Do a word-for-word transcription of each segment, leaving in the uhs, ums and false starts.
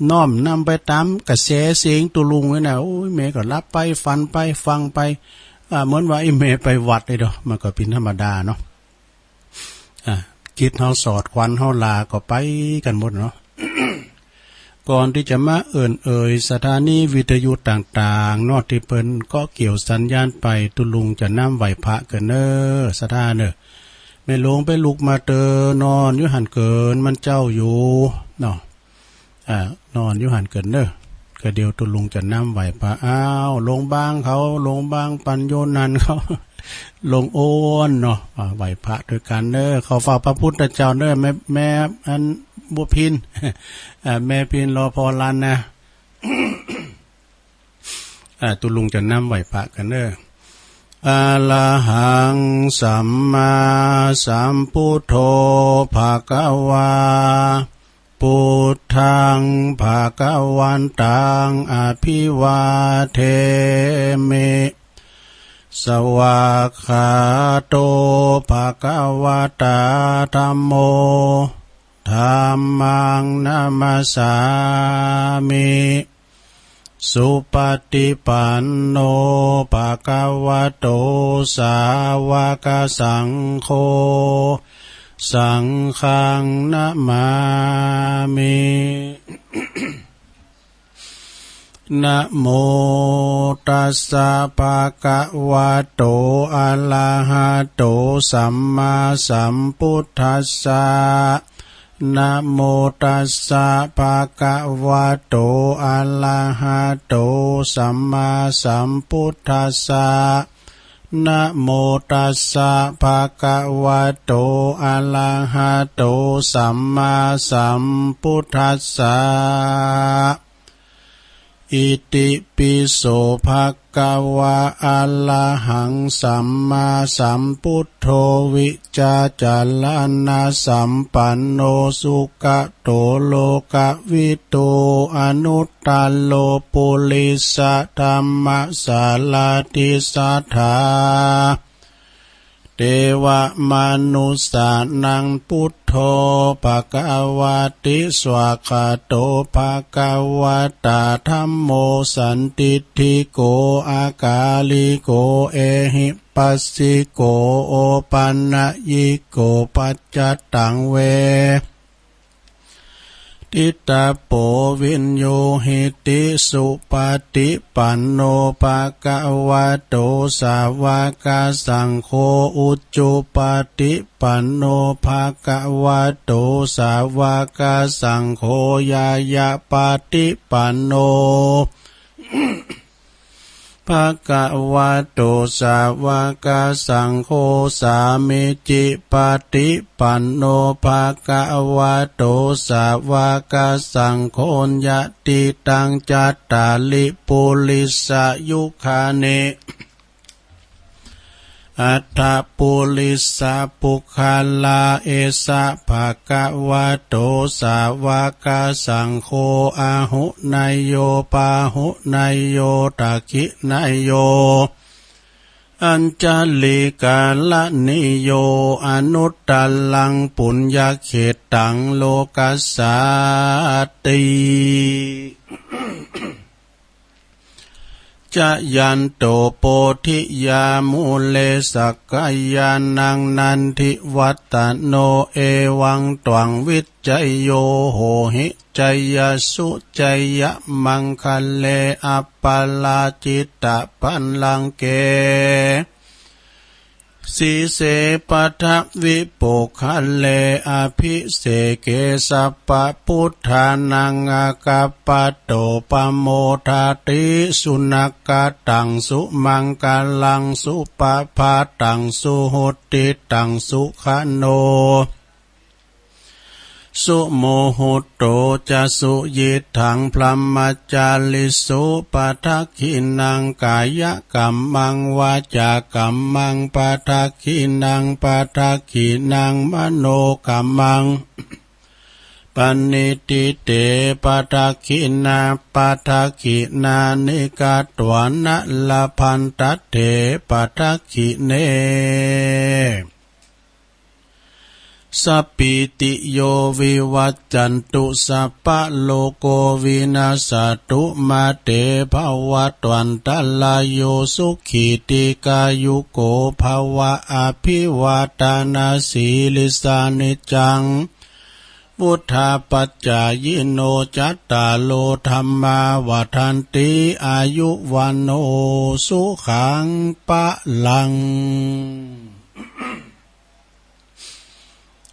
น้อมนำไปต๋ามกระแสเสียงตุ๊ลุงนี่นะ โอ๊ย แม่ก็หลับไป ฝันไป ฟังไป อ่า เหมือนว่าไอ้แม่ไปวัดเลยเนาะ มันก็เป็นธรรมดาเนาะ อ่า จิตเฮาสอด ขวัญเฮาลา ก็ไปกันหมดเนาะ ก่อนตี้จะมาเอิ้นเอ่ยสถานีวิทยุต่างๆ เนาะ ตี้เปิ้นเกาะเกี่ยวสัญญาณไป ตุ๊ลุงจะนำไหว้พระเกินเน้อ ศรัทธาเน้อ แม่หลวงไปลุกมาเตอ นอนอยู่หั้นเกิน มันเจ้าอยู่เนาะ อ่า นอนอยู่หั้นเกินเน้อ ก็เดี๋ยวตุ๊ลุงจะนำไหว้พระ อ้าว หลวงบางเขา หลวงบางปัญโยนันท์เขา หลวงโอนเนาะ อ่า ไหว้พระด้วยกันเน้อ เข้าเฝ้าพระพุทธเจ้าเน้อ แม่ แม่อันบัวพิน อ่า แม่พินรอพอรันนะ อ่า ตุ๊ลุงจะนำไหว้พระกันเน้อ อะระหังสัมมาสัมพุทโธ ภะคะวา พุทธัง ภะคะวันตัง อะภิวาเทมิ สวากขาโต ภะคะวะตา ธัมโม ธัมมัง นะมัสสามิ สุปะฏิปันโน ภะคะวะโต สาวะกะสังโฆ สังฆัง นะมามิ นะโมตัสสะ ภะคะวะโต อะระหะโต สัมมาสัมพุทธัสสะ นะโมตัสสะ ภะคะวะโต อะระหะโต สัมมาสัมพุทธัสสะ นะโมตัสสะ ภะคะวะโต อะระหะโต สัมมาสัมพุทธัสสะ อิติปิโส ภะคะวะ อะระหัง สัมมาสัมพุทโธ วิชชาจารณะสัมปันโน สุขะโต โลกะวิทู อนุตตะโร ปุริสะธัมมะสาระธิ สัตถา เตวะมะนุสสานัง พุทโธ ภะคะวะติ สวากขาโต ภะคะวะตา ธัมโม สันทิฏฐิโก อะกาลิโก เอหิปัสสิโก โอปะนะยิโก ปัจจะตัง เว ทิตตะโป วินยูหิติ สุปะฏิปันโน ภะคะวะโต สาวะกะสังโฆ อุจุปะฏิปันโน ภะคะวะโต สาวะกะสังโฆ ญาญะปะฏิปันโน ภะคะวะโต สาวะกะสังโฆ สามีจิปะฏิปันโน ภะคะวะโต สาวะกะสังโฆ ญาติตัง จัตตาริ ปุริสะยุคานิ อัตถะปุริสะปุคคละ เอสะ ภะคะวะโต สาวะกะสังโฆ อาหุเนยโย ปาหุเนยโย ทักขิเนยโย อัญชะลีกะระณีโย อนุตตะรัง ปุญญะเขตตัง โลกัสสาติ จะยันโต โพธิยามูเล สักกายานัง นันทิวัตตะโน เอวังตวัง วิชชะโย โหหิ ชยสุ ชยมังคะเล อัปปะราจิตตะบัลลังเก สีเส ปัทวิปุคคะเล อะภิเสเก สัพพะพุทธานัง อากัปปะโต ปะโมทะติ สุนักขะตัง สุมังคะลัง สุปะภาตัง สุหุตติตัง สุขะโน สุมุหุตโต จะ สุยิตถัง พรหมจาริสุ ปะทักขิณัง กายะกัมมัง วาจากัมมัง ปะทักขิณัง ปะทักขิณัง มโนกัมมัง ปะณิทิเต ปะทักขิณา ปะทักขิณานิ กัตวานะ ละพันตะเถ ปะทักขิเณ สัพพีติโยวิวัชชันตุ สัพพะโรโควินัสสะตุ มาเตภวัตวันตรายโย สุขีทีฆายุโกภะวะ อะภิวาทานะสีลิสสานิจจัง วุฑฒาปจจายิโน จัตตาโรธัมมาวัฑฒันติ อายุวัณโณสุขังพะลัง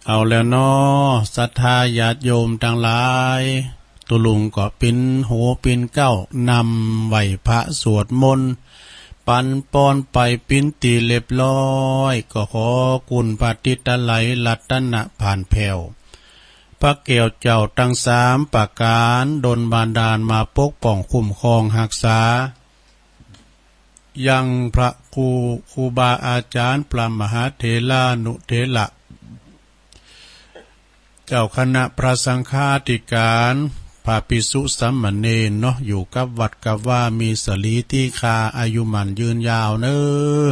เอาแล้วเนาะ ศรัทธาญาติโยมตังหลาย ตุ๊ลุงก็ปิ้นหูปิ้นเก๊านำไหว้พระสวดมนต์ ปันปอนไปปิ้นตี้เรียบร้อย ก็ขอคุณพระติตะไลยรัตนะผ่านแผ้ว พระแก้วเจ้าตังสามประก๋าน ดลบันดาลมาปกป้องคุ้มครองฮักษา ยังพระครู ครูบาอาจ๋ารย์ พระมหาเถรานุเถระ เจ้าคณะพระสังฆาธิก๋าน พระภิกษุสามเณรเนาะ อยู่กับวัดกับวา มีสรีติฆา อายุหมั้นยืนยาวเน้อ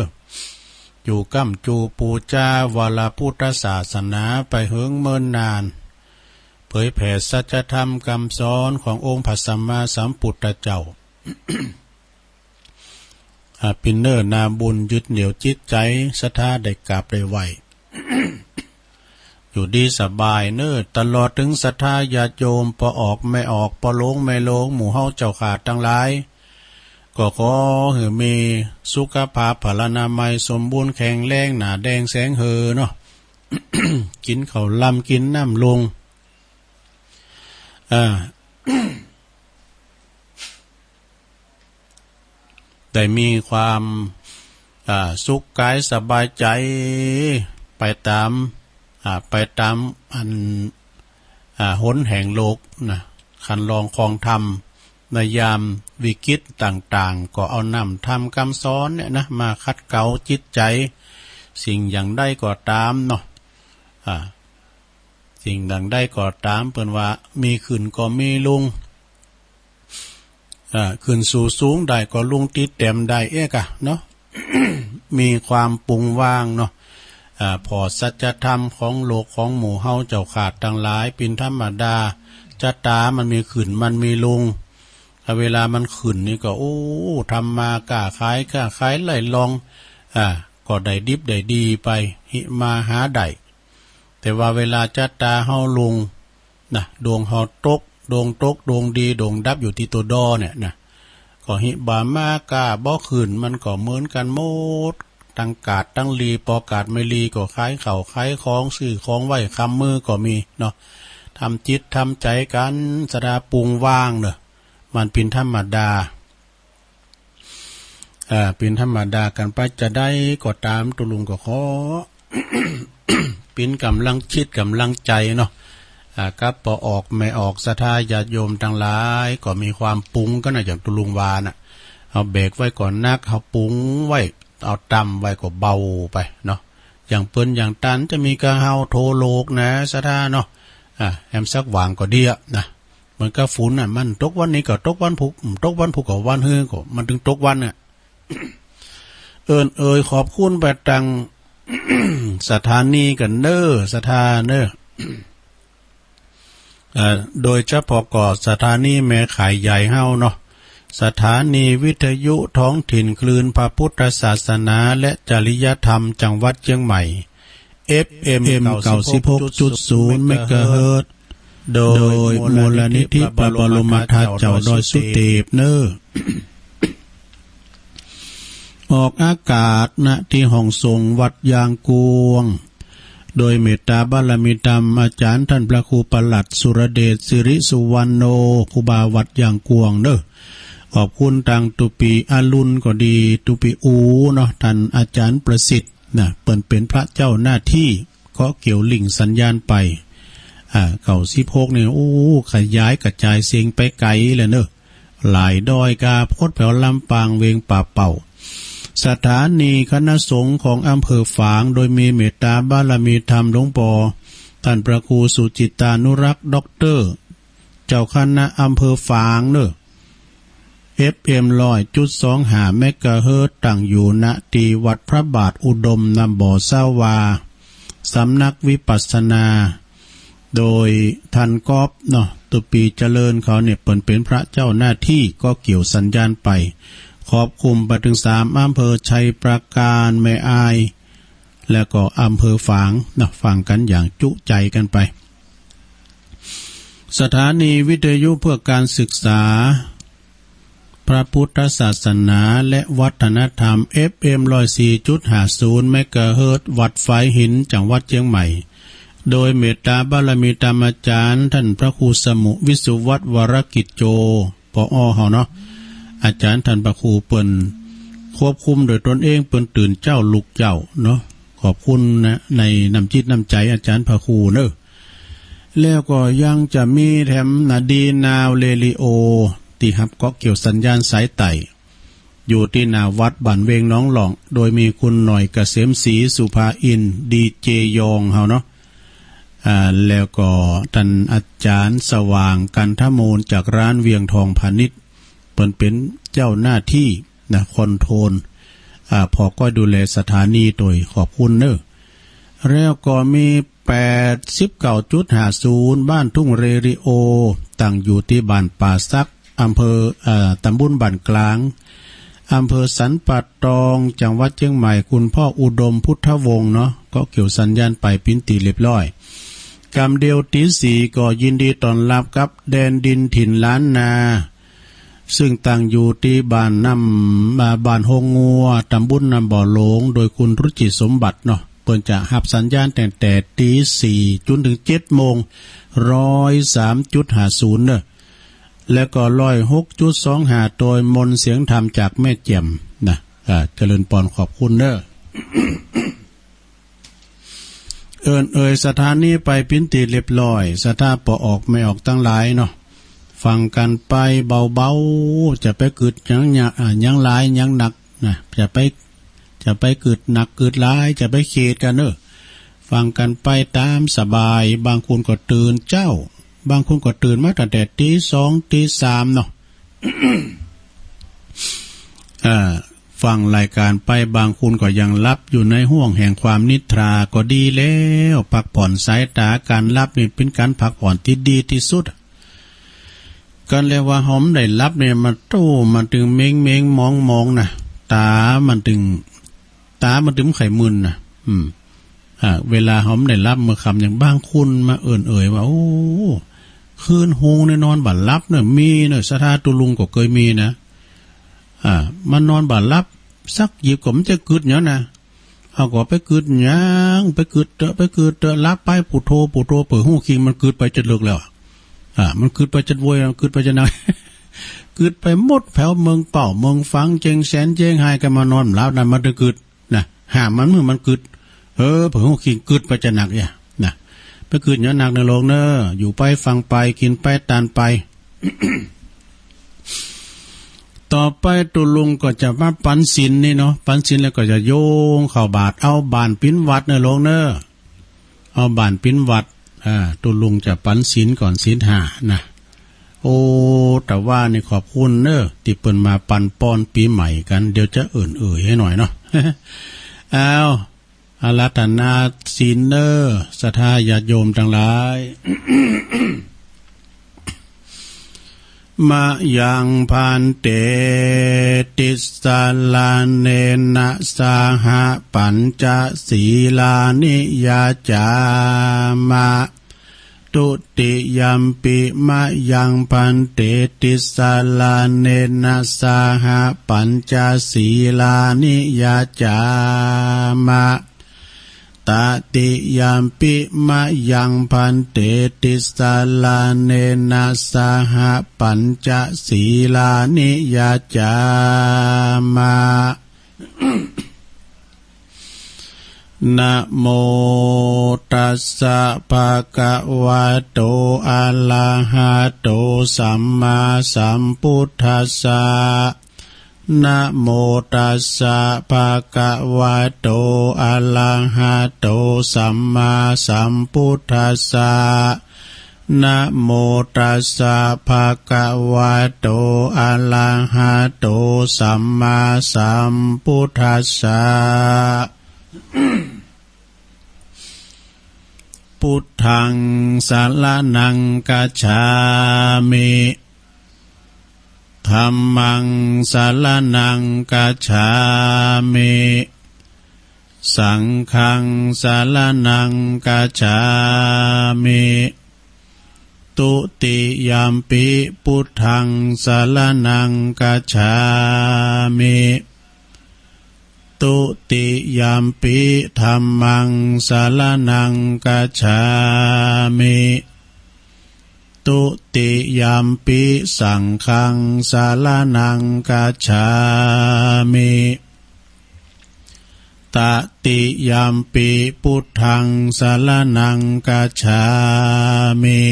อยู่ก้ำจูปู๋จาวรพุทธศาสนาไปเหิงเมินนาน เผยแผ่สัจธรรมกำสอนขององค์พระสัมมาสัมพุทธเจ้า อ่า ปิ้นเน้อนาบุญยึดเหนี่ยวจิตใจ๋ ศรัทธาได้กราบได้ไหว้ อยู่ดีสบายเน้อ ตลอดเถิงศรัทธาญาติโยม ป้อออกแม่ออก ป้อโลงแม่โลง หมู่เฮาเจ้าข้าตังหลาย ก็ขอหื้อมีสุขภาพพลานามัยสมบูรณ์แข็งแรง หน้าแดงแสงเห่อเนาะ กิ๋นข้าวลำกิ๋นน้ำลุง อ่า ได้มีความ อ่า สุขกายสบายใจ๋ ไปต๋าม อ่า ไปต๋ามอัน อ่า หนแห่งโลกนะ คันลองครองธรรม ในยามวิกฤตต่างๆ ก็เอาน้ำธรรมกำสอนเนี่ยนะ มาขัดเกลาจิตใจ๋ สิ่งอย่างใดก็ต๋ามเนาะ อ่า สิ่งอย่างใดก็ต๋าม เปิ้นว่ามีขึ้นก็มีลง อ่า ขึ้นสู่สูงได้ก็ลงติดแต้มได้เอกอะเนาะ มีความปรุงวางเนาะ อ่า ผ่อสัจธรรมของโลกของหมู่เฮาเจ้าข้าตังหลาย ปิ้นธรรมดา จะต๋ามันมีขึ้นมันมีลง ถ้าเวลามันขึ้นนี่ก็ โอ้ ทำมาค้าขาย ค้าขายไล่ลอง อ่า ก็ได้ดิบได้ดีไป หิมาหาได้ แต่ว่าเวลาจะต๋าเฮาลง นะ ดวงเฮาตก ดวงตก ดวงดี ดวงดับอยู่ตี้ตั๋วดอเนี่ยนะ ก็หิบามาก้าบ่ขึ้น มันก็เหมือนกั๋นหมด ตังกาดตังหลี ปอกาดไม่หลีก็ขายข้าวขายของ ซื้อของไว้คำมื้อก็มีเนาะ ทำจิตทำใจ๋กั๋น ศรัทธาปรุงวางเนาะ มันปิ้นธรรมดา อ่า ปิ้นธรรมดากั๋นไป จะใดก็ต๋าม ตุ๊ลุงก็ขอ ปิ้นก๋ำลังจิตก๋ำลังใจ๋เนาะ อ่า กับป้อออกแม่ออก ศรัทธาญาติโยมตังหลาย ก็มีความปรุงกั๋นนะ อย่างตุ๊ลุงว่าน่ะ เอาแบกไว้ก็หนัก เอาปรุงไว้ เอาต่ำไว้ก็เบาไปเนาะ อย่างเปิ้นอย่างตันจะมีกาเฮาโถโลกนะ ศรัทธาเนาะ อ่า แฮมสักหว่างก็ดีอะนะ เหมือนกับฝนน่ะ มันตกวันนี้ก็ตกวันพุธ อืม ตกวันพุธก็วันฮื้อก็ มันถึงตกวันน่ะ เอิ้นเอ่ยขอบคุณไปตัง สถานีกั๋นเน้อ ศรัทธาเน้อ เอ่อ โดยเฉพาะก็สถานีแม่ข่ายใหญ่เฮาเนาะ สถานีวิทยุท้องถิ่นคลื่นพระพุทธศาสนาและจริยธรรมจังหวัดเชียงใหม่ เอฟเอ็ม เก้าสิบหกจุดศูนย์ เมกะเฮิรตซ์ โดยมูลนิธิพระบรมธาตุเจ้าดอยสุเตปเน้อ ออกอากาศ ณ ที่ห้องส่งวัดยางกวง โดยเมตตาบารมีธรรมอาจารย์ท่านพระครูประหลัดสุรเดช สิริสุวรรณโณ ครูบาวัดยางกวงเน้อ ขอบคุณตังตุ๊ปีอรุณก็ดี ตุ๊ปีอูเนาะ ท่านอาจารย์ประสิทธิ์ นะ เปิ้นเป๋นพระเจ้าหน้าที่ เคาะเกี่ยวลิงก์สัญญาณไป อ่า เก้าสิบหกนี่ โอ้ ขยายกระจายเสียงไปไกลแล้วเนอะ หลายดอยกา โพดแผว ลำปาง เวียงป่าเป้า สถานีคณะสงฆ์ของอำเภอฝาง โดยมีเมตตาบารมีธรรมหลวงปอ ท่านพระครูสุจิตตานุรักษ์ ด็อกเตอร์ เจ้าคณะอำเภอฝางเนอะ เอฟเอ็ม ร้อยจุดสองห้า เมกะเฮิรตซ์ ตั้งอยู่ ณ ที่วัดพระบาทอุดม น้ำบ่อสาวา สำนักวิปัสสนา โดยท่านก๊อฟเนาะ ตุปีเจริญเขาเนี่ย เปิ้นเป็นพระเจ้าหน้าที่ ก็เกี่ยวสัญญาณไป ครอบคลุมไปถึงสามอำเภอ ชัยปราการ แม่อาย แล้วก็อำเภอฝางเนาะ ฟังกันอย่างจุใจกันไป สถานีวิทยุเพื่อการศึกษา พระพุทธศาสนาและวัฒนธรรม เอฟเอ็ม ร้อยสี่จุดห้าศูนย์ เมกะเฮิรตซ์ วัดฝายหิน จังหวัดเชียงใหม่ โดยเมตตาบารมีธรรมอาจารย์ ท่านพระครูสมุ วิสุวัฒน์ วรกิจโจ ผอ.เฮาเนาะ อาจารย์ท่านพระครูเปิ้นควบคุมโดยตนเอง เปิ้นตื่นเจ๊าลุกเจ๊าเนาะ ขอบคุณนะ ในน้ำจิตน้ำใจอาจารย์พระครูเนอะ แล้วก็ยังจะมีแถมนาดีนาวเรดิโอ ตี้ฮับเกาะเกี่ยวสัญญาณสายใต้ อยู่ที่หน้าวัดบ้านเวงหนองหล่อง โดยมีคุณหน่อยเกษมศรีสุภาอินทร์ ดีเจยองเฮาเนาะ อ่า แล้วก็ท่านอาจารย์สว่างกันทมูลจากร้านเวียงทองพาณิชย์ เปิ้นเป็นเจ้าหน้าที่นะ คอนโทรล อ่า ผอก้อยดูแลสถานีโดย ขอบคุณเนอะ แล้วก็มี แปดสิบเก้าจุดห้าศูนย์ บ้านทุ่งเรดิโอ ตั้งอยู่ที่บ้านป่าสัก อำเภอ เอ่อ ตำบลบ้านกลาง อำเภอสันป่าตอง จังหวัดเชียงใหม่ คุณพ่ออุดมพุทธวงศ์เนาะ ก็เกี่ยวสัญญาณไปปิ้นตี้เรียบร้อย กำเดียวตีสี่ก็ยินดีต้อนรับกับแดนดินถิ่นล้านนา ซึ่งตั้งอยู่ที่บ้านน้ำ อ่า บ้านโฮงงัว ตำบลน้ำบ่อหลง โดยคุณรุจิสมบัติเนาะ เปิ้นจะฮับสัญญาณตั้งแต่ตีสี่จนถึงเจ็ดโมง ร้อยสามจุดห้าศูนย์ เนอะ แล้วก็ ร้อยหกจุดสองห้า โดยมนต์เสียงธรรมจากแม่แจ่มนะ อ่า เจริญปอน ขอบคุณเนอะ เอิ้นเอ่ยสถานีไปปิ้นตี้เรียบร้อย ศรัทธาป้อออกแม่ออกตังหลายเนาะ ฟังกันไปเบาๆ จะไปกึ๊ดหยังหยา อ่า หยังหลายหยังหนักนะ จะไป จะไปกึ๊ดหนักกึ๊ดหลาย จะไปเขตกันเนอะ ฟังกันไปตามสบาย บางคนก็ตื่นเจ๊า บางคนก็ตื่นมาตั้งแต่ตีสองตีสามเนาะ อ่า ฟังรายการไป บางคนก็ยังหลับอยู่ในห้วงแห่งความนิทราก็ดีแล้ว พักผ่อนสายตา การหลับนี่เป็นการพักผ่อนที่ดีที่สุด กันแล้วว่าเฮาบ่ได้หลับเนี่ย มันโต้ มันตึงเม้งเม้งมองมองนะ ตามันตึง ตามันตึงไข่มึนนะ อืม อ่า เวลาเฮาบ่ได้หลับเมื่อค่ำ อย่างบางคนมาเอิ้นเอ่ยว่า โอ้ คืนฮุงเนี่ยนอนบ่หลับเนี่ย มีเนี่ย ศรัทธาตุ๊ลุงก็เคยมีนะ อ่า มันนอนบ่หลับ สักหยิบก็มันจะกึ๊ดหยังนะ เฮาก็ไปกึ๊ดหยัง ไปกึ๊ดเต๊อะ ไปกึ๊ดเต๊อะ หลับไป พุทโธ พุทโธ เปิดฮู้คิง มันกึ๊ดไปจนเลิกแล้ว อ่า มันกึ๊ดไปจนโวย มันกึ๊ดไปจนหนัก กึ๊ดไปหมดแผวเมืองเป้า เมืองฝาง เจียงแสน เจียงฮาย ก็มานอนบ่หลับนั่น มันตึงกึ๊ด นะ ห้ามมัน มื้อมันกึ๊ด เออ เผื่อฮู้คิงกึ๊ดไปจะหนักเนี่ย นะ ไปกึ๊ดหยังหนักในโลกเนอะ อยู่ไปฟังไป กินไปตานไป ต่อไปตุ๊ลุงก็จะมาปันศีลนี่เนาะ ปันศีลแล้วก็จะโยงเข้าบาตร เอาบ้านปิ้นวัดในโลกเนอะ เอาบ้านปิ้นวัด อ่า ตุ๊ลุงจะปันศีลก่อน ศีลห้านะ โอ้ แต่ว่านี่ขอบคุณเนอะ ตี้เปิ้นมาปันปอนปีใหม่กัน เดี๋ยวจะเอิ้นเอ่ยให้หน่อยเนาะ เอา อาราธนาศีลเนอะ ศรัทธาญาติโยมตังหลาย มะยัง ภันเต ติสสะระเณนะ สะหะ ปัญจะ สีลานิ ยะจามะ ทุติยัมปิ มะยัง ภันเต ติสสะระเณนะ สะหะ ปัญจะ สีลานิ ยะจามะ ตติยัมปิ มะยัง ภันเต ติสสะระเณนะ สะหะ ปัญจะ สีลานิ ยะจามะ นะโม ตัสสะ ภะคะวะโต อะระหะโต สัมมาสัมพุทธัสสะ นะโม ตัสสะ ภะคะวะโต อะระหะโต สัมมาสัมพุทธัสสะ นะโม ตัสสะ ภะคะวะโต อะระหะโต สัมมาสัมพุทธัสสะ Buddhaṃ saraṇaṃ gacchāmi. Dhammaṃ saraṇaṃ gacchāmi. Saṅghaṃ saraṇaṃ gacchāmi. Dutiyampi buddhaṃ saraṇaṃ gacchāmi. Dutiyampi dhammaṃ saraṇaṃ gacchāmi. Dutiyampi saṅghaṃ saraṇaṃ gacchāmi. Tatiyampi buddhaṃ saraṇaṃ gacchāmi.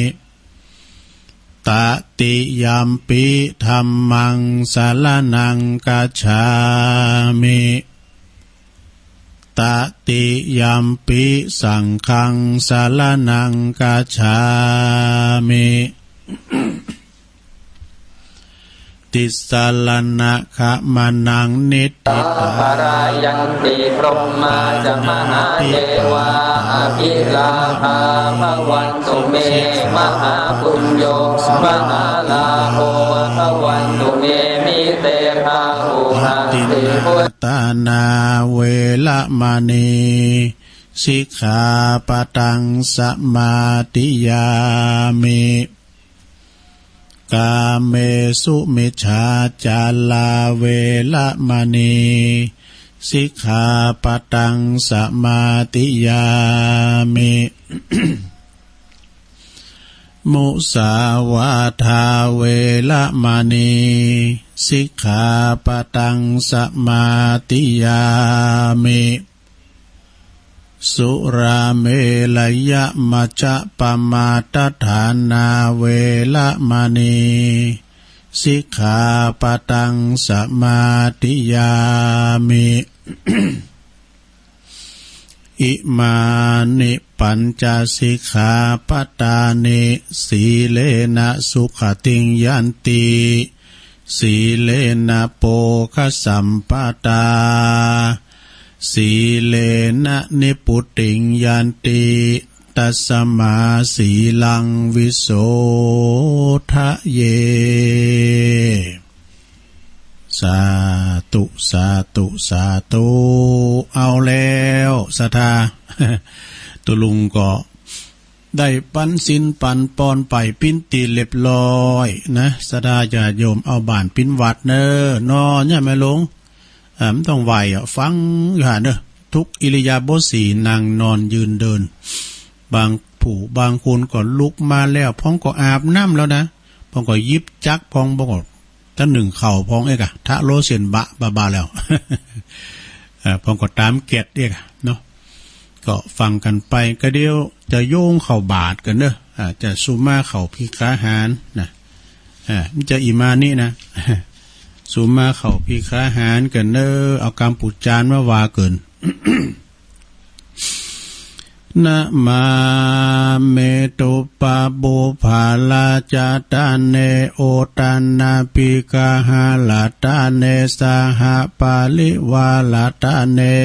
Tatiyampi dhammaṃ saraṇaṃ gacchāmi. Tatiyampi saṅghaṃ saraṇaṃ gacchāmi. Tisaraṇagamanaṃ niṭṭhitaṃ. Parāyanti brahmā ca mahādevā, abhilābhā bhavantu me, mahāpuñño mahālābho bhavantu me, mite bāhuhati. Adinnādānā veramaṇī sikkhāpadaṃ samādiyāmi. Kāmesu micchācārā veramaṇī sikkhāpadaṃ samādiyāmi. Musāvādā veramaṇī sikkhāpadaṃ samādiyāmi. Surāmerayamajjapamādaṭṭhānā veramaṇī sikkhāpadaṃ samādiyāmi. Imāni pañca sikkhāpadāni. Sīlena sugatiṃ yanti, sīlena bhogasampadā, sīlena nibbutiṃ yanti, tasmā sīlaṃ visodhaye. สาธุ สาธุ สาธุ เอาแล้ว ศรัทธา ตุ๊ลุงก็ได้ปันศีลปันปอนไปปิ้นตี้เรียบร้อยนะ ศรัทธาญาติโยม เอาบ้านปิ้นวัดเน้อ เนาะ เนี่ยแม่หลวง อ่า มันต้องไหว้อะ ฟังอยู่หั่นเน้อ ทุกอิริยาบถสี่ นั่ง นอน ยืน เดิน บางผู้บางคนก็ลุกมาแล้ว พ่องก็อาบน้ำแล้วนะ พ่องก็หยิบจักร พ่อง พ่องก็ จะนึ่งข้าวพ่องเอกอะ ทะโลเส้นบะบาบาแล้ว อ่า พ่องก็ตามเกียรติเอกอะเนาะ ก็ฟังกันไป ก็เดี๋ยวจะโยงเข้าบาตรกันเนอะ อ่า จะสุมาเข้าภิกขาหารนะ อ่า มันจะอิมานินะ สุมาเข้าภิกขาหารกันเนอะ เอากำปู๋จานมาว่าเกิน Namāmi duppabuddharatane, uttanappikahāratane, sahaparivaratane,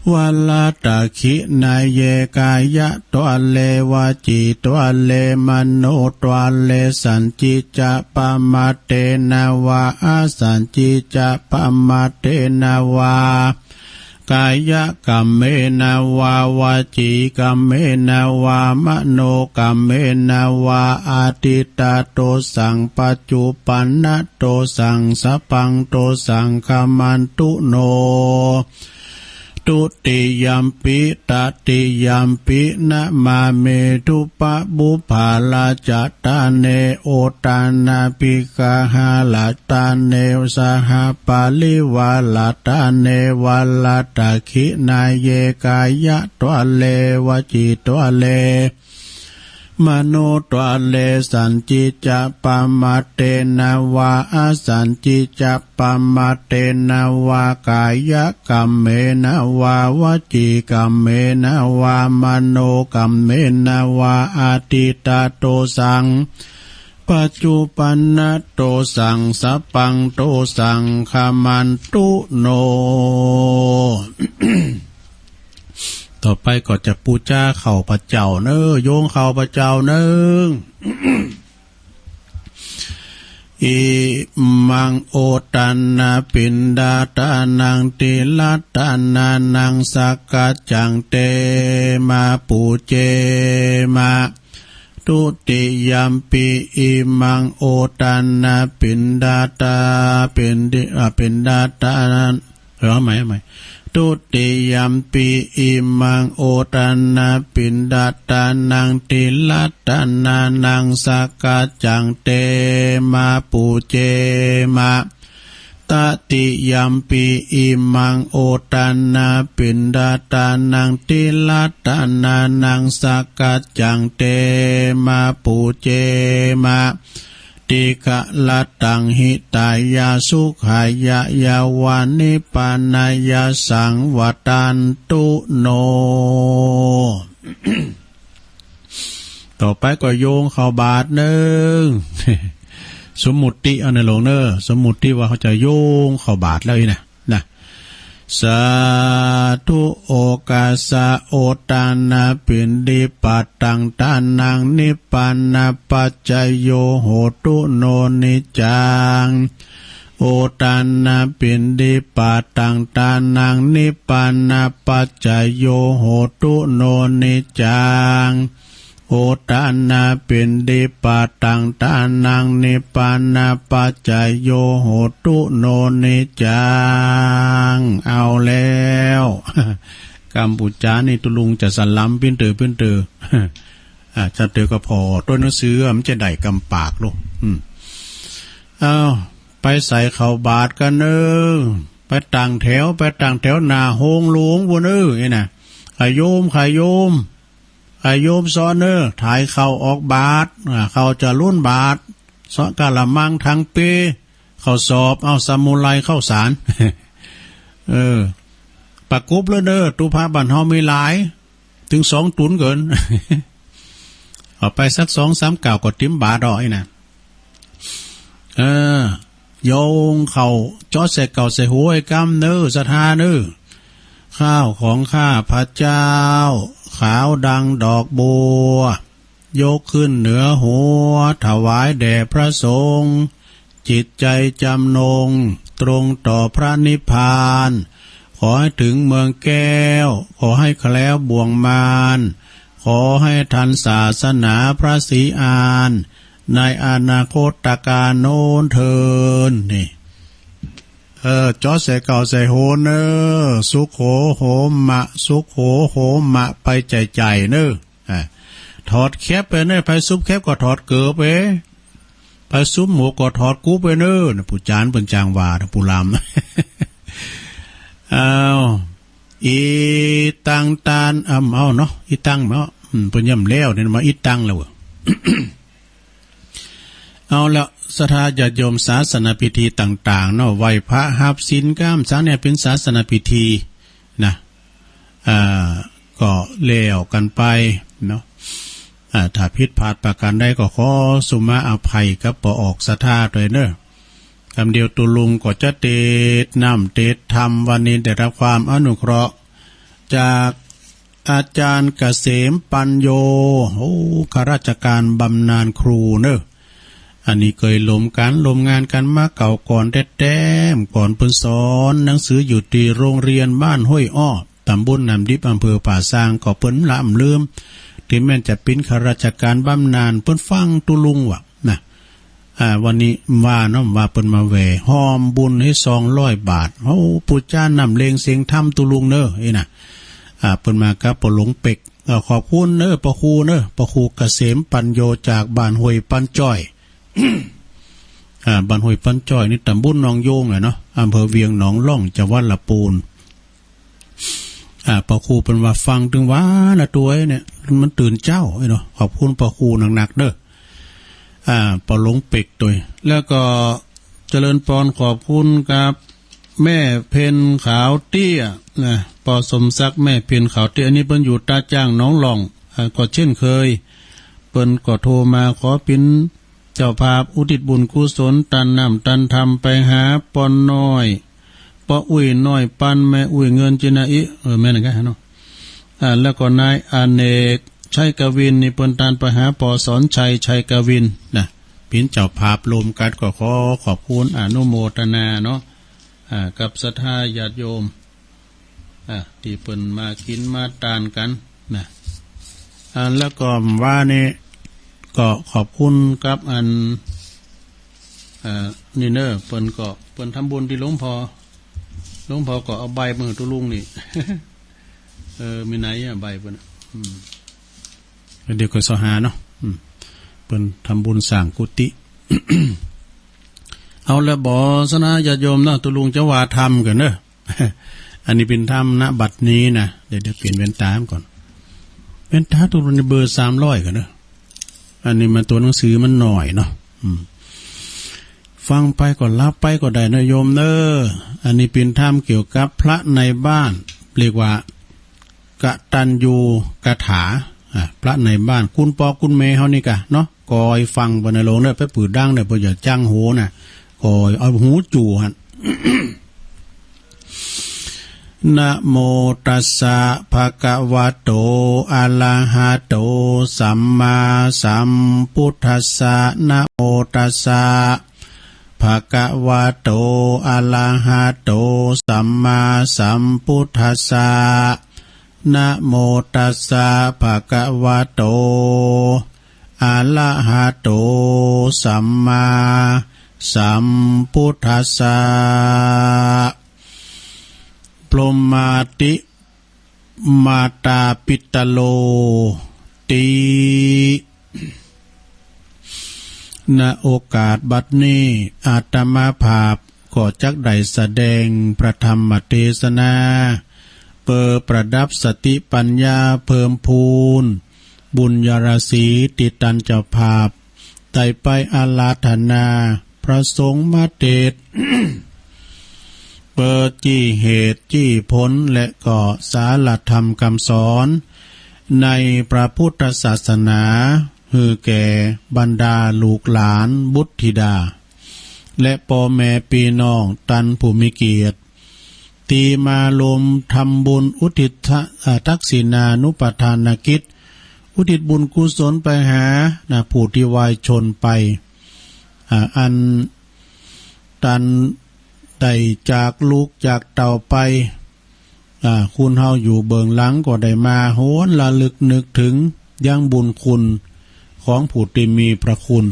varadakkhiṇeyye kāyadvāre vacīdvāre manodvāre, sañcicca pamādena vā asañcicca pamādena vā, kāyakammena vā vacīkammena vā manokammena vā, adiṭṭhadosaṃ paccuppannadosaṃ sabbaṃ dosaṃ khamantu no. Dutiyampi tatiyampi namāmi duppabuddharatane, uttanappikahāratane, sahaparivaratane, varadak khiṇeyye kāyadvāre vacīdvāre manodvāre, sañcicca pamādena vā asañcicca pamādena vā, kāyakammena vā vacīkammena vā manokammena vā, adiṭṭhadosaṃ paccuppannadosaṃ sabbaṃ dosaṃ khamantu no. ต่อไปก็จะปู๋จาข้าพเจ้าเนอ โยงข้าพเจ้าเนอ อิมัง โอตานนาปิณฑาตานัง ติลาตานานัง สักกัจจัง เต มา ปูเจ มา ทุติยัมปิ อิมัง โอตานนาปิณฑาตา ปิณฑิ อ่า ปิณฑาตานัง เอาใหม่ เอาใหม่ ทุติยัมปิ อิมัง โอตานนาปิณฑาตานัง ติลาตานานัง สักกัจจัง เต มา ปูเจ มา ตติยัมปิ อิมัง โอตานนาปิณฑาตานัง ติลาตานานัง สักกัจจัง เต มา ปูเจ มา ติกะละตัง หิตายา สุขายา ยาวานิพพานายา สังวัตตันตุ โน ต่อไปก็โยงเข้าบาตรเนอ สมมุติเอาในหลวงเนอ สมมุติว่าเขาจะโยงเข้าบาตรแล้วอีนะ นะ สาธุ โอกัสสะ โอตานนาปิณฑิปาตัง ตานัง นิพพานาปัจจโย โหตุ โน นิจจัง โอตานนาปิณฑิปาตัง ตานัง นิพพานาปัจจโย โหตุ โน นิจจัง โอตานนาปิณฑิปาตัง ตานัง นิพพานาปัจจโย โหตุ โน นิจจัง เอาแล้ว กำปู๋จานี่ตุลุงจะสลัมปิ้นเตอปิ้นเตอ อ่า จะเตอก็ผ่อ ตัวหนังสือมันจะได้กำปากลูก อืม เอา ไปใส่เข้าบาตรกันเนอ ไปตั้งแถว ไปตั้งแถวหน้าโฮงหลวงปู้นเนอ นี่นะ ขะโยม ขะโยม ขะโยมเซาะเนอ ถ่ายเข้าออกบาตร อ่า เข้าจะลุ้นบาตร เซาะกะละมังทั้งปี เข้าสอบ เอาสมุไรเข้าสาร เออ ปะกุบเลยเนอ ตู้พระบ้านเฮามีหลาย ถึงสองตุนเกิน เอาไปสักสองสามก้าวก็เต็มบาตรอ้อยนะ เออ โยงเข้า เจาะใส่เก้าใส่หัวไอ้กำเนอ ศรัทธาเนอ ข้าวของข้าพเจ้า ขาวดังดอกบัว ยกขึ้นเหนือหัว ถวายแด่พระสงฆ์ จิตใจจำนง ตรงต่อพระนิพพาน ขอให้ถึงเมืองแก้ว ขอให้แคล้วบ่วงมาร ขอให้ทันศาสนาพระศรีอาน ในอนาคตกาลโน้นเทอญ นี่ เออ เจาะใส่เก้าใส่หัวเนอ สุโขโหมะ สุโขโหมะ ไปใจ่ๆ เนอ อ่ะ ถอดแคปไปเนอ ไผสุบแคปก็ถอดเกิบไป ไผสุบหมวกก็ถอดกุบไปเนอ นะ ผู้จานเปิ้นจางว่านะ ผู้ลำ อ้าว อีตังตาน อำ เอาเนาะ อีตังเนาะ อืม เปิ้นย่ำแล้วเนี่ย มาอีตังแล้วเว้ย เอาละ ศรัทธาญาติโยม ศาสนพิธีต่างๆ เนาะ ไหว้พระ ฮับศีล กามสังเนี่ย เป็นศาสนพิธีนะ อ่า ก็แล้วกันไปเนาะ อ่า ถ้าผิดพลาดประการใดก็ขอสุมาอภัยกับปอออกศรัทธาด้วยเนอะ กำเดียวตุลุงก็จะเตศน์น้ำเตศน์ธรรม วันนี้ได้รับความอนุเคราะห์จากอาจารย์เกษมปัญโญ โอ้ ข้าราชการบำนาญครูเนอะ อันนี้เกยร่วมกันร่วมงานกันมาเก่าก่อนแต๊ๆ ก่อนเปิ้นสอนหนังสืออยู่ตี้โรงเรียนบ้านห้วยอ้อ ตำบลน้ำดิบ อำเภอป่าซาง ก็เปิ้นล้ำลืม ตี้แม่นจะเป๋นข้าราชการบำนาญ เปิ้นฟังตุลุงว่ะนะ อ่า วันนี้ว่าเนาะ ว่าเปิ้นมาแหว่ ฮอมบุญหื้อสองร้อยบาท โอ้ ปู๋จาน้ำเล็งเสียงธรรมตุลุงเนอะ อี้นะ อ่า เปิ้นมากับปอหลวงเป็ก เอ่อ ขอบคุณเนอะ ปอครูเนอะ ปอครูเกษมปัญโญจากบ้านห้วยปันจ้อย อ่า บ้านห้วยปันจ้อยนี่ตำบลหนองโยงแหละเนาะ อำเภอเวียงหนองล่อง จังหวัดลำพูน อ่า ปอครูเปิ้นว่าฟังตึงว่านะตวยเนี่ย มันตื่นเจ้าไอ้เนาะ ขอบคุณปอครูหนักๆ เด้อ อ่า ปอหลวงเป็กตวย แล้วก็เจริญปอนขอบคุณครับ แม่เพ็ญขาวเตี้ยนะ ปอสมศักดิ์ แม่เพ็ญขาวเตี้ย อันนี้เปิ้นอยู่ตาจ้างหนองล่อง อ่า ก็เช่นเคย เปิ้นก็โทรมาขอเป๋นเจ้าภาพอุทิศบุญกุศล ตันน้ำตันธรรมไปหาปอน้อย ปออุ้ยน้อยปัน แม่อุ้ยเงินจินาอิ เออ แม่นกันเนาะ อ่า แล้วก็นายอเนก ชัยกวิน นี่เปิ้นตานไปหาปอสอนชัย ชัยกวิน นะ เป๋นเจ้าภาพร่วมกั๋น ก็ขอขอบคุณอนุโมทนาเนาะ อ่า กับศรัทธาญาติโยม อ่า ตี้เปิ้นมากิ๋นมาตานกั๋นนะ อ่า แล้วก็ว่านี่ ก็ขอบคุณกับอัน อ่า นี่เนาะ เปิ้นก็ เปิ้นทำบุญตี้หลวงพ่อ หลวงพ่อก็เอาใบมาหื้อตุ๊ลุงนี่ เออ มีไหนอะใบเปิ้นอะ อืม เดี๋ยวก็เซาะหาเนาะ อืม เปิ้นทำบุญสร้างกุฏิ เอาละบ่ ศรัทธาญาติโยมเนาะ ตุ๊ลุงจะว่าธรรมก่อนเนาะ อันนี้เป๋นธรรม ณ บัดนี้นะ เดี๋ยว เดี๋ยวเปลี่ยนแว่นตาก่อน แว่นตาตุ๊ลุงนี่เบอร์สามร้อยก่อนเนาะ อันนี้มันตั๋วหนังสือมันน้อยเนาะ อืม ฟังไปก็หลับไปก็ได้นะโยมเนาะ อันนี้เป๋นธรรมเกี่ยวกับพระในบ้าน เรียกว่า กตัญญูกถา อ่า พระในบ้าน คุณปอคุณแม่เฮานี่กะเนาะ ก่อยฟังไปในโรงเด้อ ไปปืดดังเด้อ เปิ้นอย่าจั่งหูนะ ก่อยเอาหูจู่หั่น นะโมตัสสะ ภะคะวะโต อะระหะโต สัมมาสัมพุทธัสสะ นะโมตัสสะ ภะคะวะโต อะระหะโต สัมมาสัมพุทธัสสะ นะโมตัสสะ ภะคะวะโต อะระหะโต สัมมาสัมพุทธัสสะ พรหมาติ มาตาปิตโลติ ณ โอกาสบัดนี้ อาตมาภาพก็จักได้แสดงพระธรรมเทศนา เปื้อประดับสติปัญญา เพิ่มพูนบุญญาราศี ตี้ตันเจ้าภาพ ได้ไปอาราธนาพระสงฆ์มาเตศน์ เปื้อจี้เหตุจี้ผล และก็สาระธรรมคำสอน ในพระพุทธศาสนา หื้อแก่บรรดาลูกหลานบุตรธิดา และป้อแม่ปี้น้องตันผู้มีเกียรติ ตี้มาร่วมทำบุญอุทิศทะ อ่า ทักษิณานุปทานกิจ อุทิศบุญกุศลไปหา นะ ผู้ตี้วายชนไป อ่า อันตันได้จากลูกจากเต้าไป อ่า คุณเฮาอยู่เบื้องหลังก็ได้มาหวนระลึกนึกถึงยังบุญคุณของผู้ตี้มีพระคุณ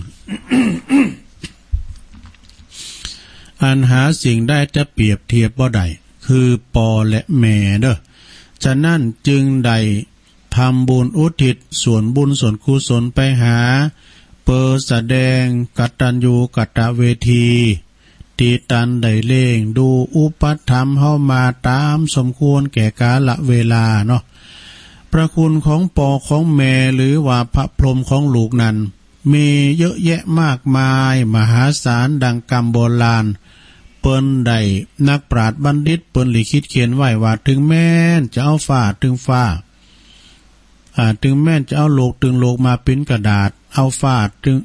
อันหาสิ่งใดจะเปรียบเทียบบ่ได้ คือป้อและแม่เด้อ ฉะนั้นจึงได้ทำบุญอุทิศส่วนบุญส่วนกุศลไปหา เปื้อแสดงกตัญญูกตเวที ตี้ตันได้เลี้ยงดูอุปถัมภ์เฮามาตามสมควรแก่กาลเวลาเนาะ พระคุณของป้อของแม่ หรือว่าพระพรหมของลูกนั้น มีเยอะแยะมากมายมหาศาล ดังกำโบราณ เปิ้นได้ นักปราชญ์บัณฑิตเปิ้นลิขิตเขียนไว้ว่า ถึงแม้นจะเอาฟ้า ถึงฟ้า อ่า ถึงแม้นจะเอาโลก ถึงโลกมาเป๋นกระดาษ เอาฟ้า ถึง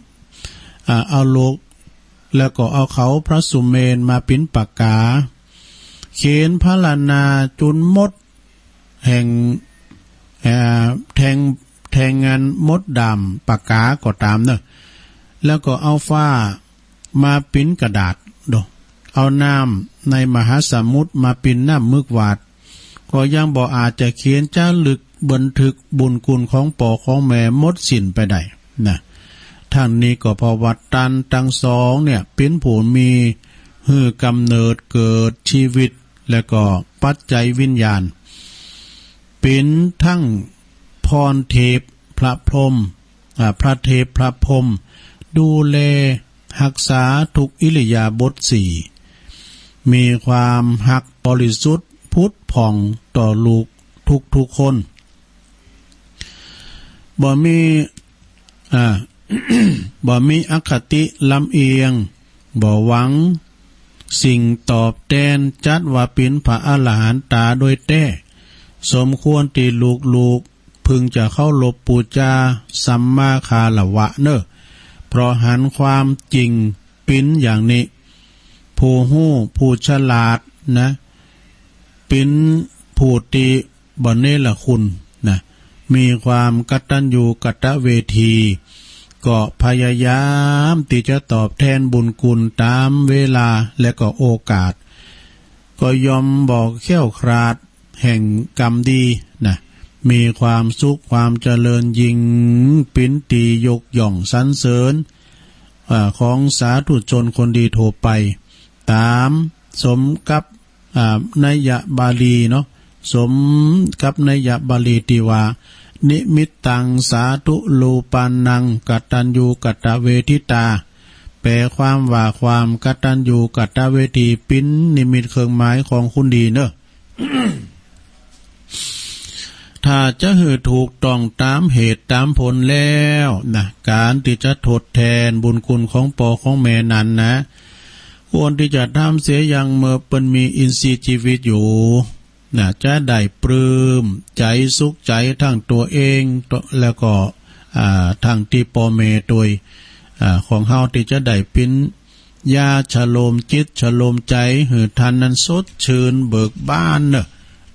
อ่า เอาโลก แล้วก็เอาเขาพระสุเมรุมาเป๋นปากกา เขียนพรรณนาจุนหมด แห่ง เอ่อ แทง แทงงานมดด้ามปากกาก็ตามเนอะ แล้วก็เอาฟ้ามาเป๋นกระดาษ โด เอาน้ำในมหาสมุทรมาเป๋นน้ำมึกหวาด ก็ยังบ่อาจจะเขียนจารึกบันทึกบุญคุณของป้อของแม่หมดสิ้นไปได้นะ ทั้งนี้ก็เพราะว่าตันตังสองเนี่ย เป๋นผู้มีหื้อกำเนิดเกิดชีวิต และก็ปัจจัยวิญญาณ เป๋นทั้งพรเทพพระพรหม อ่า พระเทพพระพรหม ดูแลฮักษาทุกอิริยาบถสี่ มีความฮักบริสุทธิ์ผุดผ่องต่อลูกทุกๆ คน บ่มี อ่า บ่มีอคติลำเอียง บ่หวังสิ่งตอบแตน จัดว่าเป๋นพระอรหันตาโดยแต๊ สมควรตี้ลูกๆ พึงจะเคารพปู๋จา สัมมาคารวะเนอะ เพราะหันความจริงเป๋นอย่างนี้ ผู้ฮู้ผู้ฉลาดนะ เป๋นผู้ตี้บ่เนรคุณ มีความกตัญญูกตเวที ก็พยายามที่จะตอบแทนบุญคุณตามเวลาและก็โอกาส ก็ย่อมบ่แคล้วคลาดแห่งกรรมดีนะ มีความสุขความเจริญยิ่ง เป็นตี้ยกย่องสรรเสริญ อ่า ของสาธุชนคนดีทั่วไป ตามสมกับ อ่า นัยยะบาลีเนาะ สมกับนัยยะบาลีตี้ว่า นิมิตตังสาธุรูปานัง กตัญญูกตเวทิตา แปลความว่าความกตัญญูกตเวที เป็นนิมิตเครื่องหมายของคนดีเนอะ ถ้าจะหื้อถูกต้องตามเหตุตามผลแล้วนะ การที่จะทดแทนบุญคุณของพ่อของแม่นั้นนะ ควรที่จะทำเสียยังเมื่อเปิ้นมีอินทรีย์ชีวิตอยู่นะ จะได้ปลื้มใจ๋สุขใจ๋ทั้งตัวเอง แล้วก็ อ่า ทั้งตี้พ่อแม่ตวย อ่า ของเฮาตี้จะได้เป๋น ยาชโลมจิตชโลมใจ๋ หื้อท่านนั้นสดชื่นเบิกบานเนอะ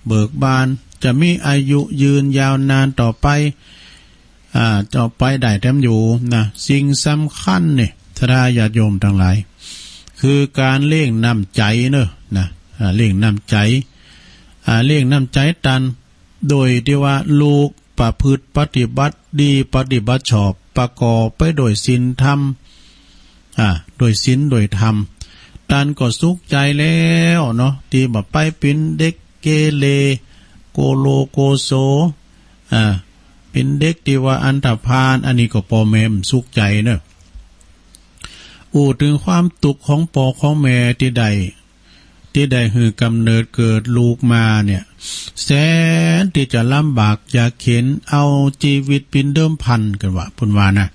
เบิกบาน จะมีอายุยืนยาวนานต่อไป อ่า ต่อไปได้แถมอยู่นะ สิ่งสำคัญเนี่ย ศรัทธาญาติโยมทั้งหลาย คือการเลี้ยงน้ำใจ๋เนอะนะ อ่า เลี้ยงน้ำใจ๋ อ่า เลี้ยงน้ำใจ๋ตัน โดยที่ว่าลูกประพฤติปฏิบัติดีปฏิบัติชอบ ประกอบไปด้วยศีลธรรม อ่า ด้วยศีลด้วยธรรม ตันก็สุขใจ๋แล้วเนาะ ตี้บ่ไปเป๋นเด็กเกเร โกโลโกโส อ่า เป๋นเด็กตี้ว่าอันธพาล อันนี้ก็พ่อแม่มันสุขใจ๋เนาะ อู้ถึงความตุ๊กข์ของพ่อของแม่ตี้ได้ ตี้ได้หื้อกำเนิดเกิดลูกมาเนี่ย แสนตี้จะลำบากยากเข็ญ เอาจีวิตเป๋นเดิมพัน เปิ้นว่า เปิ้นว่านะ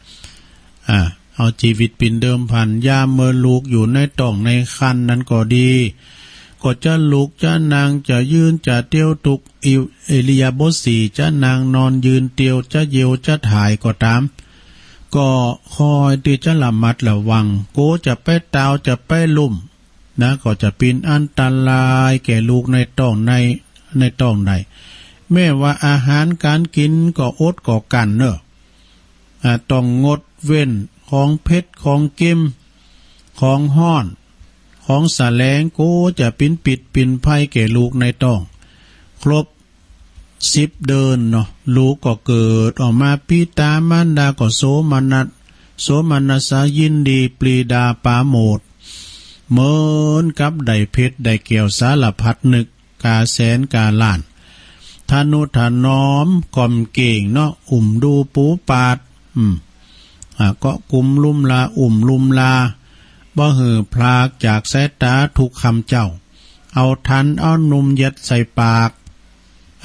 อ่า เอาจีวิตเป๋นเดิมพัน ยามเมื่อลูกอยู่ในต๊องในครรภ์นั้นก็ดี ก็จะลุกจะนั่งจะยืนจะเตียวทุกอิ- อิริยาบถสี่ จะนั่งนอนยืนเตียว จะเหยี่ยวจะถ่ายก็ตาม ก็คอยตี้จะระมัดระวัง กลัวจะไปตาวจะไปลุ่ม นะ ก็จะเป๋นอันตรายแก่ลูกในต๊องใน ในต๊องได้ แม้ว่าอาหารก๋านกิ๋นก็อดก็กลั้นเนาะ อ่า ต้องงดเว้นของเผ็ด ของเก็ม ของฮ้อน ของแสลง กลัวจะเป๋นพิษเป๋นภัยแก่ลูกในต๊อง ครบ สิบเดือนเนาะ ลูกก็เกิดออกมา ปิตามารดาก็โสมนัส โสมนัสสะยินดีปรีดาปราโมทย์ เหมือนกับได้เพชรได้แก้วสารพัดนึก กาแสนกาล้าน ทะนุถนอมกล่อมเกรงเนาะ อุ้มดูปูปาด อืม อ่า เกาะกุมลุมลา อุ้มลุมลา บ่หื้อพลากจากสายต๋าทุกค่ำเจ๊า เอาทันเอานมยัดใส่ปาก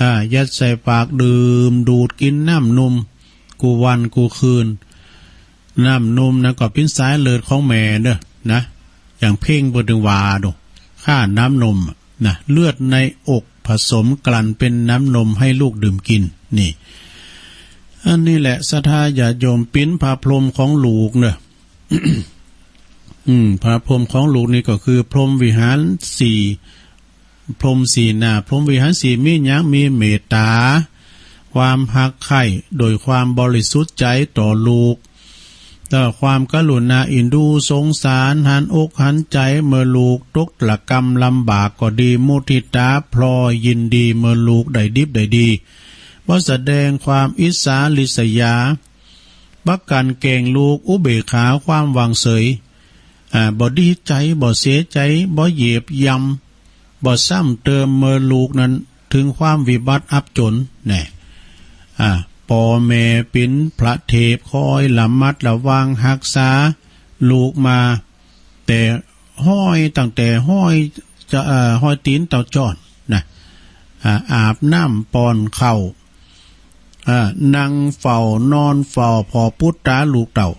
อ่า ยัดใส่ปาก ดื่มดูดกิ๋นน้ำนม กู้วันกู้คืน น้ำนมนั้นก็เป๋นสายเลือดของแม่เนาะ นะ อย่างเพ่งเปิ้นถึงว่าโด ค่าน้ำนมอะนะ เลือดในอกผสมกลั่นเป๋นน้ำนมให้ลูกดื่มกิน นี่ อันนี้แหละ ศรัทธาญาติโยม เป๋นพระพรหมของลูกเนาะ อืม พระพรหมของลูกนี่ก็คือพรหมวิหารสี่ พรหมสี่หน้า พรหมวิหารสี่มีหยัง มีเมตต๋า ความฮักใคร่โดยความบริสุทธิ์ใจ๋ต่อลูก แล้วความกรุณาเอ็นดูสงสาร หันอกหันใจ๋เมื่อลูกตกระกำลำบากก็ดี มุทิตาพลอยยินดีเมื่อลูกได้ดิบได้ดี บ่แสดงความอิจฉาริษยา บ่กลั่นแกล้งลูก อุเบกขาความวางเฉย อ่า บ่ดีใจ๋ บ่เสียใจ๋ บ่เหยียบย่ำ บ่ซ้ำเติมเมื่อลูกนั้นถึงความวิบัติอับจน แน่ อ่า ป้อแม่เป๋นพระเทพคอยระมัดระวังฮักษาลูกมา แต่ฮ้อย ตั้งแต่ฮ้อยจะ เอ่อ ฮ้อยตี๋นเต้าจ้อนนะ อ่า อาบน้ำป้อนข้าว อ่า นั่งเฝ้านอนเฝ้าผ่อปุตตาลูกเต้า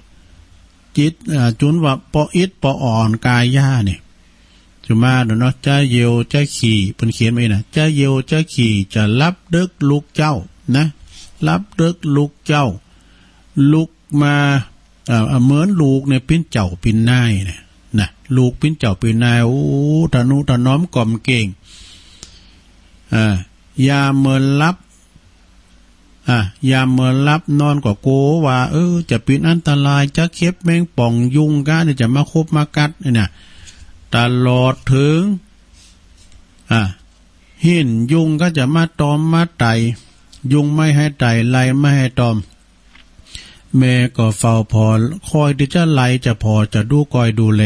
จิต อ่า จุนว่าปออิดปออ่อนกายานี่ จุมาเนาะ จะเหยี่ยวจะขี่ เปิ้นเขียนไว้นะ จะเหยี่ยวจะขี่ จะหลับดึกลุกเจ๊านะ หลับดึกลุกเจ๊า ลุกมา เอ่อ เหมือนลูกเนี่ยเป๋นเจ้าเป๋นนายเนี่ยนะ ลูกเป๋นเจ้าเป๋นนาย โอ้ ทะนุถนอมกล่อมเกรง อ่า ยามเมื่อหลับ อ่ะ ยามเมื่อหลับนอนก็กั๋วว่า เออ จะเป๋นอันตราย จะเข็บแมงป่องยุงก้าเนี่ยจะมาขบมากัดเนี่ย ตลอดเถิง อ่ะ เห็นยุงก็จะมาตอมมาไต่ ยุงไม่ให้ไต่ ไล่ไม่ให้ตอม แม่ก็เฝ้าผ่อ คอยตี้จะไล่จะผ่อจะดูกอยดูแล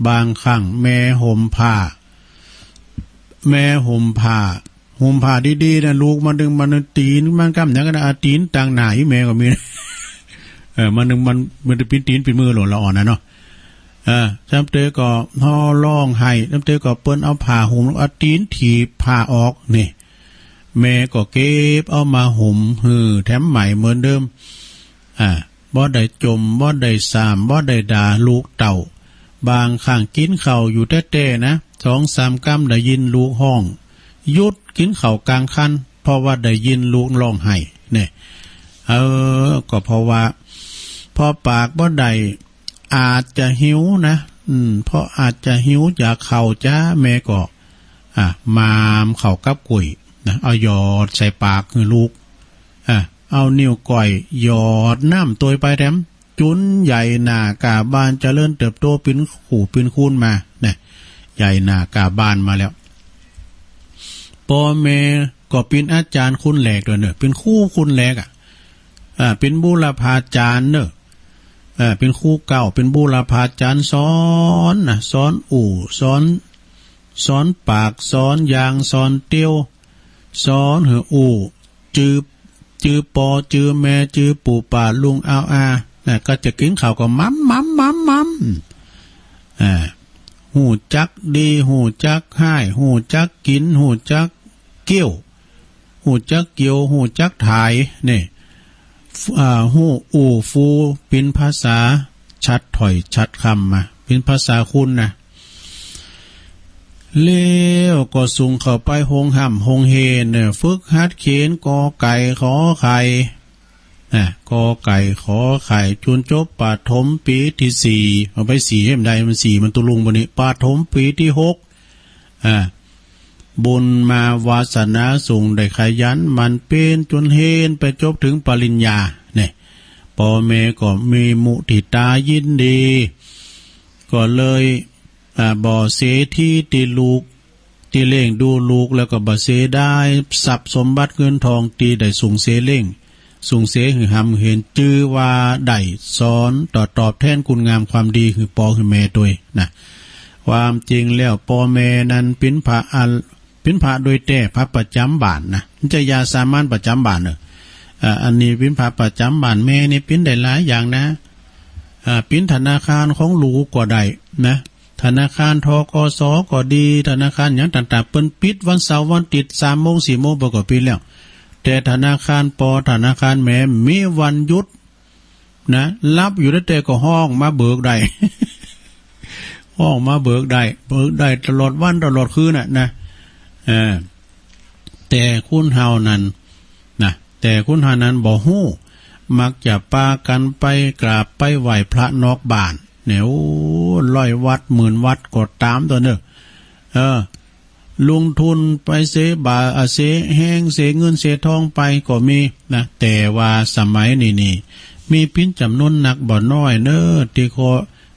บางครั้งแม่ห่มผ้า แม่ห่มผ้า ห่มผ้าดีๆ นะ ลูกมันดึงมันตีนมันกำหยังกันนะ อาตีนตังหน้าอีแม่ก็มี เออ มันดึงมัน มันจะปิ้นตีนปิ้นมือหล่นละอ่อนนะเนาะ เออ จำเตอก็ฮ้อร้องไห้ จำเตอก็เปิ้นเอาผ้าห่ม เอาตีนถีบผ้าออก นี่ แม่ก็เก็บเอามาห่มหื้อแถมใหม่เหมือนเดิม อ่า บ่ได้จ่ม บ่ได้สาม บ่ได้ด่าลูกเต้า บางครั้งกินข้าวอยู่แต๊ๆ นะ สองสามกำได้ยินลูกฮ้อง หยุดกินข้าวกลางคัน เพราะว่าได้ยินลูกร้องไห้ เนี่ย เออ ก็เพราะว่า พอปากบ่ได้ อาจจะหิวนะ อืม เพราะอาจจะหิวอยากข้าวจ้า แม่ก็ อ่ะ มามข้าวกับกุ้ยนะ เอาหยอดใส่ปากหื้อลูก อ่ะ เอานิ้วก้อยหยอดน้ำตวยไปแถม จุนใหญ่หน้ากาบานเจริญเติบโตเป๋นคู่เป๋นคูณมา นะ ใหญ่หน้ากาบานมาแล้ว ปอแม่ก็เป๋นอาจ๋ารย์คนแรกตวยเนอะ เป๋นครูคนแรกอะ อ่า เป๋นบูรพาจ๋ารย์เนอะ อ่า เป๋นครูเก๊า เป๋นบูรพาจ๋ารย์สอนนะ สอนอู้ สอน สอนปาก สอนยาง สอนเตียว สอนหื้ออู้ จื้อ จื้อปอ จื้อแม่ จื้อปู่ป้าลุงอาวอา นะ ก็จะกินข้าวก็ม้ำ ม้ำ ม้ำ ม้ำ อ่า ฮู้จักดี ฮู้จักฮ้าย ฮู้จักกิ๋น ฮู้จักเกี้ยว ฮู้จักเกี่ยว ฮู้จักถ่าย นี่ อ่า ฮู้อู้ฟู เป๋นภาษาชัดถ้อยชัดคำมา เป๋นภาษาคนนะ แล้วก็ส่งเข้าไปโฮงฮ่ำโฮงเฮียนเน่อ ฝึกหัดเขียนกอไก่ขอไข่ อ่ะ กอไก่ขอไข่ จนจบประถมปีที่สี่ เอาไปสี่ให้มันได้ มันสี่มันตุลุงบัดนี้ ประถมปีที่หก อ่ะ บุญมาวาสนาส่งได้ขยันหมั่นเพียรจนเฮียนไปจบถึงปริญญา เนี่ย ปอแม่ก็มีมุทิตายินดี ก็เลย อ่า บ่เสียทีตี้ลูก ตี้เลี้ยงดูลูก แล้วก็บ่เสียดายทรัพย์สมบัติเงินทองตี้ได้ส่งเสียเลี้ยง ส่งเสียหื้อฮ่ำหื้อเฮียน จื้อว่าได้สอนต่อตอบแทนคุณงามความดีหื้อปอหื้อแม่ตวยนะ ความจริงแล้วปอแม่นั้นเป๋นพระอัน เป๋นพระโดยแต๊ พระประจ๋ำบ้านนะ บ่ใจ้ยาสามัญประจ๋ำบ้านเนอะ อ่า อันนี้เป๋นพระประจ๋ำบ้าน แม่นี่เป๋นได้หลายอย่างนะ อ่า เป๋นธนาคารของลูกก็ได้นะ ธนาคาร ธ.ก.ส. ก็ดี ธนาคารหยังต่างๆ เปิ้นปิดวันเสาร์วันอาทิตย์ สามโมงสี่โมงเปิ้นก็ปิดแล้ว แต่ธนาคารปอ ธนาคารแม่ มีวันหยุดนะ หลับอยู่แต๊ๆ ก็ฮ้องมาเบิกได้ ฮ้องมาเบิกได้ เบิกได้ตลอดวันตลอดคืนน่ะนะ เออ แต่คนเฮานั้นนะ แต่คนเฮานั้นบ่ฮู้ มักจะปากั๋นไปกราบไปไหว้พระนอกบ้าน เนี่ย โอ้ ร้อยวัดหมื่นวัดก็ต๋ามตวยเนอะ เออ ลงทุนไปเสียบ่า อ่า เสียแฮง เสียเงิน เสียทองไปก็มีนะ แต่ว่าสมัยนี้นี่ มีเป๋นจ๋ำนวนนักบ่น้อยเนอะ ตี้ขอ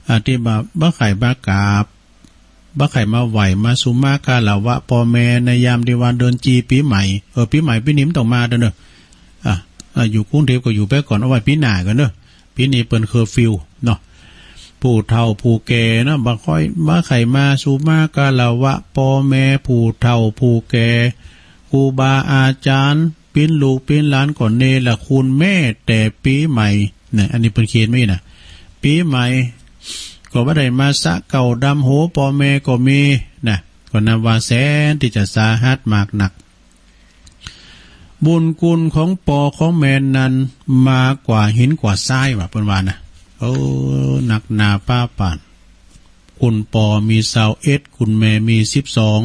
อ่า ตี้บ่า บ่ใค่มากราบ บ่ใค่มาไหว้ มาสุมาคารวะปอแม่ ในยามตี้ว่าเดือนจีปี๋ใหม่ เออ ปี๋ใหม่ปี๋นี้มันต้องมาเด้อเนอะ อ่ะ อ่ะ อยู่กรุงเทพฯก็อยู่ไปก่อน เอาไว้ปี๋หน้าก่อนเนอะ ปี๋นี้เปิ้นเคอร์ฟิวเนาะ ผู้เฒ่าผู้แก่เนาะ บ่ค่อย บ่ใค่มาสุมาคารวะปอแม่ ผู้เฒ่าผู้แก่ ครูบาอาจ๋ารย์ เป๋นลูกเป๋นหลานก็เนรคุณแม่แต่ปี๋ใหม่นะ อันนี้เปิ้นเขียนไว้นะ ปี๋ใหม่ก็บ่ได้มาสระเก๊าดำหัวปอแม่ก็มีนะ ก็นับว่าแสนตี้จะสาหัสมากนัก บุญคุณของปอของแม่นั้นมากว่าหินกว่าทรายว่า เปิ้นว่านะ โอ้ หนักหนาป๊าปาน คุณปอมีซาวเอ็ด คุณแม่มีสิบสอง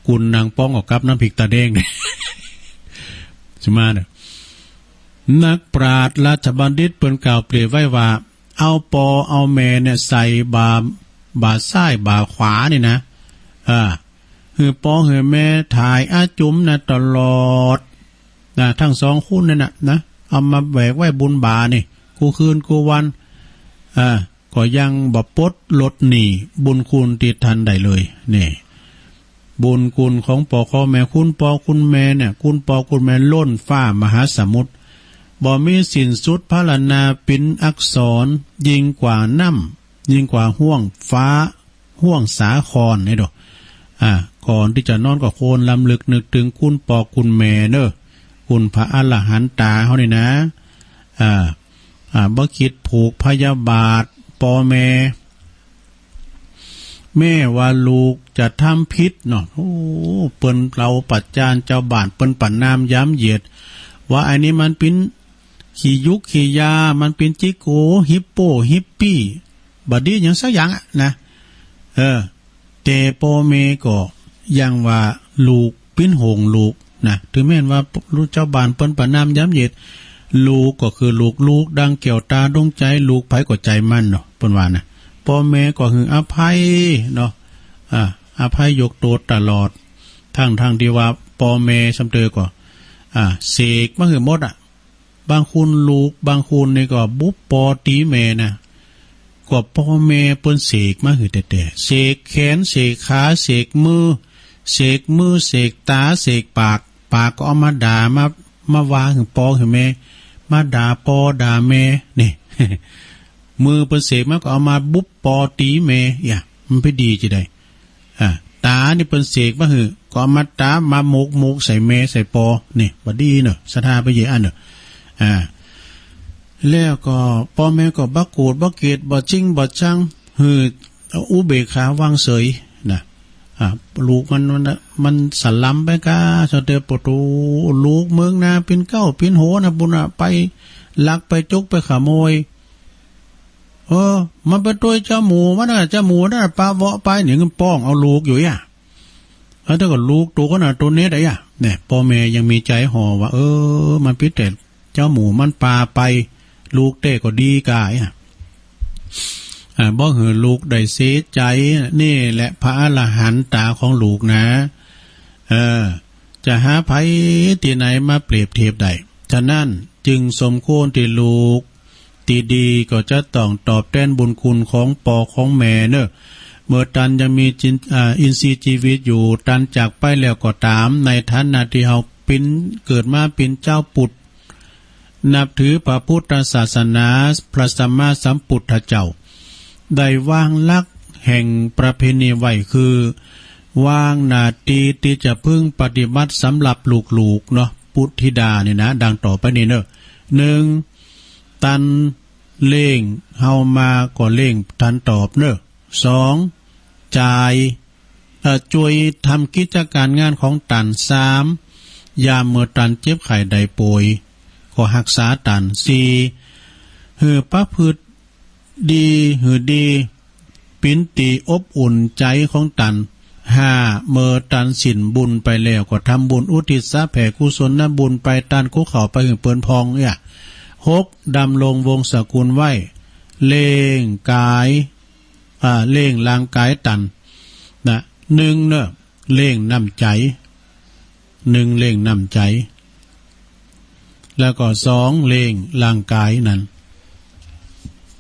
คุณนางป้องก็กับน้ำพริกตาแดง ใช่ไหมเนอะ นักปราชญ์ราชบัณฑิตเปิ้นกล่าวเปรียบไว้ว่า เอาปอเอาแม่เนี่ยใส่บ่า บ่าซ้ายบ่าขวานี่นะ อ่า หื้อปอหื้อแม่ถ่ายอาจุ๋มนะตลอด นะ ทั้งสองคนนี่นะ นะ เอามาแบกไว้บนบ่านี่ กู้คืนกู้วัน อ่า ก็ยังบ่ปลดหนี้บุญคุณที่ท่านได้เลย นี่ บุญคุณของป้อของแม่ คุณป้อคุณแม่เนี่ย คุณป้อคุณแม่ล้นฟ้ามหาสมุทร บ่มีสิ้นสุด พรรณนาเป็นอักษร ยิ่งกว่าน้ำ ยิ่งกว่าห้วงฟ้า ห้วงสาครนี่ดู อ่า ก่อนที่จะนอนก็ควรรำลึกนึกถึงคุณป้อคุณแม่เนอะ คุณพระอรหันตาเฮานี่นะ อ่า อ่า บ่คิดผูกพยาบาทป้อแม่ แม้ว่าลูกจะทำผิดเนาะ โอ้ เปิ้นเล่าประจานเจ้าบ้าน เปิ้นประณามยามเหยียด ว่าอันนี้มันเป็นขี้ยุกขี้ยา มันเป็นจิโก ฮิปโป ฮิปปี้ บ่ดีหยังสักอย่างอะนะ เออ แต่ป้อแม่ก็ยังว่าลูก เป็นห่วงลูกนะ ถึงแม้นว่าลูกเจ้าบ้านเปิ้นประณามยามเหยียด ลูกก็คือลูก ลูกดังแก้วตาดวงใจ ลูกไผก็ใจมันเนาะ เปิ้นว่านะ ป้อแม่ก็หื้ออภัยเนาะ อ่า อภัยยกโทษตลอด ทั้งๆ ที่ว่าป้อแม่ซ้ำเติมก็ อ่า เสกมาหื้อหมดอะ บางคนลูก บางคนนี่ก็บุบปอตีแม่นะ ก็ป้อแม่เปิ้นเสกมาหื้อแต๊ๆ เสกแขน เสกขา เสกมือ เสกมือ เสกตา เสกปาก ปากก็เอามาด่า มา มาว่าหื้อป้อหื้อแม่ มาด่าป้อด่าแม่ นี่ มือเปิ้นเสกมาก็เอามาบุบปอตีแม่ อย่า มันไปดีจะได้ อ่า ตานี่เปิ้นเสกมาหื้อ ก็เอามาตามาหมกๆ ใส่แม่ใส่ป้อ นี่ บ่ดีเนาะ ศรัทธาไปเยอะอันเนาะ อ่า แล้วก็ป้อแม่ก็บ่โกรธบ่เกลียด บ่จิงบ่จัง หื้ออุเบกขาวางเฉยนะ อ่า ลูกมัน มัน มันสะหลำไปกา ซะเตอ ปะโต ลูกเมืองนา เป็นเก๊าเป็นโหนนะ ปุ้นน่ะ ไปลักไปจุกไปขโมย เออ มันไปตวยเจ้าหมู่มันน่ะ เจ้าหมู่นั่นน่ะ ปะเวาะไป นี่มันป้องเอาลูกอยู่อ่ะ แล้วแต่ก็ลูกโตก็น่ะ โตเน็ตอะ เนี่ย ป้อแม่ยังมีใจห่อว่า เออ มันผิดแต่เจ้าหมู่มันปาไป ลูกแต๊ก็ดีกาอ่ะ อ่า บ่หื้อลูกได้เสียใจ นี่แหละพระอรหันตาของลูกนะ เออ จะหาไผตี้ไหนมาเปรียบเทียบได้ ฉะนั้นจึงสมควรที่ลูก ตี้ดีก็จะต้องตอบแตนบุญคุณของป้อของแม่เนอะ เมื่อตันยังมีจิน อ่า อินทรีย์ชีวิตอยู่ ตันจากไปแล้วก็ตาม ในฐานะที่เฮาเป๋น เกิดมาเป๋นจาวปุทธ นับถือพระพุทธศาสนา พระสัมมาสัมพุทธเจ้า ได้วางหลักแห่งประเพณีไว้คือ วางหน้าตี้ตี้จะพึงปฏิบัติสำหรับลูกๆ เนาะ ปุตธิดานี่นะ ดังต่อไปนี้เนอะ หนึ่ง ตันเลี้ยงเฮามาก็เลี้ยงตันตอบเนอะ สอง จ่าย เอ่อ จ้วยทำกิจการงานของตัน สาม ยามเมื่อตันเจ็บไข้ได้ป่วย ก็ฮักษาตัน สี่ หื้อประพฤติดี หื้อดี เป๋นตี้อบอุ่นใจ๋ของตัน ห้า เมื่อตันสิ้นบุญไปแล้ว ก็ทำบุญอุทิศสะแผ่กุศลบุญไป ตันกุเข้าไปหื้อเปิ้นพองเนี่ย หก ดำรงวงศ์สกุลไว้ เลี้ยงกาย อ่า เลี้ยงร่างกายตันนะ หนึ่งเนอะ เลี้ยงน้ำใจ๋ หนึ่ง เลี้ยงน้ำใจ๋ แล้วก็ สอง เลี้ยงร่างกายนั้น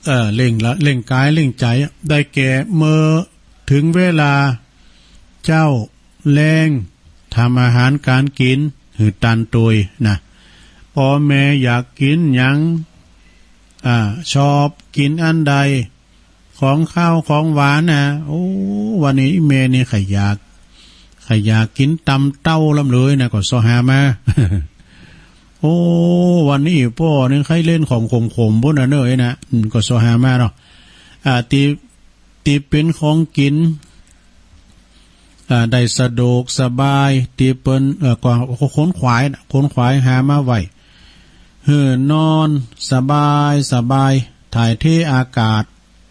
เอ่อ เลี้ยงละ เลี้ยงกาย เลี้ยงใจ๋ ได้แก่เมื่อถึงเวลาเจ๊าแลง ทำอาหารก๋านกิ๋นหื้อตันตวยนะ ป้อแม่อยากกิ๋นหยัง อ่า ชอบกิ๋นอันใด ของคาวของหวานนะ โอ้ วันนี้แม่นี่ข้อยอยาก ข้อยอยากกิ๋นตำเต้าลำเลยนะ ก็เซาะหามา โอ้ วันนี้ป้อนี่ใค่เล่นของขมๆ ปุ้นนะเนอะ เอ้ยนะ อืม ก็เซาะหามาเนาะ อ่า ตี้ ตี้เป๋นของกิ๋น อ่า ได้สะดวกสบาย ตี้เปิ้น เอ่อ ก็ขนขวายนะ ขนขวายหามาไว้ หื้อนอนสบายสบาย ถ่ายเทอากาศ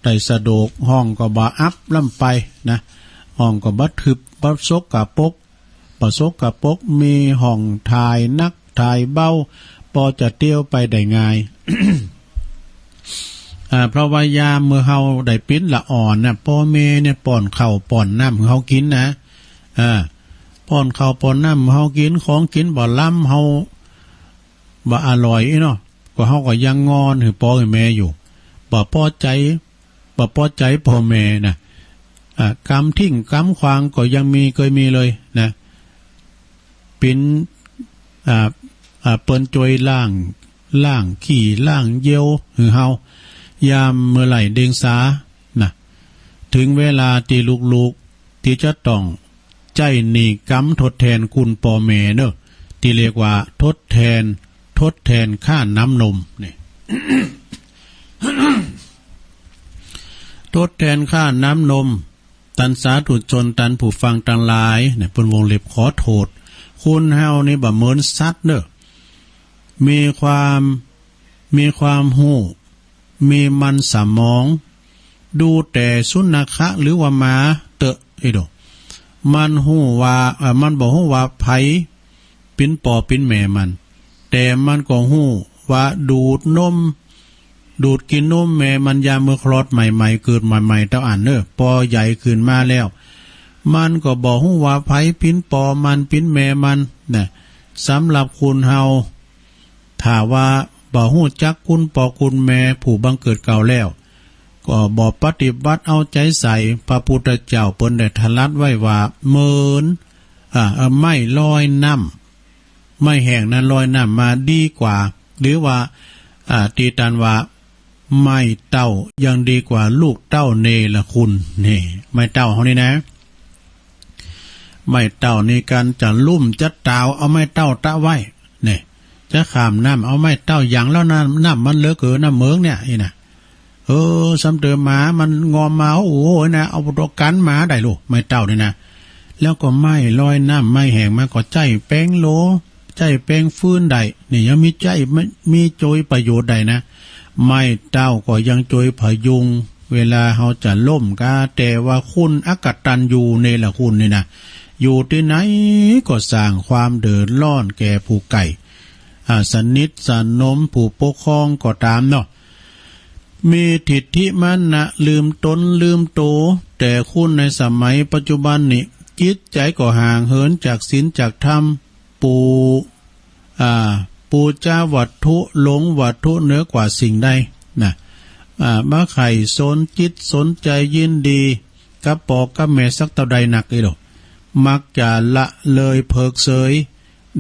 ได้สะดวก ห้องก็บ่อับล้ำไปนะ ห้องก็บ่ทึบ บ่สกปรก บ่สกปรก มีห้องถ่ายหนักถ่ายเบา ปอจะเตียวไปได้ง่าย อ่า เพราะว่ายามเมื่อเฮาได้เป๋นละอ่อนนะ ป้อแม่เนี่ยป้อนข้าวป้อนน้ำหื้อเฮากิ๋นนะ อ่า ป้อนข้าวป้อนน้ำหื้อเฮากิ๋น ของกิ๋นบ่ล้ำ เฮา บ่อร่อยอีเนาะ ก็เฮาก็ยังงอนหื้อปอหื้อแม่อยู่ บ่ปอใจ บ่ปอใจปอแม่นะ อ่า กำทิ้งกำขว้างก็ยังมี เคยมีเลยนะ ปิ๋น อ่า อ่า เปิ้นจ่วยล้าง ล้างขี้ล้างเยี่ยวหื้อเฮา ยามมื้อไหล่เด็งสานะ ถึงเวลาตี้ลูกๆ ตี้จะต้องใจ๊หนี้กรรมทดแทนคุณปอแม่เนาะ ตี้เรียกว่าทดแทน ทดแทนค่าน้ำนมนี่ ทดแทนค่าน้ำนม ตันสาธุชน ตันผู้ฟังตังหลายเนี่ย เปิ้นวงเล็บขอโทษ คนเฮานี่บ่เหมือนสัตว์เนาะ มีความ มีความฮู้ มีมันสมอง ดูแต่สุนัขะหรือว่าหมาเต๊อะ ไอ้โด มันฮู้ว่า เอ่อ มันบ่ฮู้ว่าไผปิ๋นปอปิ๋นแม่มัน แต่มันก็ฮู้ว่าดูดนม ดูดกิ๋นนมแม่มันยามมื้อคลอดใหม่ๆ เกิดใหม่ๆ เต้าอั้นเนาะ ปอใหญ่ขึ้นมาแล้ว มันก็บ่ฮู้ว่าไผปิ๋นปอมันปิ๋นแม่มันนะ สำหรับคนเฮา ถ้าว่าบ่ฮู้จักคุณปอคุณแม่ผู้บังเกิดเกล้าแล้ว ก็บ่ปฏิบัติเอาใจใส่ พระพุทธเจ้าเปิ้นได้ตรัสไว้ว่าเหมือน อ่า เอ่อ ไม้ลอยน้ำ ไม้แห้งนั้นลอยน้ำมาดีกว่า หรือว่า อ่า ตี้ตันว่า ไม้เต้ายังดีกว่าลูกเต้าเนรคุณ นี่ ไม้เต้าเฮานี่นะ ไม้เต้านี่การจะลุ่มจะตาวเอาไม้เต้าตะไว้ เนี่ย จะข้ามน้ำเอาไม้เต้าหยั่งแล้วน้ำ น้ำมันเลิกเกินน้ำเมิงเนี่ย นี่นะ เออ ซ้ำเติมหมามันงอมมา โอ้โหนะ เอาตัวกันหมาได้ลูก ไม้เต้านี่นะ แล้วก็ไม้ลอยน้ำ ไม้แห้งมาก็ใจ๊แปงโล ใจ๊แปงฟืนได้ นี่ยังมีใจ๊ มี มีโจยประโยชน์ได้นะ ไม้เต้าก็ยังโจยพยุง เวลาเฮาจะล้มกา แต่ว่าคุณอกตัญญูเนรคุณนี่นะ อยู่ตี้ไหนก็สร้างความเดือดร้อนแก่ผู้ใกล้ อ่า สนิทสนมผู้ปกครองก็ตามเนาะ มีทิฏฐิมานะลืมตนลืมโต แต่คุณในสมัยปัจจุบันนี้ จิตใจก็ห่างเหินจากศีลจากธรรม ปู อ่า ปูจาวัตถุ หลงวัตถุเหนือกว่าสิ่งใดนะ อ่า บ่ใค่สนจิตสนใจยินดีกับปอกับแม่สักเต้าใดนักอีหลี มักจะละเลยเผิกเฉย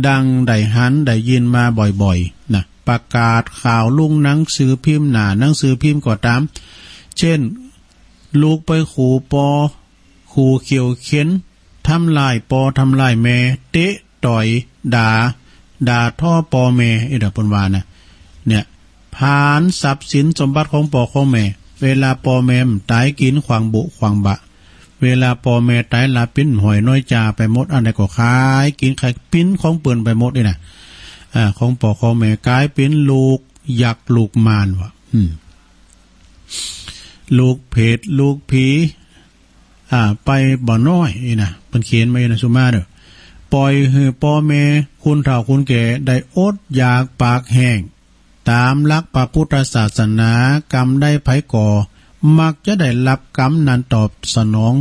ดังได้หันได้ยินมาบ่อยๆ นะ ประกาศข่าวลงหนังสือพิมพ์ หน้าหนังสือพิมพ์ก็ตาม เช่น ลูกไปขู่ปอ ขู่เขี่ยวเข็น ทำร้ายปอทำร้ายแม่ เตะต่อย ด่า ด่าทอปอแม่ ไอ้ดอกเปิ้นว่านะ เนี่ย ผลาญทรัพย์สินสมบัติของปอของแม่ เวลาปอแม่ต๋ายกิ๋นขว้างบุขว้างบะ เวลาปอแม่ต๋ายละปิ้นห้อยน้อยจาไปหมด อันใดก็ขายกิ๋นขายปิ้นของเปิ้นไปหมดนี่นะ อ่า ของปอของแม่ก๋ายเป๋นลูกยักษ์ลูกมารว่ะ อืม ลูกเผตลูกผี อ่า ไปบ่น้อยนี่นะ เปิ้นเขียนมาอยู่ในสุมาเด้อ ปล่อยหื้อปอแม่ คนเฒ่าคนแก่ได้อดอยากปากแห้ง ต๋ามหลักพระพุทธศาสนา กรรมใดใผก่อ มักจะได้รับกรรมนั้นตอบสนอง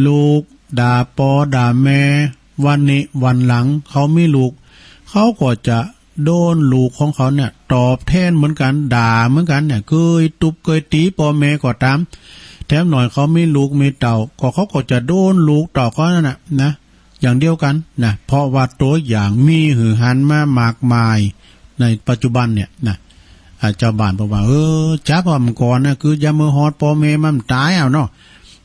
ลูกด่าปอด่าแม่ วันนี้วันหลังเขามีลูก เขาก็จะโดนลูกของเขาเนี่ยตอบแทนเหมือนกั๋น ด่าเหมือนกั๋นเนี่ย เกยตุ๊บเกยตี๋ปอแม่ก็ต๋าม แถมหน่อยเขามีลูกมีเต้า ก็เขาก็จะโดนลูกเต้าเขานั่นน่ะนะ อย่างเดียวกั๋นนะ เพราะว่าตั๋วอย่างมีหื้อหันมามากมายในปัจจุบันเนี่ยนะ อ่า จาวบ้านบอกว่า เออ จับเอามันก่อนนะ คือยามมื้อฮอดปอแม่มันต๋ายเอาเนาะ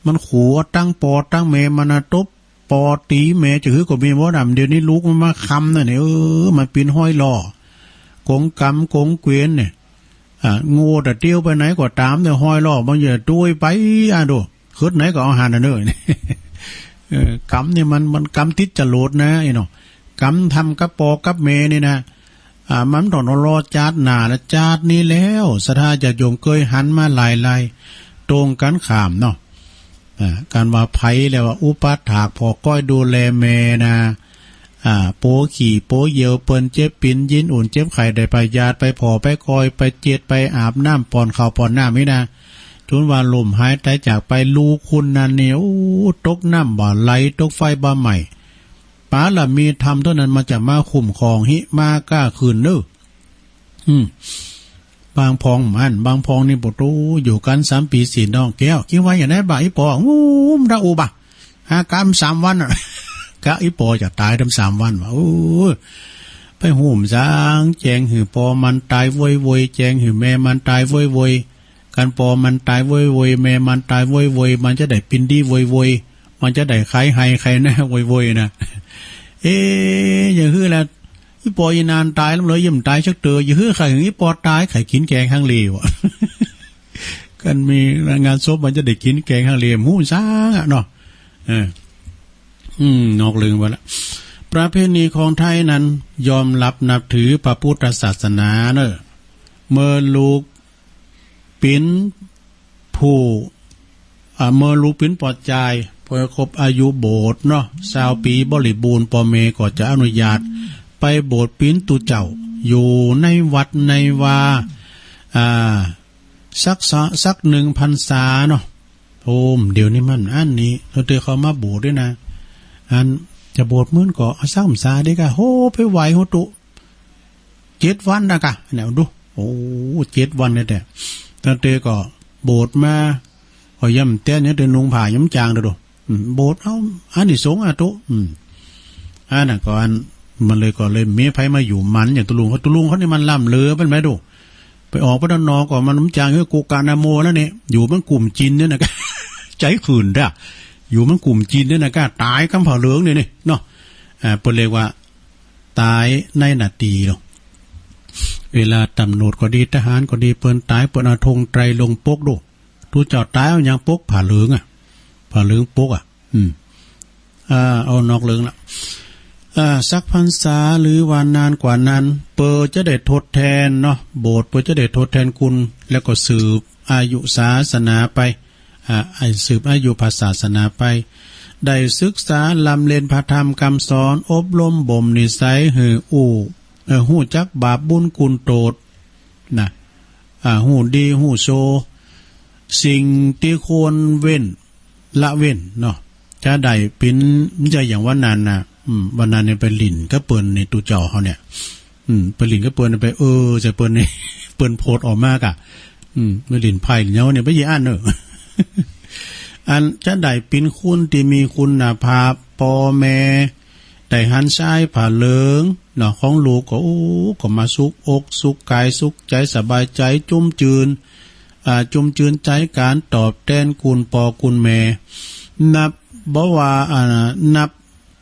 มันขัวตั้งปอตั้งแม่มันนะ ตบปอตี๋แม่จะหื้อก็มีบ่ดำ เดี๋ยวนี้ลูกมันมาคำน่ะเนี่ย เออ มันปิ้นห้อยล้อ กงกำกงเกวียนเนี่ย อ่า โง่แต่เตี้ยวไปไหนก็ต๋ามเนี่ย ห้อยล้อ มันจะตุ้ยไป อ่ะดู คิดไหนก็เอาหันน่ะเนอะ เออ กรรมเนี่ยมัน มันกรรมติดจรวดนะไอ้เนาะ กรรมทำกับปอกับแม่นี่นะ อ่า มันต้องรอจาติหน้าและจาตินี้แล้ว ศรัทธาญาติโยมเกยหันมาหลายๆ ตรงกั๋นข้ามเนาะ อ่า การว่าไผแล้วว่าอุปถากผ่อก้อยดูแลแม่นะ อ่า โปขี้โปเยี่ยวเปิ้นเจ็บปิ๋นยินอุ่นเจ็บไข้ได้ไปหยาดไปผ่อไปก้อยไปเจ็ดไปอาบน้ำป้อนข้าวป้อนน้ำนี่นะ จนว่าล้มหายต๋ายจากไป ลูกคุณนั้นนี่ โอ้ ตกน้ำบ่ไหล ตกไฟบ่ไหม้ ปาระมีธรรมเต้านั้นมันจะมาคุ้มครอง หิมาก้าคืนเนอะ อืม บางพองมัน บางพองนี่ โปโต อยู่กันสามปีสี่น้อง แก้ว คิดว่าอย่างไรบ่า อีปอ งุ้มดาอูบ่า หากำสามวันน่ะ กะอีปอจะตายทั้งสามวันว่ะ โอ้ย ไปฮู้สาง แจ้งหื้อปอมันตายโวยโวย แจ้งหื้อแม่มันตายโวยโวย คันปอมันตายโวยโวย แม่มันตายโวยโวย มันจะได้ปินดีโวยโวย มันจะได้ขายไฮ่ขายนาโวยโวยนะ เอ๊ะ อย่าหื้อละ อีปออีนานตายแล้วเลย ยังตายสักเตือ อย่าหื้อใครถึงอีปอตาย ใครกินแกงฮังเลวะ กันมีงานศพมันจะได้กินแกงฮังเลว ฮู้สางอะเนาะ เออ อืม นอกเรื่องไปละ ประเพณีของไทยนั้นยอมรับนับถือพระพุทธศาสนาเนอะ เมื่อลูก ปิ๋นผู้ อ่า เมื่อลูกปิ๋นปอดจาย พอครบอายุโบสถ์เนาะ ซาวปีบริบูรณ์ ปอแม่ก็จะอนุญาตไปโบสถ์ปิ๋นตุ๊เจ้า อยู่ในวัดในวา อ่า สักสะ สักหนึ่งพรรษาเนาะ โอ้ เดี๋ยวนี้มันอันนี้ เธอเขามาโบสถ์ด้วยนะ อันจะโบสถ์มื้นก็เอาสักพรรษาเด้อกะ โห ไปไหว้โหตุ เจ็ดวันนะกะ เนี่ยดู โอ้ เจ็ดวันเนี่ยแต่ ตั้งแต่ก็โบสถ์มา ก็ย่ำแต้นเนี่ยแต่นุ่งผ้าย้อมจางเด้อดู อืม โบสถ์เอา อานิสงส์อะตุ อืม อันน่ะก็อัน มันเลยก็เลยมีไผมาอยู่มันอย่างตุลุงเขา ตุลุงเขานี่มันล้ำเลือเป็นไหมดู ไปออกไปด้านนอกก็มันย้อมจางคือกุกะนาโมแล้วเนี่ย อยู่มันกลุ่มจีนเนี่ยนะกะ ใจขื่นเด้อ อยู่มันกลุ่มจีนเนี่ยนะกะ ตายกำผ้าเหลืองเนี่ยนี่เนาะ อ่า เปิ้นเรียกว่า ตายในหน้าตี้เนาะ เวลาตำรวจก็ดี ทหารก็ดี เปิ้นตาย เปิ้นเอาธงไตรรงค์ปกดู ตุ๊เจ้าตายเอาหยังปก ผ้าเหลืองอะ ผ้าเหลืองปกอะ อืม อ่า เอานอกเรื่องละ อ่า สักพรรษาหรือว่านานกว่านั้น เปิ้นจะได้ทดแทนเนาะ โบสถ์เปิ้นจะได้ทดแทนคุณ แล้วก็สืบอายุศาสนาไป อ่า ให้สืบอายุพระศาสนาไป ได้ศึกษาลำเลียนพระธรรมคำสอน อบรมบ่มนิสัยหื้ออู้ เอ่อ ฮู้จักบาปบุญคุณโทษนะ อ่า ฮู้ดีฮู้ชั่ว สิ่งที่ควรเว้น ละเว้นเนาะ จะได้เป๋น มันจะอย่างวันนั้นนะ อืม วันนั้นเนี่ยไปหลิ้นกับเปิ้นในตุ๊เจ้าเขาเนี่ย อืม ไปหลิ้นกับเปิ้นไป เออ จะเปิ้นนี่ เปิ้นโพดออกมากะ อืม ไปหลิ้นไพ่เหย้าเนี่ยไปเยียะอันเนอะ อันจะได้เป๋นคนที่มีคุณภาพ ปอแม่ ได้หันใช้ผ้าเหลืองเนาะ ของลูกก็ โอ้ ก็มาสุขอกสุขกายสุขใจสบายใจจุ่มจืน อ่า จุ่มจืนใจก๋านตอบแตนคุณปอคุณแม่ นับบ่ว่า อ่า นับ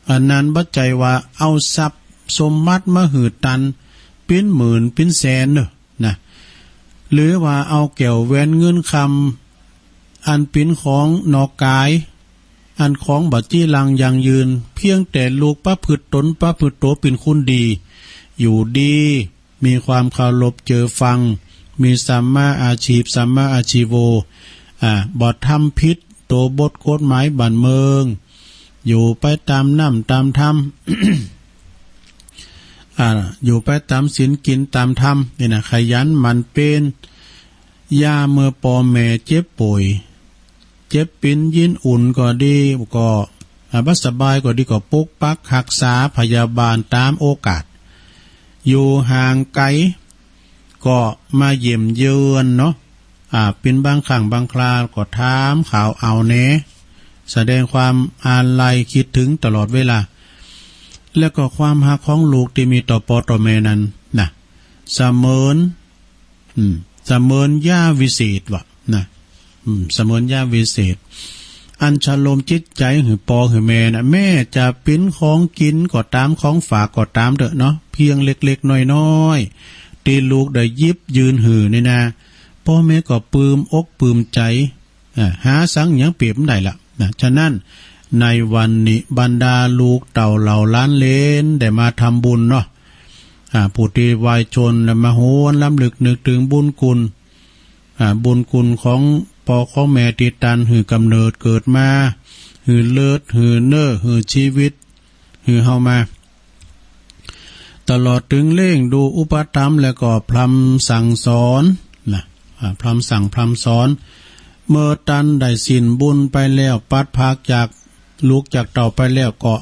อันนั้นบ่ใจ้ว่าเอาทรัพย์สมบัติมาหื้อตัน เป๋นหมื่นเป๋นแสนเนอะนะ หรือว่าเอาแก้วแหวนเงินคำ อันเป๋นของนอกกาย อันของบ่จีรังยั่งยืน เพียงแต่ลูกประพฤติตนประพฤติตัวเป๋นคนดี อยู่ดี มีความเคารพเจอฟัง มีสัมมาอาชีพ สัมมาอาชีโว อ่า บ่ทำผิดตัวบทกฎหมายบ้านเมือง อยู่ไปตามน้ำตามธรรม อ่า อยู่ไปตามศีลกินตามธรรม นี่นะ ขยันหมั่นเพียร ยามเมื่อปอแม่เจ็บป่วย เจ็บเป๋นยินอุ่นก็ดี ก็ อ่า บ่สบายก็ดี ก็ปกปักฮักษาพยาบาลตามโอกาส อยู่ห่างไกล ก็มาเยี่ยมเยือนเนาะ อ่า เป๋นบางครั้งบางคราวก็ถามข่าวเอาแหน่ แสดงความอาลัยคิดถึงตลอดเวลา แล้วก็ความฮักของลูกที่มีต่อปอต่อแม่นั้นนะ เสมือน อืม เสมือนยาวิเศษว่ะนะ อืม เสมือนยาวิเศษ อันชโลมจิตใจหื้อปอหื้อแม่นะ แม้จะเป๋นของกินก็ตาม ของฝากก็ตามเถอะเนาะ เพียงเล็กๆน้อยๆ ตี้ลูกได้หยิบยื่นหื้อนี่นะ ปอแม่ก็ปลื้มอกปลื้มใจ อ่า หาสังหยังเปรียบบ่ได้ละนะ ฉะนั้น ในวันนี้บรรดาลูกเต้าเหล่าหลานเหลนได้มาทำบุญเนาะ อ่า ผู้ที่วายชนได้มาหวนรำลึกนึกถึงบุญคุณ อ่า บุญคุณของปอของแม่ตี้ตันหื้อกำเนิดเกิดมา หื้อเลือด หื้อเนื้อ หื้อชีวิต หื้อเฮามา ตลอดถึงเลี้ยงดูอุปถัมภ์ แล้วก็พร่ำสั่งสอนนะ อ่า พร่ำสั่งพร่ำสอน เมื่อตันได้สิ้นบุญไปแล้ว พลัดพรากจากลูกจากเต้าไปแล้วก็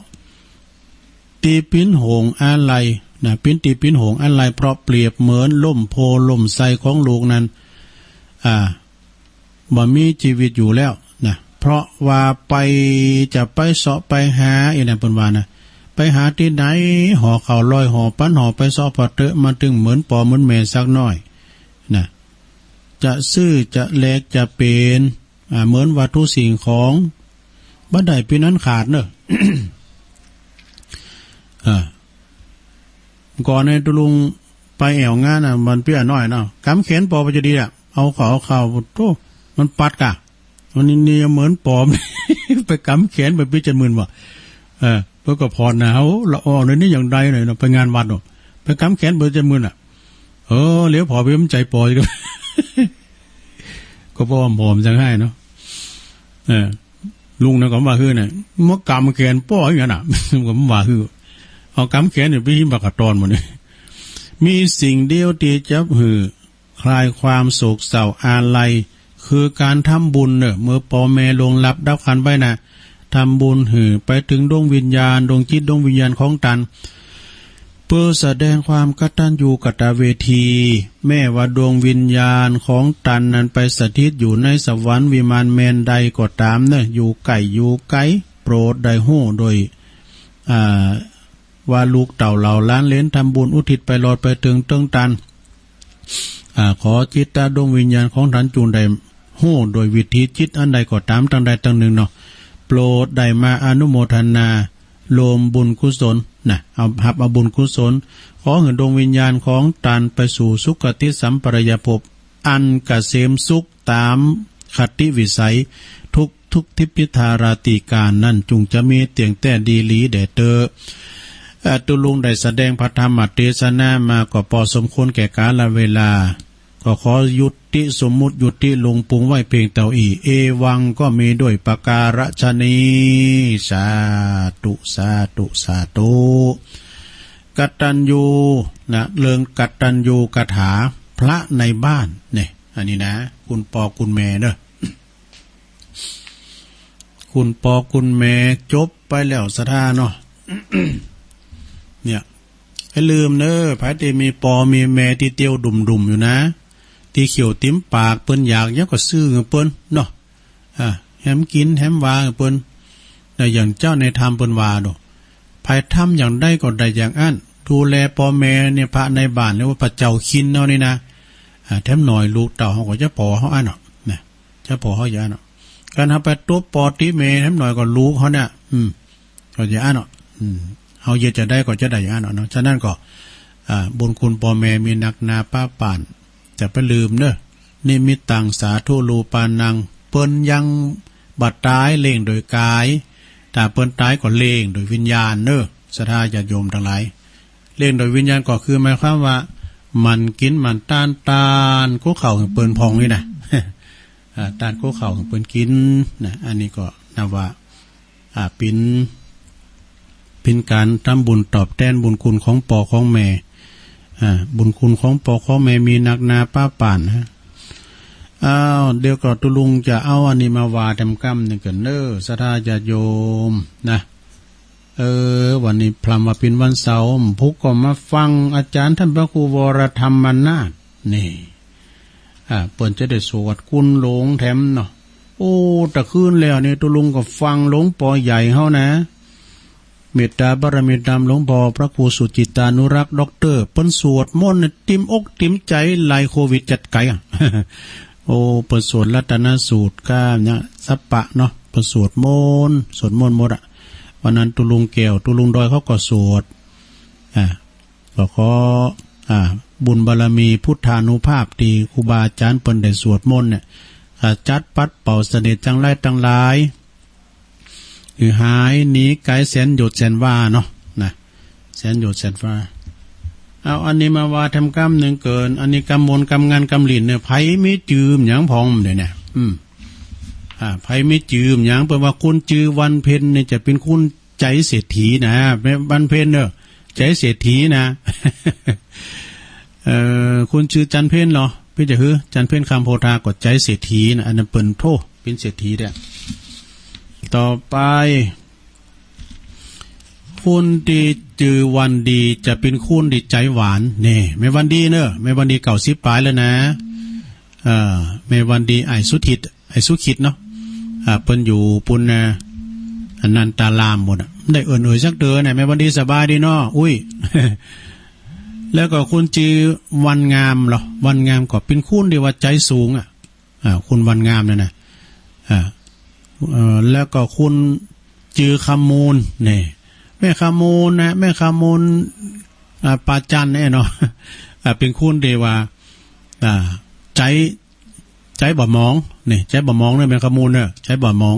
ตี้เป๋นห่วงอาลัย นะ ปิ้นตี้ปิ้นโหงอันใด เพราะเปรียบเหมือนล่มโพธิ์ล่มไทรของลูกนั้น อ่า บ่มีชีวิตอยู่แล้วนะ เพราะว่าไป จะไปเสาะไปหา อีนั่นเปิ้นว่านะ ไปหาตี้ไหน ห่อข้าวร้อยห่อพันห่อ ไปเสาะปะเต๊อะ มันตึงเหมือนปอเหมือนแม่สักหน่อยนะ จะซื้อจะแลกจะเปลี่ยน อ่า เหมือนวัตถุสิ่งของ บ่ได้เป๋นอันขาดเนอะ อ่า ก่อนในตุลุงไปแอ่วงานน่ะ มันเปี้ยน้อยเนาะ กำแขนปอไปจะดีอ่ะ เอาข้าว เอาข้าว โธ่ มันปัดกะ มันนี่เหมือนปอม ไปกำแขนไปปี้จะมึนว่ะ เออ เปิ้นก็ผ่อนนะ เอาละออกในนี้อย่างใดหน่อยเนาะ ไปงานวัดเนาะ ไปกำแขนเปิ้นจะมึนอ่ะ เออ เหลียวผ่อไปมันใจปอ ก็เพราะว่าผอมจังไห้เนาะ เออ ลุงนะก็ว่าฮื้อน่ะ มากำแขนป้ออย่างนั้นน่ะ ก็ว่าฮื้อ เอากำแขนเนี่ยไปหิ้มบักกะตอนหมดนี่ มีสิ่งเดียวที่จะหื้อคลายความโศกเศร้าอาลัย คือการทำบุญเนอะ เมื่อปอแม่ล่วงลับดับขันธ์ไปนะ ทำบุญหื้อไปถึงดวงวิญญาณ ดวงจิตดวงวิญญาณของตัน เพื่อแสดงความกตัญญูกตเวที แม้ว่าดวงวิญญาณของตันนั้นไปสถิตอยู่ในสวรรค์วิมานแมนใดก็ตามเนอะ อยู่ใกล้อยู่ไกล โปรดได้ฮู้โดย อ่า ว่าลูกเต้าเหล่าหลานเหลนทำบุญอุทิศไปรอดไปถึงเติงตัน อ่า ขอจิตตาดวงวิญญาณของตันจุ่งได้ฮู้โดยวิธีจิตอันใดก็ตาม ตังใดตังหนึ่งเนาะ โปรดได้มาอนุโมทนา รวมบุญกุศลนะ เอา ฮับเอาบุญกุศล ขอหื้อดวงวิญญาณของตันไปสู่สุคติสัมปรายภพ อันเกษมสุขตามคติวิสัย ทุกทุกทิพย์ทิพย์ทาราติการนั้น จุ่งจะมีเตียงแต่ดีหลีแด่เต๊อะ เอ่อ ตุลุงได้แสดงพระธรรมเตสนามาก็พอสมควรแก่กาลเวลา ก็ขอยุติสมมุติยุติลงปรุงไว้เพียงเต้าอี้ เอวังก็มีด้วยประการฉะนี้ สาธุ สาธุ สาธุ กตัญญูนะ เรื่องกตัญญูกถาพระในบ้านเนี่ย อันนี้นะ คุณปอคุณแม่เนอะ คุณปอคุณแม่จบไปแล้วศรัทธาเนาะ เนี่ย อย่าลืมเนอะ ไผตี้มีปอมีแม่ตี้เตียวดุ่มๆ อยู่นะ ตี้เขียวติ่มปาก เปิ้นอยากหยังก็ซื้อหื้อเปิ้นเนาะ อ่า แหมกินแหมวาหื้อเปิ้น แต่อย่างเจ้าในธรรมเปิ้นว่าโด ไผทำอย่างใดก็ได้อย่างอั้น ดูแลปอแม่เนี่ย พระในบ้านเรียกว่าพระเจ้าคินเฮานี่นะ อ่า แถมหน่อยลูกเต้าเฮาก็จะปอเฮาอั้นเนาะ นะ จะปอเฮาอย่างอั้นเนาะ การเฮาไปตบปอติแม่แถมหน่อยก็ลูกเฮาเนี่ย อืม ก็จะอั้นเนาะ อืม เฮาเยียะจะได้ก็จะได้อย่างอั้นเนาะ ฉะนั้นก็ อ่า บุญคุณปอแม่มีนักหนาปะปาน จะไปลืมเนอะ นิมิตตังสาธุรูปานัง เปิ้นยังบ่ตายเลี้ยงโดยกาย ถ้าเปิ้นตายก็เลี้ยงโดยวิญญาณเนอะ ศรัทธาญาติโยมทั้งหลาย เลี้ยงโดยวิญญาณก็คือหมายความว่า หมั่นกินหมั่นต้าน ต้านกู้ข้าวหื้อเปิ้นพ่องนี่นะ อ่า ต้านกู้ข้าวหื้อเปิ้นกินนะ อันนี้ก็นับว่า อ่า เป๋น เป๋นก๋านทำบุญตอบแตนบุญคุณของปอของแม่ อ่า บุญคุณของปอของแม่มีนักหนาปะปานนะ อ้าว เดี๋ยวก็ตุลุงจะเอาอันนี้มาว่าแถมกำหนึ่งก่อนเนอะ ศรัทธาญาติโยมนะ เออ วันนี้พลัมว่าเป๋นวันเสาร์ พุกก็มาฟังอาจารย์ท่านพระครูวรธรรมนาถ นี่ อ่า เปิ้นจะได้สวดคุณหลวงแถมเนาะ โอ้ ตะคืนแล้วนี่ ตุลุงก็ฟังหลวงปอใหญ่เฮานะ เมตตาบารมีธรรมหลวงปอพระครูสุจิตตานุรักษ์ ด็อกเตอร์ เปิ้นสวดมนต์เนี่ย ติ่มอกติ่มใจ ไล่โควิดจัดไก๋อะ โอ้ เปิ้นสวดรัตนสูตรก้าเนี่ย สัปปะเนาะ เปิ้นสวดมนต์ สวดมนต์หมดอะ วันนั้นตุลุงแก้ว ตุลุงดอยเขาก็สวด อ่า ก็ขอ อ่า บุญบารมีพุทธานุภาพตี้ครูบาอาจารย์เปิ้นได้สวดมนต์เนี่ย ขจัดปัดเป่าเสนียดจังไรทั้งหลาย หื้อหายหนีไก๋แสนโยชน์แสนวาเนาะ นะ แสนโยชน์แสนวา เอาอันนี้มาว่าแถมกำหนึ่งก่อน อันนี้กำมนต์กำงานกำหลิ้นเนี่ย ไผมีจื้อหยังพ่องเดี๋ยวเนี่ย อืม อ่า ไผมีจื้อหยัง เปิ้นว่าคนจื้อวันเพ็ญเนี่ยจะเป๋นคน ใจ๋เศรษฐีนะ แม่วันเพ็ญเนอะ ใจ๋เศรษฐีนะ เอ่อ คนจื้อจันเพ็ญเหรอ เป๋นจะหื้อ จันเพ็ญคำโพธาก็ใจ๋เศรษฐีนะ อันนั้นเปิ้นโธ่ เป๋นเศรษฐีเด้อ ต่อไป คนตี้ จื้อวันดีจะเป๋นคนตี้ใจ๋หวาน นี่ แม่วันดีเนาะ แม่วันดีเก้าสิบป๋ายแล้วนะ เออ แม่วันดี อ้ายสุขิต อ้ายสุขิตเนาะ อ่า เปิ้นอยู่ปู้นนะ อันนั้นตาลามปู้นน่ะ ได้เอิ้นเอ่ยสักเตื้อนะ แม่วันดีสบายดีเนาะ อุ้ย แล้วก็คนจื้อวันงามเหรอ วันงามก็เป๋นคนตี้ว่าใจ๋สูงอะ อ่า คุณวันงามเนี่ยนะ อ่า เอ่อ แล้วก็คนจื้อคำมูล นี่ แม่คำมูลนะ แม่คำมูล อ่า ปาจันเนี่ยเนาะ อ่า เป๋นคนตี้ว่า อ่า ใจ๋ ใจ๋บ่หมอง นี่ ใจ๋บ่หมองเนาะ แม่คำมูลเนาะ ใจ๋บ่หมอง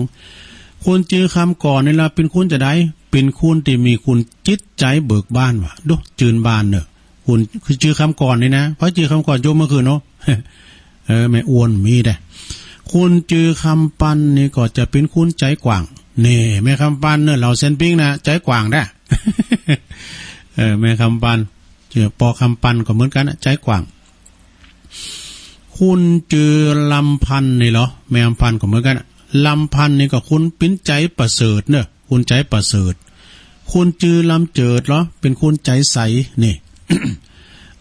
คนจื้อคำก่อนนี่ละ เป๋นคนจะใด เป๋นคนตี้มีคุณจิตใจ๋เบิกบานว่ะ ดู จื้นบานเนาะ คนจื้อคำก่อนนี่นะ ไผจื้อคำก่อนยกมือขึ้นเนาะ เออ แม่อ้วนมีได้ คนจื้อคำปันนี่ก็จะเป๋นคนใจ๋กว้าง นี่ แม่คำปันเนาะ เหล่าแซนปิ้งนะ ใจ๋กว้างได้ เออ แม่คำปัน จื้อปอคำปันก็เหมือนกั๋นนะ ใจ๋กว้าง คนจื้อลำพันธ์นี่เหรอ แม่ลำพันธ์ก็เหมือนกั๋นนะ ลำพันธ์นี่ก็คนเป๋นใจ๋ประเสริฐเนาะ คนใจ๋ประเสริฐ คนจื้อลำเจิดเหรอ เป๋นคนใจ๋ใส นี่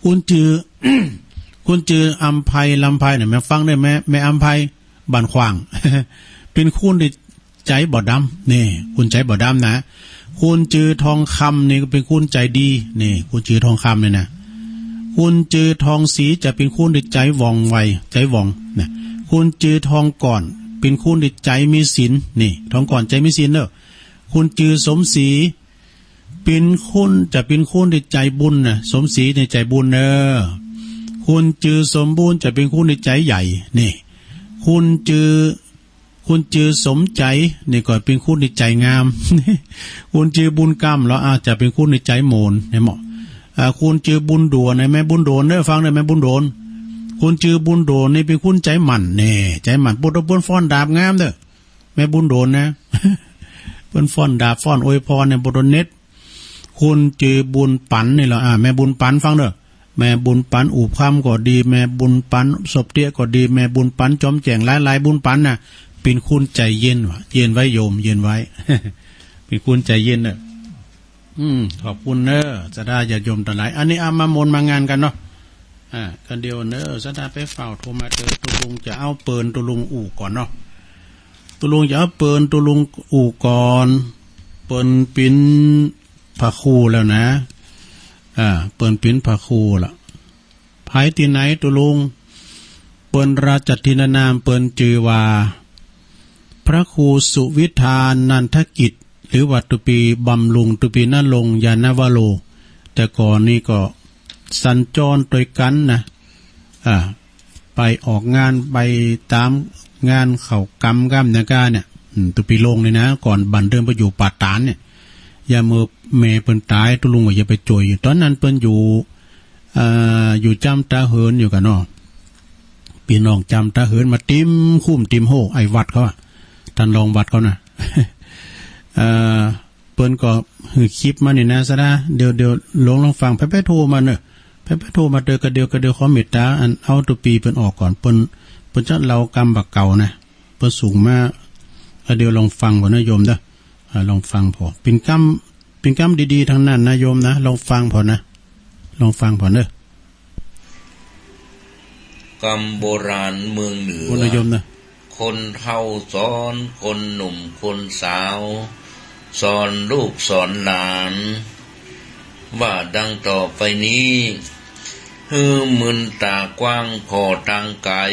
คนจื้อ คนจื้ออำไพ ลำไพเนี่ย แม่ฟังได้ แม่ แม่อำไพ บ้านขว้าง เป๋นคนตี้ใจ๋บ่ดำ นี่ คนใจ๋บ่ดำนะ คนจื้อทองคำนี่ก็เป๋นคนใจ๋ดี นี่ คนจื้อทองคำนี่นะ คนจื้อทองศรีจะเป๋นคนตี้ใจ๋ว่องไว ใจ๋ว่องนะ คนจื้อทองก่อน เป๋นคนตี้ใจ๋มีศีล นี่ ทองก่อนใจ๋มีศีลเนาะ คนจื้อสมศรี เป๋นคน จะเป๋นคนตี้ใจ๋บุญนะ สมศรีนี่ใจ๋บุญเนาะ คนจื้อสมบูรณ์จะเป๋นคนตี้ใจ๋ใหญ่ นี่ คนจื้อ คนจื้อสมใจ๋ นี่ก็เป๋นคนตี้ใจ๋งาม คนจื้อบุญกำเหรอ อาจจะเป๋นคนตี้ใจ๋โหมน เห็นบ่ อ่า คนจื้อบุญโดน แม่บุญโดนเนาะ ฟังเนาะ แม่บุญโดน คนจื้อบุญโดนนี่เป๋นคนใจ๋หมั่น นี่ ใจ๋หมั่น ปู้น ปู้นฟ้อนดาบงามเนาะ แม่บุญโดนนะ เปิ้นฟ้อนดาบฟ้อนอวยพรเนี่ย บ่โดนเน็ต คนจื้อบุญปันนี่เหรอ อ่า แม่บุญปันฟังเนาะ แม่บุญปันอู่คำก็ดี แม่บุญปันสบเตี้ยก็ดี แม่บุญปันจอมแจ้ง หลายๆ บุญปันน่ะ เป๋นคนใจ๋เย็นว่ะ เย็นไว้โยม เย็นไว้ เป๋นคนใจ๋เย็นเนาะ อืม ขอบคุณเนาะ ศรัทธาญาติโยมตังหลาย อันนี้เอามาโหมนมางานกั๋นเนาะ อ่า กั๋นเดียวเนาะ ศรัทธาไปเฝ้าโทรมาเตอ ตุลุงจะเอาเปิ้นตุลุงอู้ก่อนเนาะ ตุลุงจะเอาเปิ้นตุลุงอู้ก่อน เปิ้นเป๋นพระครูแล้วนะ อ่า เปิ้นเป๋นพระครูละ ไผตี้ไหนตุลุง เปิ้นราชทินนามเปิ้นจื้อว่า พระครูสุวิทานันทกิจ หรือว่าตุปีบำรุง ตุปีณรงค์ยานวโร แต่ก่อนนี้ก็สัญจรตวยกั๋นนะ อ่า ไปออกงาน ไปต๋ามงานเข้ากรรมกรรมนาคาเนี่ย อืม ตุปีลงนี่นะ ก่อนบั้นเดิมไปอยู่ป่าตาดเนี่ย ยามเมื่อแม่เปิ้นต๋าย ตุลุงก็ยังไปจ่วยอยู่ ต๋อนนั้นเปิ้นอยู่ อ่า อยู่จำตาเหินอยู่กั๋นเนาะ ปี้น้องจำตาเหินมาติมคุ้มติมโฮ ไอ้วัดเขาอะ ต้านรองวัดเขานะ เอ่อ เปิ้นก็หื้อคลิปมานี่นะ ศรัทธา เดี๋ยว เดี๋ยวลอง ลองฟัง ไผๆ โทรมาเนาะ ไผๆ โทรมาเตอ กะเดียว กะเดียวขอเมตต๋า อันเอาตุปีเปิ้นออกก่อน เปิ้น เปิ้นจะเล่ากำบ่าเก่านะ เปิ้นส่งมา กะเดียวลองฟังก่อนนะโยมเนาะ อ่า ลองฟังผ่อ เป๋นกำ เป๋นกำดีๆ ตังนั้นนะโยมนะ ลองฟังผ่อนะ ลองฟังผ่อเนาะ กำโบราณเมืองเหนือ คนละยมนะ คนเฒ่าสอนคนหนุ่มคนสาว สอนลูกสอนหลาน ว่าดังต่อไปนี้ หื้อมึนต๋ากว้างผ่อตางไก๋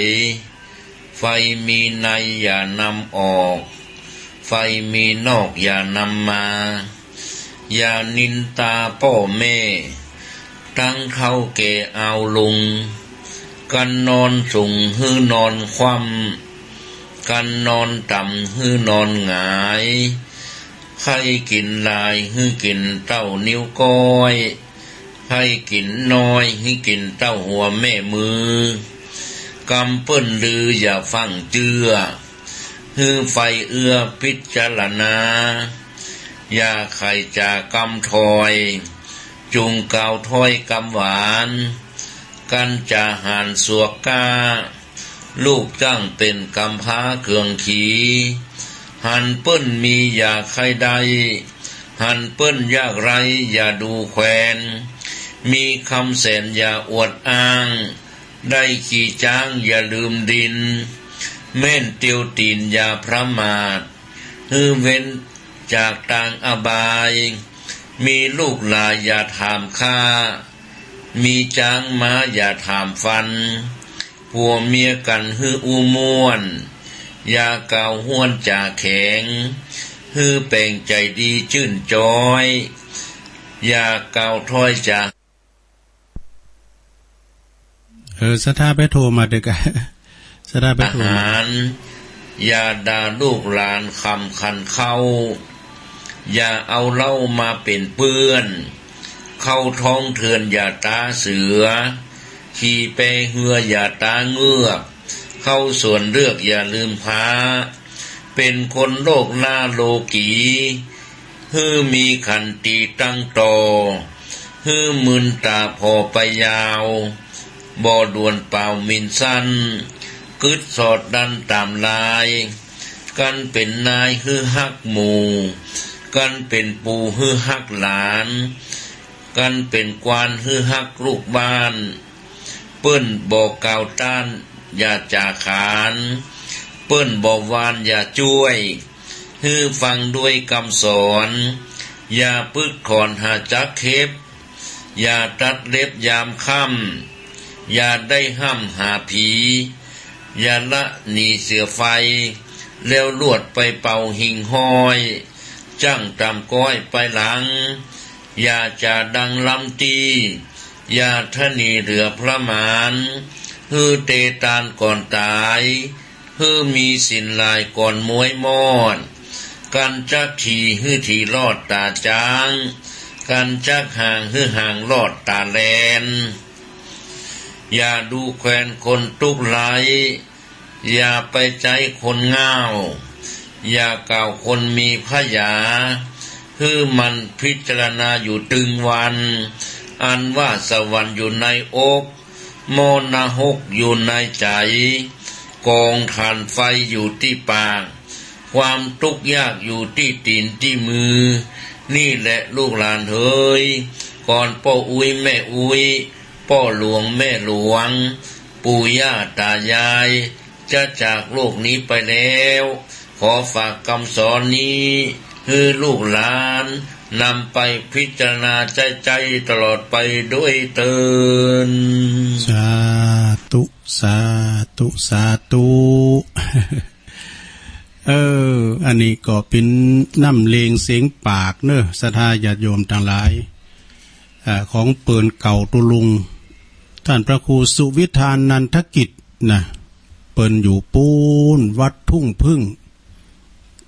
ไฟมีในอย่านำออก ไฟมีนอกอย่านำมา อย่านินตาป้อแม่ ตังเฒ่าแก่อาวลุง กั๋นนอนสูงหื้อนอนคว่ำ กั๋นนอนต่ำหื้อนอนหงาย ใค่กิ๋นหลายหื้อกิ๋นเต้านิ้วก้อย ใค่กิ๋นน้อยหื้อกิ๋นเต้าหัวแม่มือ กำเปิ้นลืออย่าฟั่งเจื้อ หื้อใฝ่เอื้อพิจารณา อย่าใค่จ๋ากำถอย จุ่งกล่าวถ้อยกำหวาน กั๋นจ๋าหานสวกก้า ลูกจ้างเป๋นกำพร้าเคืองขี หันเปิ้นมีอย่าใค่ได้ หันเปิ้นยากไร้อย่าดูแควน มีคำแสนอย่าอวดอ้าง ได้ขี่จ๊างอย่าลืมดิน แม่นเตียวตีนอย่าประมาท หื้อเว้นจากตางอบาย มีลูกหลายอย่าถามข้า มีจ๊างม้าอย่าถามฟัน ผัวเมียกันหื้ออู้ม่วน อย่ากล่าวห้วนจ๋าแข็ง หื้อแป๋งใจ๋ดีจื้นจ๊อย อย่ากล่าวถ้อยจ๋า เออ ศรัทธาไปโทรมาเด้อกะ ศรัทธาไปโทรมา อาหาร อย่าด่าลูกหลานคำคันเข้า อย่าเอาเหล้ามาเป๋นเปื้อน เข้าท้องเถื่อนอย่าต๋าเสือ ขี่แปเฮืออย่าต๋าเงือก เข้าสวนเลือกอย่าลืมพระ เป๋นคนโลกหน้าโลกี หื้อมีขันติตั้งต่อ หื้อมืนต๋าผ่อไปยาว บ่ด่วนเป่ามินสั้น กึ๊ดสอดดันต๋ามลาย กันเป๋นนายหื้อฮักหมู่ กันเป๋นปู่หื้อฮักหลาน กันเป๋นกวานหื้อฮักลูกบ้าน เปิ้นบ่กล่าวต้านอย่าจ๋าขาน เปิ้นบ่วานอย่าจ้วย หื้อฟังด้วยกำสอน อย่าปึกถอนหาจักเข็บ อย่าตัดเล็บยามค่ำ อย่าได้ห้ำหาผี อย่าละหนีเสือไฟ แล้วลวดไปเป่าหิ่งห้อย จั่งต๋ามก้อยไปหลัง อย่าจ๋าดังล้ำตี้ อย่าทะหนีเหลือประมาณ หื้อเตตานก่อนต๋าย หื้อมีศีลหลายก่อนม้วยมอด กันจักถีหื้อถีรอดต๋าจ๊าง กันจักห่างหื้อห่างรอดต๋าแลน อย่าดูแควนคนตุ๊กข์ไร้ อย่าไปใจ๊คนง่าว อย่ากล่าวคนมีพยา หื้อหมั่นพิจารณาอยู่ตึงวัน อันว่าสวรรค์อยู่ในอก หม้อนรกอยู่ในใจ๋ กองถ่านไฟอยู่ตี้ปาก ความตุ๊กข์ยากอยู่ตี้ตี๋นตี้มือ นี่แหละลูกหลานเหย ก่อนป้ออุ๊ยแม่อุ๊ย ป้อหลวงแม่หลวง ปู่ย่าต๋ายาย จะจากโลกนี้ไปแล้ว ขอฝากกำสอนนี้ หื้อลูกหลานนำไปพิจารณาใจ๊ใจ๊ตลอดไปด้วยเทอญ สาธุ สาธุ สาธุ เออ อันนี้ก็เป๋นน้ำเลงเสียงปากเนอะ ศรัทธาญาติโยมตังหลาย อ่า ของเปิ้นเก่าตุลุง ท่านพระครูสุวิธานันทกิจนะ เปิ้นอยู่ปู๊นวัดทุ่งผึ้ง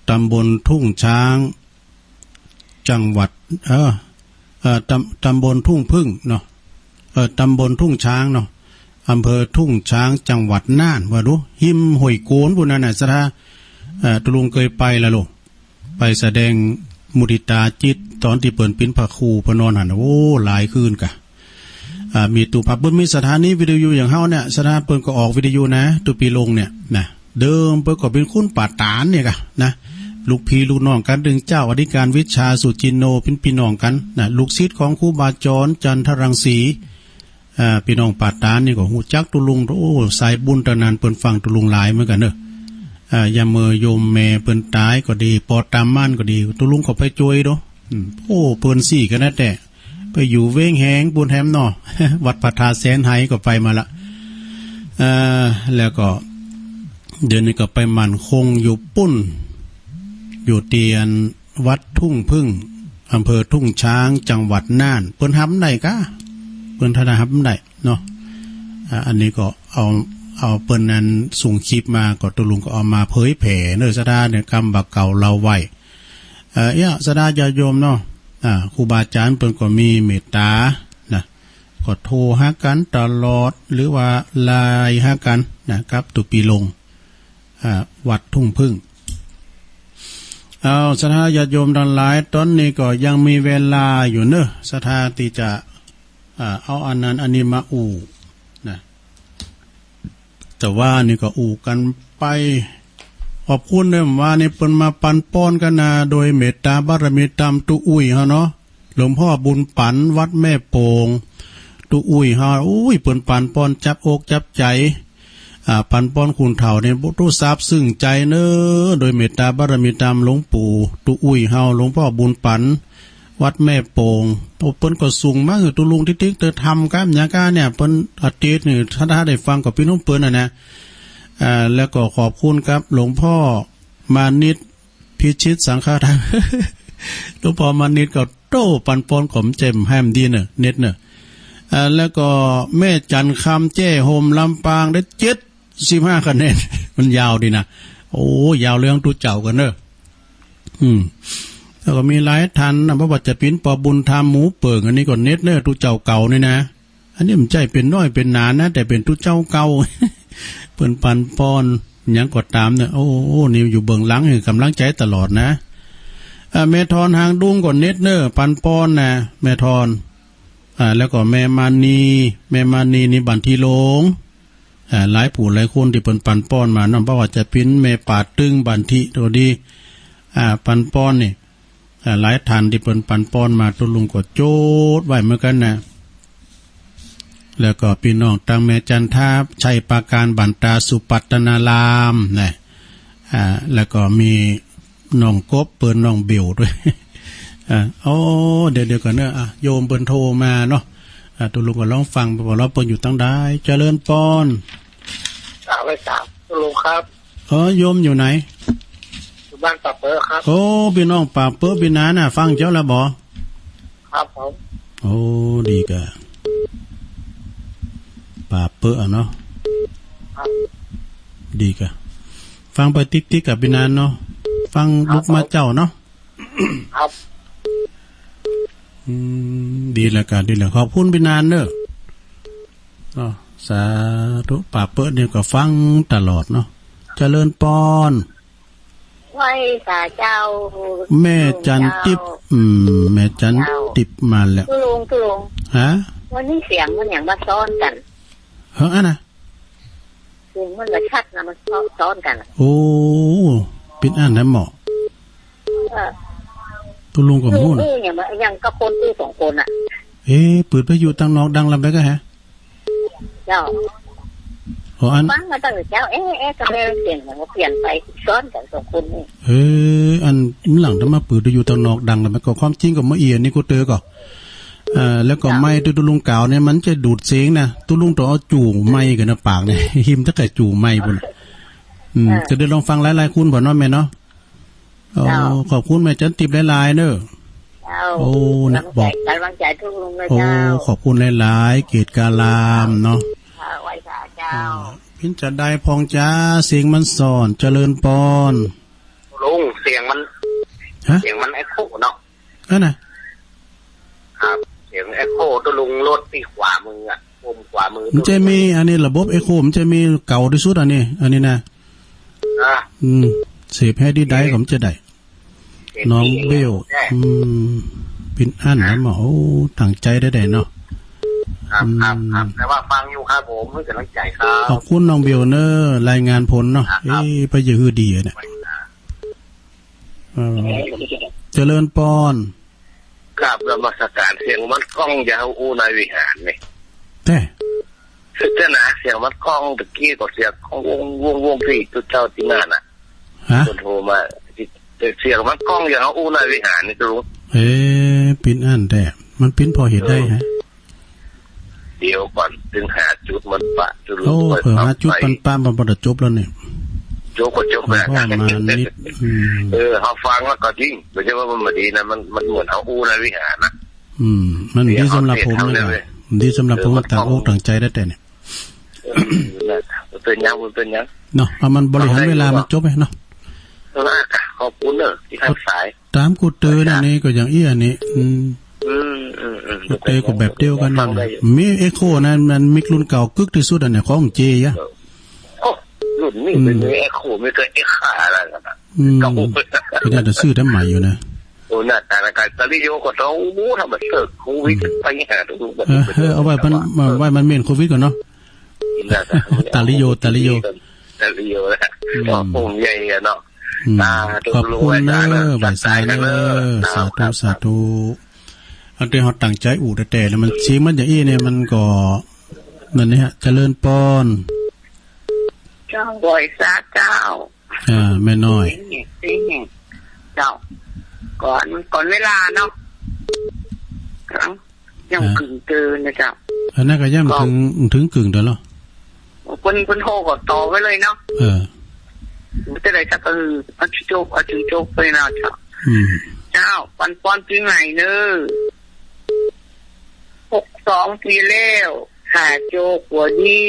ตำบลทุ่งช้าง จังหวัด เออ เอ่อ ตำ ตำบลทุ่งผึ้งเนาะ เอ่อ ตำบลทุ่งช้างเนาะ อำเภอทุ่งช้าง จังหวัดน่าน ว่าดู ฮิมห้วยโกนปู้นนั่นน่ะ ศรัทธา เอ่อ ตุลุงเกยไปละลูก ไปแสดงมุทิตาจิต ตอนตี้เปิ้นเป๋นพระครู เปิ้นนอนหั้น โอ้ หลายคืนกะ อ่า มีตู้พัก เปิ้นมีสถานีวิทยุอย่างเฮาเนี่ย ศรัทธาเปิ้นก็ออกวิทยุนะ ตู้ปีลงเนี่ยนะ เดิมเปิ้นก็เป๋นคนป่าตานเนี่ยกะนะ ลูกพี่ลูกน้องกั๋น ตึงเจ้าอธิการวิชาสุจินโน เป๋นพี่น้องกั๋นนะ ลูกศิษย์ของครูบาจรจันทรังสี อ่า พี่น้องป่าตานนี่ก็ฮู้จักตุลุง โอ้ สายบุญตังนั้น เปิ้นฟังตุลุงหลายเหมือนกั๋นเนอะ อ่า ยามเมื่อโยมแม่เปิ้นต๋ายก็ดี ปอต๋ามม่านก็ดี ตุลุงก็ไปจ้วยโด อืม โอ้ เปิ้นซี้กั๋นนะแต๊ ไปอยู่เวียงแหงปู๊นแหมเนาะ วัดพระธาตุแสนไหก็ไปมาละ เอ่อ แล้วก็ เดี๋ยวนี้ก็ไปมั่นคงอยู่ปู๊น อยู่ตี้วัดทุ่งผึ้ง อำเภอทุ่งช้าง จังหวัดน่าน เปิ้นฮับได้กะ เปิ้นถ้าได้ฮับได้เนาะ อ่า อันนี้ก็เอา เอาเปิ้นนั้นส่งคลิปมา ก็ตุลุงก็เอามาเผยแผ่เนอะ ศรัทธาเนี่ย กำบ่าเก่าเล่าไว้ เอ่อ เนี่ย ศรัทธาญาติโยมเนาะ อ่า ครูบาอาจ๋ารย์เปิ้นก็มีเมตต๋านะ ก็โทรหากั๋นตลอด หรือว่าไลน์หากั๋นนะ กับตู้ปีลง อ่า วัดทุ่งผึ้ง เอา ศรัทธาญาติโยมตังหลาย ต๋อนนี้ก็ยังมีเวลาอยู่เนอะ ศรัทธาตี้จะ อ่า เอาอันนั้นอันนี้มาอู้นะ แต่ว่านี่ก็อู้กั๋นไป ขอบคุณเนอะ ว่านี่เปิ้นมาปันป้อนกั๋นนะ โดยเมตตาบารมีต๋ามตุ๊อุ้ยเฮาเนาะ หลวงพ่อบุญปั๋น วัดแม่โป่ง ตุ๊อุ้ยเฮา อุ้ย เปิ้นปันป้อนจับอกจับใจ๋ อ่า ปันป้อนคนเฒ่านี่ บ่ ตุ๊ซาบซึ้งใจ๋เนอะ โดยเมตตาบารมีต๋ามหลวงปู่ตุ๊อุ้ยเฮา หลวงพ่อบุญปั๋น วัดแม่โป่ง โอ้ เปิ้นก็ส่งมาหื้อตุ๊ลุงติ๊กๆ เตอทำก้ามหยังก้าเนี่ย เปิ้นอาทิตย์นี่ ถ้า ถ้าได้ฟังก็ปี้น้องเปิ้นน่ะนะ อ่า แล้วก็ขอบคุณครับ หลวงพ่อมานิต พิชิตสังฆทาน หลวงพ่อมานิตก็โต้ปันป้อนก็บ่แจ่มแฮมดีเนอะ เน็ตเนอะ อ่า แล้วก็แม่จันทร์คำ แจ้ห่ม ลำปาง ได้เจ็ดสิบห้าคะแนน มันยาวดีนะ โอ้ ยาวเรื่องตุ๊เจ้ากั๋นเนอะ อืม แล้วก็มีหลายท่านนะ บ่ว่าจะเป๋นปอบุญธรรม หมูเปิ่ง อันนี้ก็เน็ตเนอะ ตุ๊เจ้าเก่านี่นะ อันนี้มันบ่ใจ้เป๋นน้อยเป๋นหนานะ แต่เป๋นตุ๊เจ้าเก่า เปิ้นปันป้อนหยังก็ต๋ามเนอะ โอ้ นี่อยู่เบื้องหลังหื้อกำลังใจ๋ตลอดนะ อ่า แม่ทอนหางดุงก็เน็ตเนอะ ปันป้อนนะ แม่ทอน อ่า แล้วก็แม่มานี แม่มานีนี่บันทีหลง อ่า หลายผู้หลายคนตี้เปิ้นปันป้อนมาเนาะ บ่ว่าจะเป๋นแม่ป่าตึงบันทีก็ดี อ่า ปันป้อนนี่ อ่า หลายท่านตี้เปิ้นปันป้อนมา ตุ๊ลุงก็จดไว้เหมือนกั๋นนะ แล้วก็ปี้น้องตางแม่จันทา ชัยปราการ บ้านตาสุปัตตนารามนะ อ่า แล้วก็มีน้องกบเปิ้น น้องเบลด้วย อ่า โอ้ เดี๋ยว เดี๋ยวก่อนเนอะ อ่ะ โยมเปิ้นโทรมาเนาะ อ่า ตุ๊ลุงก็ลองฟังไปก่อนว่าเปิ้นอยู่ตางใด เจริญปอน สามร้อยสาม ตุ๊ลุงครับ เออ โยมอยู่ไหน อยู่บ้านป่าเป๊อะครับ โอ้ ปี้น้องป่าเป๊อะ ปี้นานน่ะ ฟังเจ้าแล้วบ่ ครับผม โอ้ ดีก่ะ ป่าเป๊อะอะเนาะ ครับ ดีก่ะ ฟังไปติ๊กๆ กับปี้นานเนาะ ฟังลุกมาเจ้าเนาะ ครับ อืม ดีแล้วก่ะ ดีแล้ว ขอบคุณปี้นานเนอะ เนาะ สาธุ ป่าเป๊อะนี่ก็ฟังตลอดเนาะ เจริญปอน ไหว้สาเจ้า แม่จันติ๊บ เจ้า อืม แม่จันติ๊บมาแล้ว ตุ๊ลุง ตุ๊ลุง ฮะ วันนี้เสียงมันอย่างมาซ้อนกั๋น เฮ้อ อันน่ะ เสียงมันกระชัดนะ มันซ้อน ซ้อนกั๋น โอ้ เป๋นอันนั้นเหมาะ เออ ตุ๊ลุงก็บ่ฮู้นะ เออ อย่าง อย่างกับคนอู้สองคนน่ะ เอ๊ะ เปิดวิทยุตางนอกดังลำใดก่อฮะ เจ้า โอ้ อัน ฟังมาตั้งแต่เช้า เอ๊ะ เอ๊ะ ทำไมเสียงมันเปลี่ยนไป ซ้อนกั๋นสองคนนี่ เออ อันหลังจะมาเปิดวิทยุตางนอกดังลำใดก่อ ความจริงก็บ่เอี่ยนี่กูเตอก่อ เอ่อ แล้วก็ไมค์ตุ๊ลุงกล่าวเนี่ย มันจะดูดเสียงนะ ตุ๊ลุงต้องเอาจู่ไมค์กั๋นนะ ปากเนี่ย หิมจะไก่จู่ไมค์พุ้นน่ะ อืม เออ จะได้ลองฟังหลายๆ คนบ่เนาะแม่เนาะ โอ้ เจ้า ขอบคุณแม่จันติ๊บหลายๆ เนอะ เจ้า โอ้ นะ กำลังใจ บอก กำลังใจตุ๊ลุงเลย โอ้ เจ้า ขอบคุณหลายๆ เกตการามเนาะ เจ้า ไหว้สาเจ้า อ่า เปิ้นจะได้พองจ้า เสียงมันซ้อน เจริญปอน ลุง เสียงมัน ฮะ เสียงมันเอ็กโคเนาะ อันน่ะ ครับ เสียงเอ็กโคตุ๊ลุงรถตี้ขวามืออะ มุมขวามือ มันจะมี ตุ๊ลุง อันนี้ระบบเอ็กโค มันจะมีเก่าตี้สุดอันนี้ อันนี้นะ อ่ะ อืม เสพให้ดีได้ก็มันจะได้ เสพ น้องเบล แน่ อืม เปิ้นอั้นนะหมอ โอ้ ตั้งใจได้ๆ เนาะ ครับ ครับ ครับ อืม แต่ว่าฟังอยู่ครับผม ให้กำลังใจครับ ขอบคุณน้องเบลเนอะ รายงานผลเนาะ ครับ เอ๊ะ ไปอยู่หื้อดีอะเนี่ย เออ เจริญปอน กราบนมัสการ เสียงมันก้องยาวอู้ในวิหารนี่ แท้ เจ้านะ เสียงมันก้อง ตะกี้ก็เสียงก้องวง วง วง ตี้ตุ๊เจ้าตี้นั่นน่ะ ฮะ คนโทรมา เสียงมันก้องยาวอู้ในวิหารนี่ตุ๊ลุง เอ๊ะ เปิ้นอั้นแท้ มันเปิ้นเพราะเหตุใดฮะ เดี๋ยวก่อน ตึงหาจุดมันปะ จุด โอ้ เปิด เผื่อหาจุด ไป มันปะ มันบ่ได้จบแล้วเนี่ย จบก็จบ มัน แล้ว ก็มานิด อืม เออ เฮาฟังแล้วก็จริง บ่ใช่ว่ามันบ่ดีนะ มัน มันเหมือนเฮาอู้ในวิหารนะ อืม มันดีสำหรับผมเลยนะ เสียงเฮาเสียงเฮาเลย ดีสำหรับผม เออ มัน ตั้งอกตั้งใจได้แต่เนี่ย เออ นั่นน่ะ มันเป็นหยัง มันเป็นหยัง เนาะ เอามันบริหารเวลา มันจบไงเนาะ เอาละ ขอบคุณเนอะ ตี้ฮับสาย ต๋ามกูเตอนั่นนี่ก็อย่างอี้อันนี้ อืม อืม อืม อืม กูเตอก็แบบเดียวกั๋นนั่นน่ะ ฟังได้อยู่ มีเอ็กโคนะ มันมิกรุ่นเก่ากึ๊กตี้สุดอันเนี่ย ของเจยะ โอ้ รุ่นนี้ อืม เป็นเอ็กโค มีแต่เอ็กคาอะไรกันนะ อืม ก็ ก็น่าจะซื้อทำใหม่อยู่นะ โอ้ หน้าตาละกัน ตาลิโยก็ต้อง โอ้ ทำไมเสิร์ฟโควิด อืม ไปหาดู เออ เออ เอาไว้มัน เออ ไว้มันเม่นโควิดก่อนเนาะ หน้าตา ตาลิโย ตาลิโย เดียวนะ อืม ก็อุ้มใหญ่อะเนาะ อืม อ่า ขอบคุณเนอะ ไหว้สาเนอะ ไหว้สาเนอะ สาธุ ครับ สาธุ อันที่เฮาตั้งใจ๋อู้แต๊ๆ แล้วมัน เสียงมันอย่างอี้เนี่ย มันก็ นั่นเนี่ย เจริญปอน เจ้า ไหว้สาเจ้า อ่า แม่น้อย เจ้า ก่อน ก่อนเวลาเนาะ ยัง อ่า กึ่งเกินนะเจ้า อันนั้นก็ยัง ก็ ถึง ถึงกึ่งเดือนแล้ว เปิ้น เปิ้นโทรก็ต่อไว้เลยเนาะ เออ มันจะได้สัก เออ เอาจุก เอาจุกไปนะเจ้า อืม เจ้า ปันปอนปีใหม่เนอะ หกสองปีแล้ว ถ้าโจกว่าดี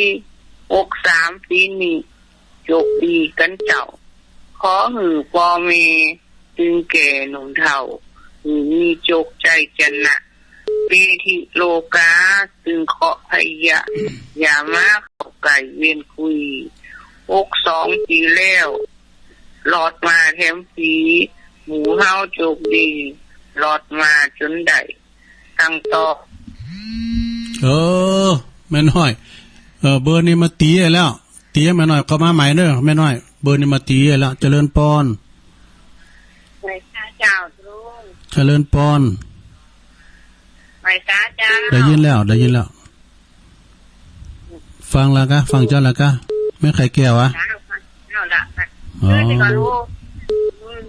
หกสามปีนี้ โจกดีกั๋นเจ้า ขอหื้อป้อแม่ ตึงแก่หนุ่มเฒ่า หื้อมีโจกใจ๊จะนะ เปทิโลกา ตึงเคราะห์ภัยยะ อย่ามาเข้าใก้เวรคุย หกสองปีแล้ว รอดมาแถมปี หมู่เฮาโจกดี รอดมาจ๋นได้ ตั้งต่อ เออ แม่น้อย เออ เบอร์นี้มาตี๋แล้ว ตี๋แม่น้อยเข้ามาใหม่เนอะ แม่น้อย เบอร์นี้มาตี๋แล้ว เจริญปอน ไหว้สาเจ้า ลุง เจริญปอน ไหว้สาเจ้า ได้ยินแล้ว ได้ยินแล้ว ฟังแล้วกะ ฟังเจ้าแล้วกะ แม่ไข่แก้วอะ เจ้า เจ้าละ อ๋อ เออ เดี๋ยวก่อนลูก อืม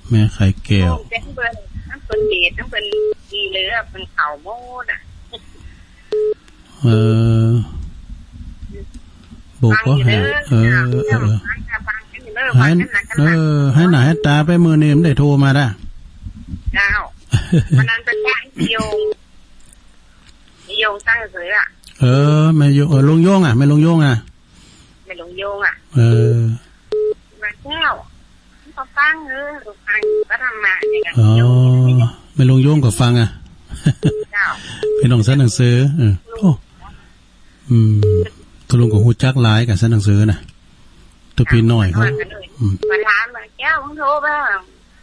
แม่ไข่แก้ว โอ้ เสียงเปิ้น ทั้งเปิ้นเดช ทั้งเปิ้นดีเลยอะ เปิ้นเข้าหมดอะ เออ บอกก็หา ฟังอยู่เด้อ เออ เออ เออ ฟังอยู่เด้อ ให้ ฟังกันนะ เออ ให้หน้าให้ต๋าไปมื้อนี้มันได้โทรมาละ เจ้า วันนั้นเป็นบ้านพี่โยง พี่โยงสร้างเสืออะ เออ แม่โยง เออ ลุงโยงอะ แม่ลุงโยงอะ แม่ลุงโยงอะ เออ มาเจ้า ก็ฟัง เออ ก็ฟัง ก็ธรรมะเนี่ย อ๋อ โยง แม่ลุงโยงก็ฟังอะ เจ้า พี่น้องสันหนังสือ เออ โอ้ อืม ตะลุงก็ฮู้จักหลายกับสันหนังสือนะ ตัวพี่น้อยเขา อืม มาถามว่า แก้ว มึงโทรมา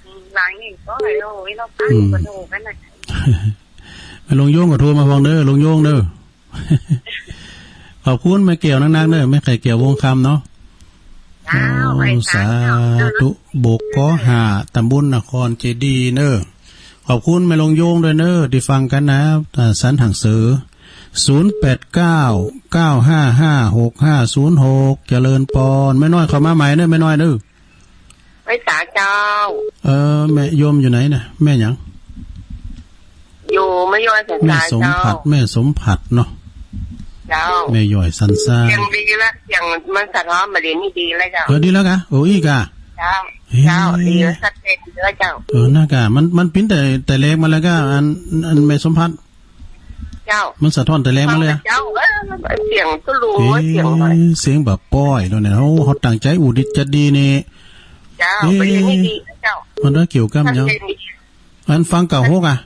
อืม หลังนี้ก็เลย โอ้ย เราฟัง อืม ก็โทรกันนะ แม่ลุงโยงก็โทรมาพองเด้อ ลุงโยงเด้อ ขอบคุณแม่แก้วนักๆ เด้อ แม่ไข่แก้ววงคำเนาะ เจ้า โอ้ ไปสา สาธุ บกกห้า ตำบลนครเจดีย์เนอะ ขอบคุณแม่ลุงโยงด้วยเนอะ ที่ฟังกันนะ อ่า สันหนังสือ ศูนย์แปดเก้า เก้าห้าห้า หกห้าศูนย์หก เจริญปอน แม่น้อยเข้ามาใหม่เนอะ แม่น้อยเนอะ ไหว้สาเจ้า เออ แม่โยมอยู่ไหนนะ แม่หยัง อยู่แม่ย้อยสันทราย แม่สมผัส เจ้า แม่สมผัสเนาะ เจ้า แม่ย้อยสันทราย เสียงดีละ เสียงมันสะท้อนมาเดี๋ยวนี้ดีแล้วเจ้า เออ ดีแล้วกะ โอ้ อีกอะ เจ้า เฮ้ย เจ้า ดีแล้ว ชัดเจนดีแล้วเจ้า เออ น่ากะ มัน มันปิ้นแต่ แต่แรกมาแล้วกะ อัน อันแม่สมผัส เจ้า มันสะท้อนแต่แรกมาเลยอะ เจ้า เออ เสียงตะลุง เอ๊ะ เสียงหน่อย เสียงแบบป้อยแล้วเนี่ย เฮา เฮาตั้งใจ๋อู้ดีจะดีนี่ เจ้า เอ๊ะ ประเด็นนี้ดีนะเจ้า มันได้เกี่ยวกับหยัง ชัดเจนดี อันฟังเก้าหกอะ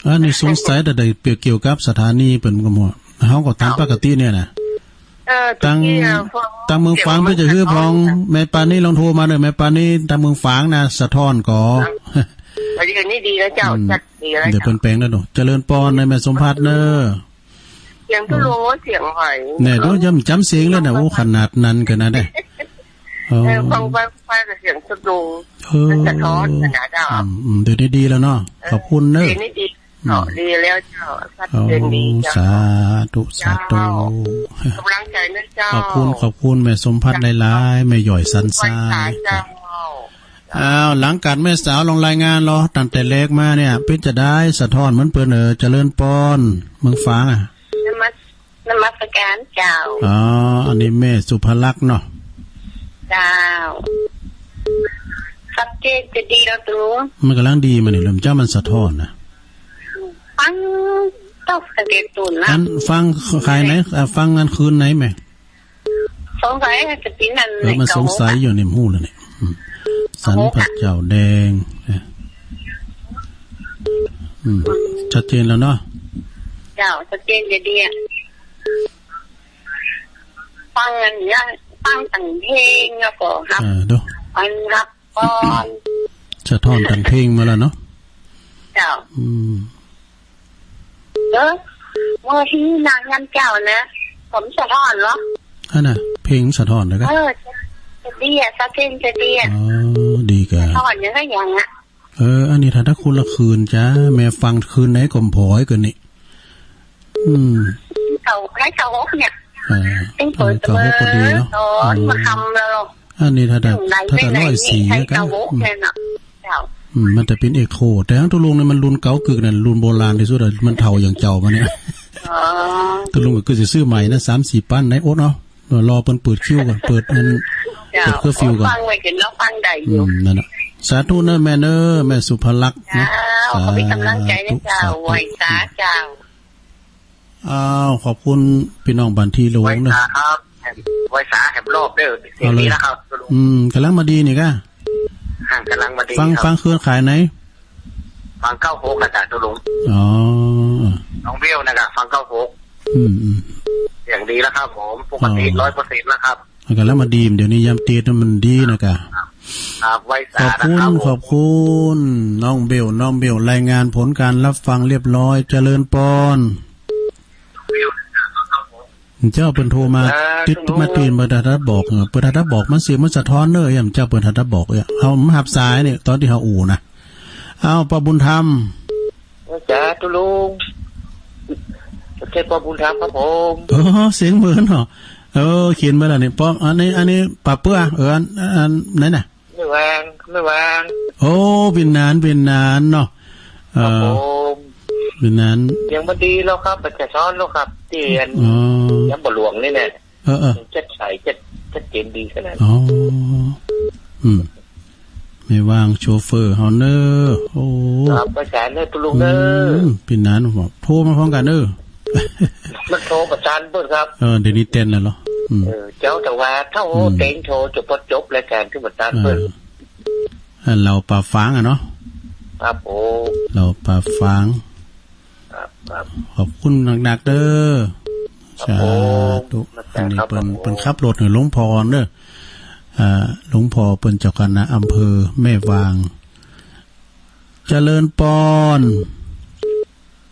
อันนี้สงสัยแต่ได้เกี่ยวกับสถานีเปิ้นก็หมด เฮาก็ตามปกติเนี่ยนะ เออ ตัง ตะกี้อะ ตังเมืองฝาง เสียงมัน เปิ้นจะฮื้อพอง สะท้อน แม่ปานีลองโทรมาเด้อ แม่ปานีตังเมืองฝางนะ สะท้อนก่อ ครับ ประเด็นนี้ดีแล้วเจ้า อืม ชัด ดีแล้ว เดี๋ยวเปิ้นแปลงแล้วเนาะ เจริญปอนในแม่สมผัสเนอะ เสียงตะลุง โอ้ เสียงหอย เนี่ย ดูจำ จำเสียงแล้วนะ โอ้ ขนาดนั้นกันนะเนี่ย เออ โอ้ ฟัง ฟัง ฟังเสียงตะลุง เออ มันสะท้อนขนาดนั้น อืม อืม เดี๋ยวนี้ดีแล้วเนาะ เออ ขอบคุณเนอะ เดี๋ยวนี้ดี อืม เนาะ ดีแล้วเจ้า ชัดเจนดีเจ้า โอ้ สาธุ สาธุ เจ้า กำลังใจนะเจ้า ขอบคุณ ขอบคุณแม่สมผัสหลายๆ แม่ย้อยสันทราย ไหว้สาเจ้า อ้าว หลังจากแม่สาวลองรายงานเหรอ ตั้งแต่แรกมาเนี่ย เปิ้นจะได้สะท้อนเหมือนเปิ้น เออ เจริญปอน เมืองฝางอะ นมัส นมัสการเจ้า อ๋อ อันนี้แม่สุภลักษณ์เนาะ เจ้า ชัดเจนจะดีแล้วตะลุง มันกำลังดีมานี่ เริ่มเจ้ามันสะท้อนนะ ฟัง ต้องสังเกตตุนนะ อันฟังขายไหน อ่ะ ฟังอันคืนไหนแม่ สงสัยจะเป็นอัน เออ มันสงสัยอยู่นี่ ฮู้แล้วนี่ อืม สันพระเจ้าแดง เนี่ย อืม ชัดเจนแล้วเนาะ เจ้า ชัดเจนจะดีอะ ฟังอันเนี้ย ฟังแต่งเพลงแล้วก็ครับ เออ ดู ฟังรับก่อน สะท้อนแต่งเพลงมาแล้วเนาะ เจ้า อืม เออ เมื่อที่นางงานเจ้านะ ผมสะท้อนเหรอ อันน่ะ เพ เก่งสะท้อนเลยกะ เออ จะดีอะ สะเทือนจะดีอะ อ๋อ ดีกะ สะท้อนยังไงยังอะ เออ อันนี้ถ้า ถ้าคนละคืนจ้า แม่ฟังคืนไหนก็บ่อยกว่านี้ อืม เก้า ให้เก้าหกเนี่ย เออ เออ เก้าหกก็ดีเนาะ ตอน อืม มาคำแล้ว อันนี้ถ้า ถ้า อืม ถ้า ถ้า ไหน ร้อยสี่ ให้ เนี่ยกะ เก้าหก อืม เนี่ยนะ เจ้า อืม มันจะเป็นเอโค แต่ฮั้นตุลุงเนี่ยมันรุ่นเก่ากึกนั่น รุ่นโบราณที่สุดอะ มันเฒ่าอย่างเจ้ามาเนี่ย อ๋อ ตุลุงก็คือสิซื้อใหม่นะ สามสี่ปัน ไหนอดเอา รอเปิ้นเปิดคิวก่อน เปิดอัน เจ้า เปิดเคอร์ฟิวก่อน ฟังไว้เห็นแล้วฟังได้อยู่ อืม นั่นน่ะ สาธุเนอะแม่เนอะ แม่สุภลักษณ์นะ เจ้า ขอเป็นกำลังใจนะเจ้า สาธุ ไหว้สาเจ้า อ้าว ขอบคุณพี่น้องบ้านที่หลวงเนอะ ไหว้สาครับ ไหว้สาแหมรอบเด้อ เสียงดีนะครับ เอาเลย อืม กำลังมาดีนี่กะ อ่ะ กำลังมาดี ฟัง ครับ ฟังเครือข่ายไหน ฟังเก้าหกนะจ๊ะ ตุลุง อ๋อ น้องเบลนะครับ ฟังเก้าหก อืม อืม เสียงดีแล้วครับผม ปกติ อ๋อ ร้อยเปอร์เซ็นต์ แล้วครับ กำลังมาดี เดี๋ยวนี้ยามเตียดมันดีนะกะ ครับ ไหว้สานะครับผม ขอบคุณ ขอบคุณ น้องเบล น้องเบล รายงานผลการรับฟังเรียบร้อย เจริญปอน เจ้าเปิ้นโทรมา เออ ติด ฮัลโหล มาตีน เปิ้นทัดบอก เออ เปิ้นทัดบอก มันเสียงมันสะท้อนเนอะ เอ้ย เจ้าเปิ้นทัดบอก เอ้ย เฮามาฮับสายเนี่ย ตอนที่เฮาอู้นะ เอ้า ป้าบุญธรรม สาธุลุง ใช่ป้าบุญธรรมครับผม เออ เสียงเหมือนเนาะ เออ เขียนไว้แล้วนี่ ป้า อันนี้ อันนี้ป้าเปื้อ เออ อัน อันไหนน่ะ ไม่วาง ไม่วาง โอ้ เป๋นหนาน เป๋นหนานเนาะ เออ ครับผม เป๋นหนาน ยังบ่ดีแล้วครับ ประชาชนแล้วครับ ที่อัน อ๋อ ยังบ่หลวงนี่แน่ เออ เออ ยังชัดใส ชัด ชัดเจนดีขนาด อ๋อ อืม แม่วางโชเฟอร์เฮาเนอะ โอ้ ครับ ประสานเนอะ ตุลุงเนอะ อืม เป๋นหนาน โทรมาพร้อมกันเนอะ มันโทรประสานเปิ้นครับ เออ เดี๋ยวนี้เต้นแล้วเหรอ อืม เออ เจ้า แต่ว่าถ้าโอ้ อืม เต็งโทรจะพอจบรายการที่ประสานเปิ้น เออ อันเหล่าป่าฝางอะเนาะ ครับผม เหล่าป่าฝาง ครับ ครับ ขอบคุณหนักๆ เด้อ ครับผม สาธุ ครับผม อันนี้เปิ้น เปิ้นขับรถให้หลวงพ่อเด้อ อ่า หลวงพ่อเปิ้นเจ้าคณะอำเภอแม่วาง เจริญปอน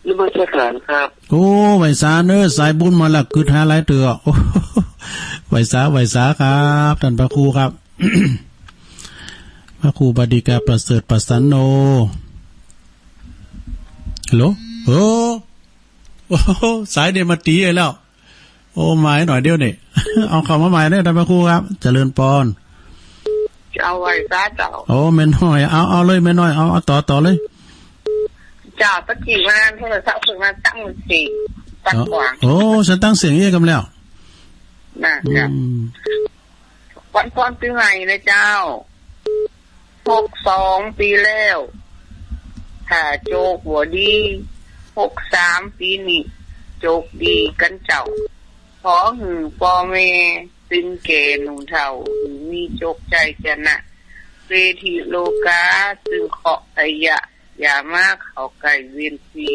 นมัสการครับ โอ้ ไหว้สาเนอะ สายบุญมาละ กึ๊ดหาหลายเตื้อ โอ้ ไหว้สา ไหว้สาครับ ท่านพระครูครับ พระครูบดีกาประเสริฐประสันโน ฮัลโหล โอ้ โอ้ สายเดียวมาตีแล้ว โอ้ มาหน่อยเดียวนี่ เอาเข้ามาใหม่เด้อ ท่านพระครูครับ เจริญปอน เอาไหว้สาเจ้า โอ้ แม่น้อย เอา เอาเลยแม่น้อย เอา เอาต่อ ต่อเลย เจ้า ตะกี้มาโทรศัพท์เพิ่นมาตั้งเสียง ตั้งขวาง โอ้ ฉันตั้งเสียงเอี้ยกำแล้ว น่ะ อืม เจ้า วันพรปีใหม่นะเจ้า หกสองปีแล้ว ถ้าโจคบ่ดี หกสามปีนี้ โจคดีกั๋นเจ้า ขอหื้อป้อแม่ ตึงแก่หนุ่มเฒ่า หื้อมีโจคชัยชนะ เศรษฐีโลกา ตึงเคราะห์พยา อย่ามาเข้าใกล้เวียนปี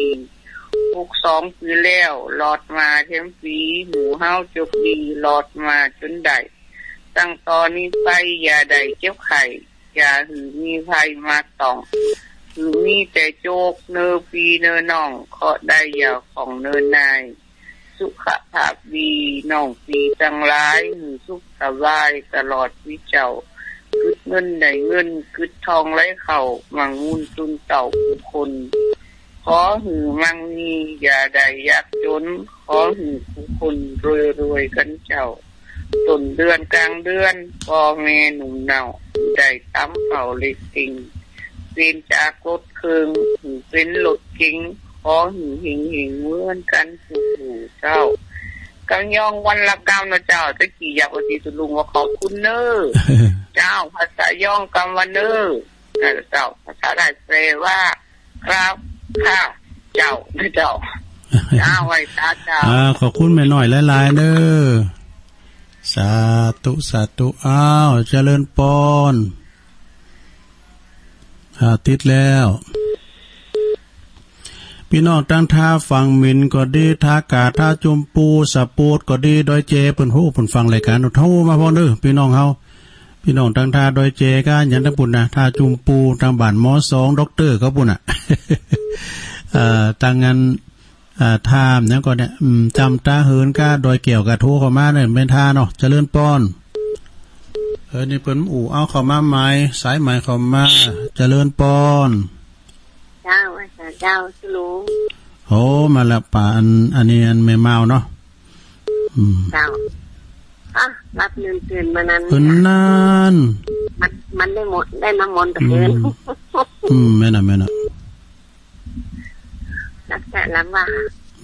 หกสองปีแล้ว รอดมาแถมปี หมู่เฮาโจคดี รอดมาจ๋นได้ ตั้งต่อนี้ไปอย่าได้เจ็บไข้ อย่าหื้อมีภัยมาต้อง หื้อมีแต่โจคเน่อปี้เน่อน้อง เคราะห์ได้อย่าข้องเน่อนาย สุขภาพดีน้องปี้ตังหลาย หื้อสุขสบายตลอดปี้เจ้า กึ๊ดเงินได้เงิน กึ๊ดทองไหลเข้า มั่งมูนจุนเต้ากู้คน ขอหื้อมั่งมี อย่าได้ยากจ๋น ขอหื้อกู้คนรวยๆ กั๋นเจ้า ต้นเดือนก๋างเดือน ป้อแม่หนุ่มเฒ่า ได้ตำข้าวเล็กเต็ง เป๋นจากรถเคิง หื้อเป๋นรถเก๋ง ขอหื้อเฮงๆ เหมือนกั๋นกู้ๆ เจ้า กำยองวันละกำนะเจ้า ตะกี้อยากว่าสิตุลุงว่าขอบคุณเน่อ เจ้า ภาษายองกำว่าเน่อ นะเจ้า ภาษาไทยแปลว่า ครับ ค่ะ เจ้า นะเจ้า เจ้า ไหว้สาเจ้า อ่า ขอบคุณแม่น้อยหลายๆ เด้อ สาธุ สาธุ อ้าว เจริญปอน อ่า ติดแล้ว พี่น้องตังท่าฝั่งหมินก็ดี ท่ากาด ท่าจุมปู สะปูดก็ดี ดอยแจ เปิ้นฮู้ เปิ้นฟังรายการ โทรมาพร้อมเด้อ พี่น้องเฮา พี่น้องตังท่าดอยแจกะ หยังตังปู้นนะ ท่าจุมปู ตังบ้าน ม.สอง ด็อกเตอร์เขาปู้นน่ะ เอ่อ ตังอัน อ่า ถามหยังก่อนเนี่ย อืม จำตาเหินกาดอยแก้วกาโทรเข้ามาเนี่ย แม่นท่าเนาะ เจริญปอน เออ นี่เปิ้นอู่เอาเข้ามาใหม่ สายใหม่เข้ามา เจริญปอน เจ้า อาจารย์เจ้า สุลุง โอ้ มาละป่า อัน อันนี้อันแม่เมาเนาะ อืม เจ้า อ่ะ รับเงินคืนมานั้น เออ นั่น มัน มันได้หมด ได้น้ำมนต์ตะเกียง อืม อืม แม่นน่ะ แม่นน่ะ รับแต่รับว่า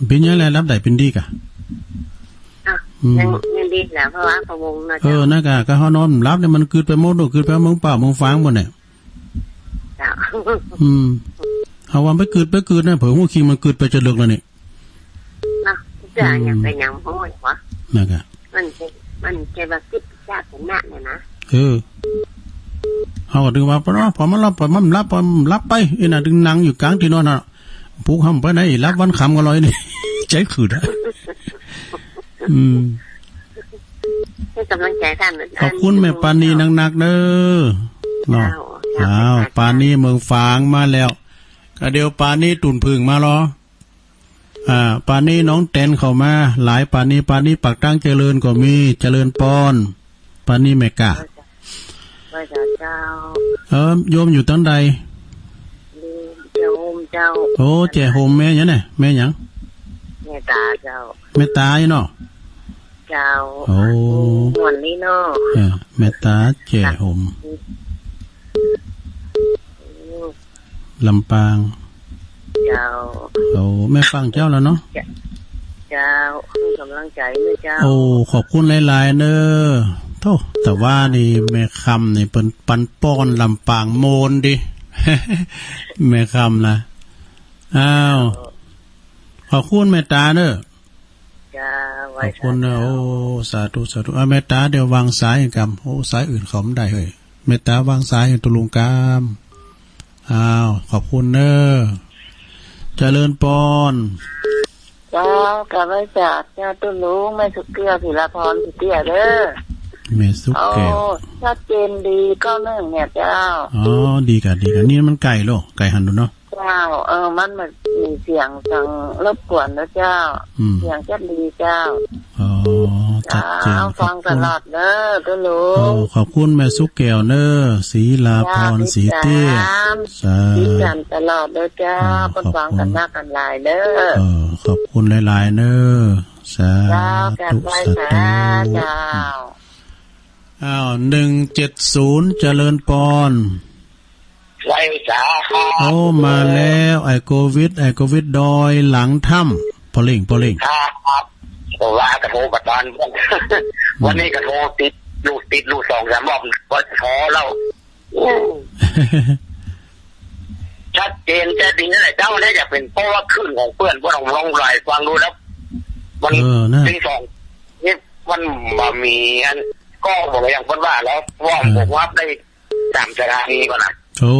เป๋นหยังแล รับได้เป๋นดีกะ อ่ะ อืม ยัง ยังดีแหละ เพราะว่าพะวงเนาะ เออ เจ้า นั่นกะ กะเฮานอนหลับเนี่ย มันกึดไปหมด กึดไปเมืองป่าเมืองฝางหมดเนี่ย เจ้า อืม เฮาว่าไปกึด ไปกึดนะ เผื่อฮู้คิงมันกึดไปจะเลิกแล้วนี่ เนาะ เจ้า อืม ยังเป็นหยังโห้ยวะ นั่นกะ มันจะ มันจะว่ากึดชาติชนะเนี่ยนะ เออ เฮาก็ถึงว่า พอ พอมันหลับ พอมันหลับ พอมันหลับไป ไอ้น่ะถึงนั่งอยู่กลางตี้นอนน่ะ ปลุกเฮาไปไหน หลับวันค่ำก็ลอยนี่ ใจขึดอะ อืม ให้กำลังใจท่าน ขอบคุณแม่ปานีนักๆ เด้อ เนาะ เจ้า อ้าว เจ้า ปานีเมืองฝางมาแล้ว ก็เดี๋ยวปานีตุ่นผึ่งมาลอ อ่า ปานีน้องแตนเข้ามา หลายปานี ปานีปากตางเจริญก็มี เจริญปอน ปานีแม่กะ พระเจ้า เจ้า เออ โยมอยู่ตังใด อยู่แจ้ห่มเจ้า โอ้ แจ้ห่ม แม่หยังเนี่ย แม่หยัง แม่ตาเจ้า แม่ตาอีเนาะ เจ้า โอ้ ม่วนนี่เนาะ เออ แม่ตาแจ้ห่ม ลำปาง เจ้า โอ้ แม่ฟังเจ้าแล้วเนาะ เจ้า เจ้า ให้กำลังใจด้วยเจ้า โอ้ ขอบคุณหลายๆ เนอะ โธ่ แต่ว่านี่แม่คำนี่เปิ้นปันป้อนลำปางโมนดิ แม่คำนะ อ้าว ขอบคุณแม่ตาเนอะ จ้า ขอบคุณเนอะ ไหว้สาธุ โอ้ สาธุ สาธุ อ่ะ แม่ตา เดี๋ยววางสายกำ โอ้ สายอื่นเขาไม่ได้เฮ้ย แม่ตาวางสายให้ตุลุงกำ อ้าว ขอบคุณเนอะ เจริญปอน เจ้า กราบไหว้สาธุเจ้าตุลุง แม่สุกแก้ว ศิลาพร สีเตี้ยเด้อ แม่สุกแก้ว โอ้ ชัดเจนดี เก้าหนึ่ง เนี่ยเจ้า อ๋อ ดีกะ ดีกะ นี่มันไกลโล ไกลหันดูเนาะ เจ้า เออ มัน มันมีเสียงสังรบกวนนะเจ้า อืม เสียงชัดดีเจ้า อ๋อ ชัดเจน เจ้า ขอบคุณ ฟังตลอดเด้อ ตุ๊ลุง โอ้ ขอบคุณแม่สุกแก้วเนอะ ศรีลาพร จ้า ศรีเตี้ย ติดตาม สาธุ ติดตามตลอดเด้อเจ้า เออ เปิ้นฟังกัน ขอบคุณ นักกันหลายเด้อ เออ ขอบคุณหลายๆ เนอะ สาธุ เจ้า กราบไหว้ สาธุ ค่ะ เจ้า อ้าว หนึ่งเจ็ดศูนย์ เจริญปอน ไหว้สาครับ โอ้ มาแล้ว ไอ้โควิด ไอ้โควิดดอยหลังถ้ำ ปอเล่ง ปอเล่ง ครับ ครับ เพราะว่ากระโทรประตาน อืม วันนี้กระโทรติด ลูกติดลูกสองสามรอบ ก็ท้อแล้ว อืม ชัดเจนแจ้ดีนั่นแหละ เจ้าเนี่ยอยากเป็น เพราะว่าคลื่นของเพื่อน พวกเราลองไลน์ฟังดูแล้ว มัน เออ นะ ตีสอง นี่มันบ่มีอัน ก็บอกอย่างเพิ่นว่าแล้ว ว่า เออ ผมว่าได้ สามสถานีก่อนนะ โอ้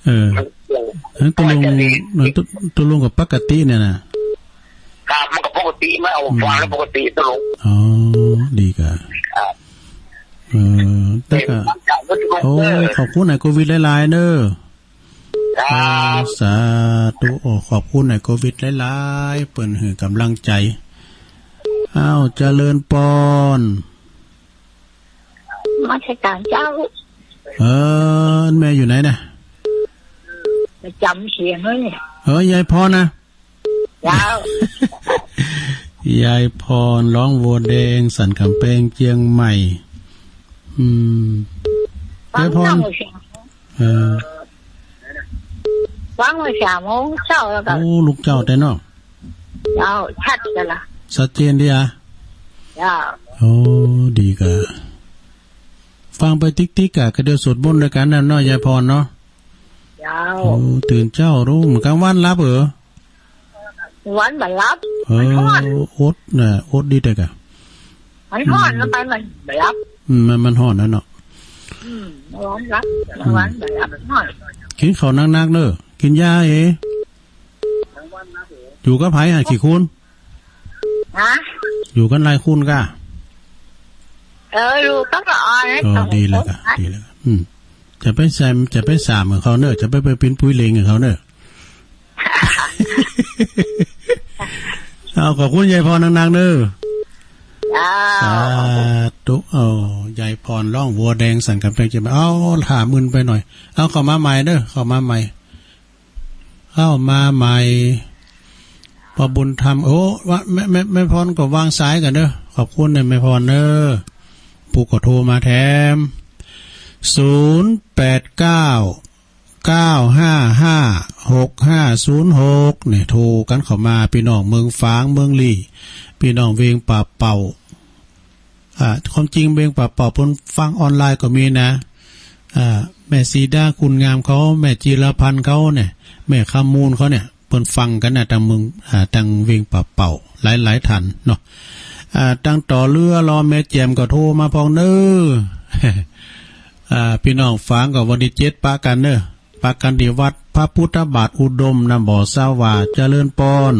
เออ มันเปลี่ยน นั้นตกลง มันจะดี นั้นตก ตกลงกับปกติเนี่ยนะ ครับ มันก็ปกติ มันเอา อืม ฟังแล้วปกติตกลง อ๋อ ดีกะ ครับ เออ แต่ก็ เออ มันจะ โอ้ เออ ขอบคุณไอ้โควิดหลายๆ เนอะ ครับ เออ สาธุ โอ้ ขอบคุณไอ้โควิดหลายๆ เปิ้นหื้อกำลังใจ อ้าว เจริญปอน นมัสการเจ้า เออ แม่อยู่ไหนนะ ประจำเสียงเลย เออ ยายพรนะ เจ้า ยายพร ร้องวัวแดง สันกำแพง เชียงใหม่ อืม ฟัง ยายพร ตั้งแต่เช้า เออ ฟังมาสามโมงเช้าแล้วก็ โอ้ ลูกเจ้าแต่เนาะ เจ้า ชัดกันละ ชัดเจนดีอะ เจ้า โอ้ ดีกะ ฟังไปติ๊กๆ กะ ก็เดี๋ยวสวดมนต์ด้วยกันนะเนาะ ยายพรเนาะ เจ้า โอ้ ตื่นเช้ารู้ มื้อกลางวันหลับเหรอ วันบ่หลับ เออ มันฮ้อน อดนะ อดดีแต่กะ มันฮ้อน อืม แล้วไปมันบ่หลับ อืม มัน มันฮ้อนนะเนาะ อืม วันหลับ อืม วันบ่หลับ มันฮ้อน กินข้าวหนักๆ เนอะ กินยาเอ อยู่กับไผหั่น กี่คน ฮะ อยู่กันหลายคนกะ เออ อยู่กับละออน เออ สองคน ดีแล้วกะ ดีแล้วกะ อืม จะไปแซม จะไปสามกับเขาเนอะ จะไป ไปปิ้นปุ้ยเลงกับเขาเนอะ เอา ขอบคุณยายพรนักๆเด้อ เจ้า สาธุ เอา ยายพรร้องวัวแดงสันกำแพงเชียงใหม่ เอา ถ้ามึนไปหน่อย เอา เข้ามาใหม่เด้อ เข้ามาใหม่ เข้ามาใหม่ พ่อบุญธรรม โอ้ ว่า แม่ แม่ แม่พรก็วางสายก่อนเด้อ ขอบคุณนะแม่พรเด้อ ผู้ก็โทรมาแถม ศูนย์แปดเก้า เก้าห้าห้า หกห้าศูนย์หก เนี่ย โทรกันเข้ามา พี่น้องเมืองฝาง เมืองลี้ พี่น้องเวียงป่าเป่า อ่า ความจริงเวียงป่าเป่าเปิ้นฟังออนไลน์ก็มีนะ อ่า แม่สีดา คุณงามเขา แม่จิรพันธ์เขาเนี่ย แม่คำมูลเขาเนี่ย เปิ้นฟังกันนะ ตังเมือง อ่า ตังเวียงป่าเป่า หลายๆ ท่านเนาะ อ่า ตังต่อเรือรอแม่แจ่มก็โทรมาพองเน้อ อ่า พี่น้องฝางก็วันที่เจ็ดปะกันเน้อ ปะกันที่วัดพระพุทธบาทอุดมนะ บ่อสาหว่า เจริญปอน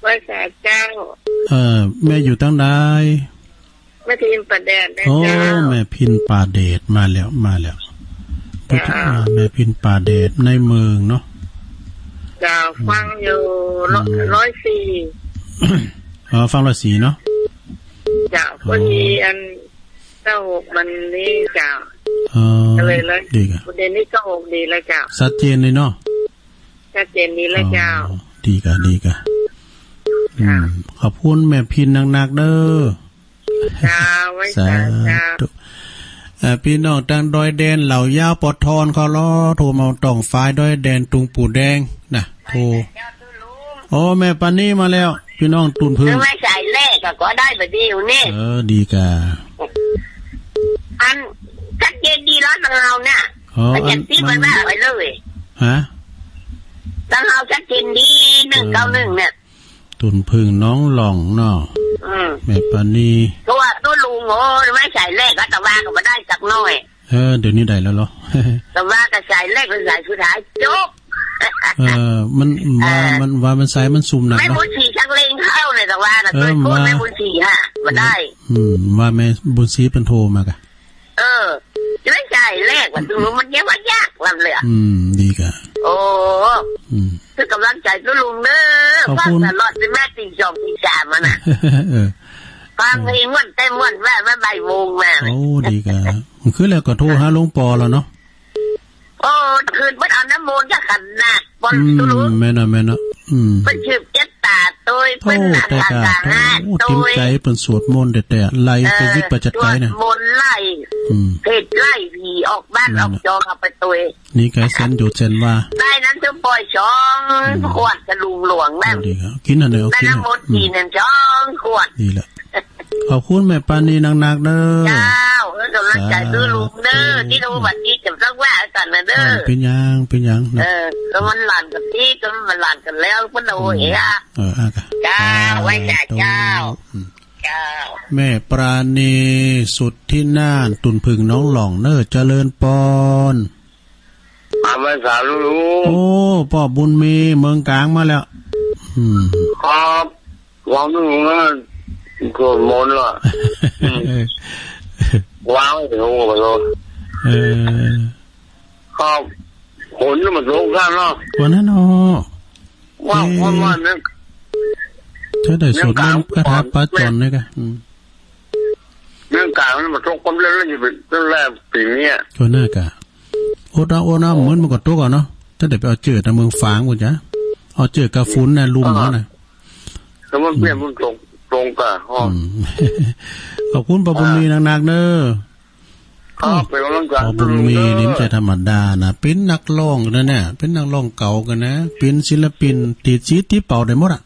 ไหว้สาเจ้า เอ่อ แม่อยู่ตังใด แม่พินป่าแดดนะ โอ้ เจ้า แม่พินป่าแดด มาแล้ว มาแล้ว เจ้า พุทธ อ่า แม่พินป่าแดดในเมืองเนาะ เจ้า อืม ฟังอยู่ ร้อย อืม ร้อยสี่ อ๋อ ฟังร้อยสี่เนาะ เจ้า อ๋อ พอดีอัน เก้าหก มันนี่ เจ้า อ๋อ ก็เลยเลย ดีครับ ประเด็นนี้ เก้าหก ดีแล้ว เจ้า ชัดเจนเลยเนาะ ชัดเจนดีแล้วเจ้า อ๋อ ดีกะ ดีกะ อืม ค่ะ ขอบคุณแม่พินนักๆเด้อ เจ้า ไหว้สา สาธุ เจ้า เอ่อ พี่น้องตังดอยแดน เหล่ายาว ปอทอน เขาล้อ โทรมาต้องฝ่ายดอยแดน ตุงปู่แดงนะ โทร ไหว้สาเจ้า โอ้ แม่ปานีมาแล้ว พี่น้องตุ่นผึ้ง ไม่ใช่แรกก็ ก็ได้แบบนี้อยู่นี่ เออ ดีกะ อันชัดเจนดีแล้วทางเราเนี่ย อ๋อ มันอย่างที่มันว่าไปเลย ฮะ ทางเราชัดเจนดี หนึ่งเก้าหนึ่ง เนี่ย ตุ่นผึ้งน้องหล่องเนาะ อืม แม่ปานี เพราะว่าตัวลุงโอ้ไม่ใช่แรกก็ตะวาก็มาได้สักหน่อย เออ เดี๋ยวนี้ได้แล้วเหรอ ตะวาก็ใช่แรกเป็นสายสุดท้ายจบ เออ มันว่า เออ มันว่ามันสายมันซุ่มนัก แม่ เนาะ บุญศรีชักเลงเข้าเลยตะวาน่ะ เออ เคยโกน ว่า แม่บุญศรีฮะ มาได้ อืม ว่าแม่บุญศรีเป็นโทรมากะ เออ ไม่ใช่แรกว่าดูมันเยอะว่ายากลำเลยอะ อืม ดีกะ โอ้ อืม คือกำลังใจตัวลุงเด้อ ขอบคุณ ฟังตลอด สิแม่ตีสองตีสามอะนะ เออ ฟังเพลงม่วนเต้นม่วนแว่มาบ่ายโมงมา โอ้ ดีกะ มันคือแล้วก็โทรหาหลวงปอแล้วเนาะ โอ้ คืนเพิ่นเอาน้ำมนต์จะขนาดบน อืม ตุลุ แม่นเนาะ แม่นเนาะ อืม เพิ่นชื่อเจ็ดตาโตย โอ้ เพิ่น แต่กะ อาการ โอ้ โตย เต็มใจ เพิ่นสวดมนต์แต่ แต่ไล่ เออ โควิดไปจัดไกลนะ สวดมนต์ไล่ อืม เทศน์ไล่ผีออกบ้าน นั่นน่ะ ออกจองเอาไปโตย นี่ไกแสนโยชน์แสนวา ได้นั้นถึงปล่อยสอง อืม ขวดกะลุงหลวงนั่น เอาดีครับ กินอันเดียว ได้ กิน น้ำมนต์ อืม กินนั่นสองขวด นี่แหละ ขอบคุณแม่ปานีนักๆเด้อ เจ้า เออ กำลังใจ สาธุ คือลุงเด้อ ที่รู้วันนี้จะต้องว่ากันนะเด้อ เออ เป็นหยัง เป็นหยังนะ เออ ก็มันหลานกันที่ ก็มันหลานกันแล้ว มันเอา อืม เองอะ เออ อ่ะ เจ้า สาธุ ไหว้สาเจ้า อืม เจ้า แม่ปราณี สุทธินาถ ตุ่นผึ้งน้องหล่องเนอ เจริญปอน มาไหว้สาลุง โอ้ ป้อบุญมี เมืองกลางมาแล้ว อืม ครับ วางนึงนะ สวดมนต์ละ อืม วางไว้เดี๋ยวผมก็ เออ ครับ ฝนนี่มันตกกันเนาะ วันนั้นเนาะ ว่า เอ๊ะ ว่า ว่าเนี่ย ถ้าได้สวดมนต์ เมืองกลาง คาถาปาจอนนี่กะ อืม เมืองกลางนี่มันตกความเร็วแล้วอยู่เป็นเรื่องแรกปีนี้อะ ก็น่ากะ โอดเอา โอดเอา เหมือนมันก็ตกอะเนาะ ถ้าได้ไปเอาเจอตามเมืองฝางกูจ้ะ เอาเจอกะฝนน่ะ ลุ่มเขาน่ะ แล้วมันเปลี่ยน อืม มันตรง ตรงกะ อ๋อ อืม ขอบคุณป้อบุญมีนักๆเนอะ ครับ เป็นกำลังใจ ป้อบุญมีนี่ไม่ใช่ธรรมดานะ เป็นนักร้องนะเนี่ย เป็นนักร้องเก่ากันนะ เป็นศิลปิน ติดสีติดเป่าได้หมดอะ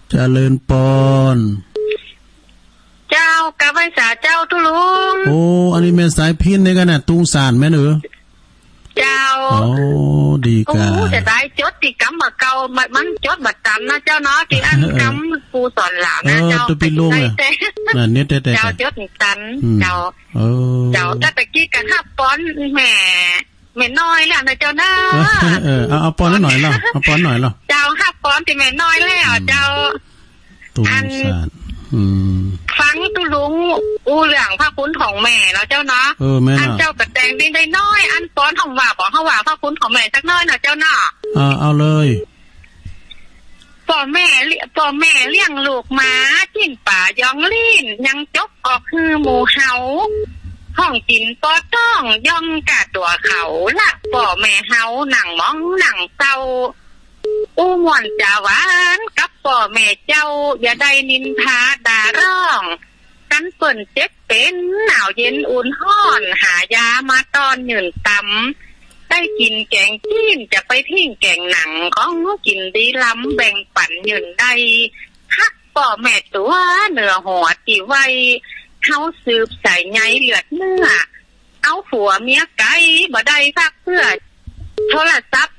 เจริญปอน เจ้า กะไหว้สาเจ้าตุ๊ลุง โอ้ อันนี้แม่นสายพิณนี่กันน่ะ ตุงสานแม่นเออ เจ้า โอ้ ดีกะ โอ้ เสียดายจดติดกำบ่าเก่า มัน มันจดบ่ตันนะเจ้าเนาะ ที่อัน เออ กำครูสอนหลานนะ เออ เจ้า ตุ๊ปิลุงอะ ได้แต่ น่ะ เน็ตแต่ เจ้า จดตัน อืม เจ้า เออ เจ้า แต่ตะกี้กะฮับปอนแม่ แม่น้อยแล้วนะเจ้านะ เออ เอา เอาปอนหน่อยเนาะ เอาปอนหน่อยเนาะ เจ้า ฮับปอนที่แม่น้อยแล้ว อืม เจ้า ตุงสาน อัน อืม ฟังตุ๊ลุงอู้เรื่องพระคุณของแม่เนาะเจ้าเนาะ เออ แม่นอะ อันเจ้ากะแต่งเพลงได้น้อย อันปอนของว่า บอกเขาว่าพระคุณของแม่สักน้อยเนาะเจ้าเนาะ อ่า เอาเลย ป้อแม่เลี้ย- ป้อแม่เลี้ยงลูกมา กินปลายองลิ้น ยังจกออกหื้อหมู่เฮา ท้องกินปอต้อง ยองกาตั๋วเขา รักป้อแม่เฮา นั่งหมองนั่งเศร้า อู้ม่วนจาหวาน กับป้อแม่เจ้า อย่าได้นินทาด่าร้อง คันเปิ้นเจ็บเป็น หนาวเย็นอุ่นฮ้อน หายามาต้อนยื่นตำ ได้กินแกงจีน จะไปทิ้งแกงหนัง ของกินดีล้ำ แบ่งปันยื่นได้ ฮักป้อแม่ตั๋ว เหนือหัวตี้ไว้ เฮาสืบสายใยเลือดเนื้อ เอาผัวเมียไกล บ่ได้ซักเสื้อ โทรศัพท์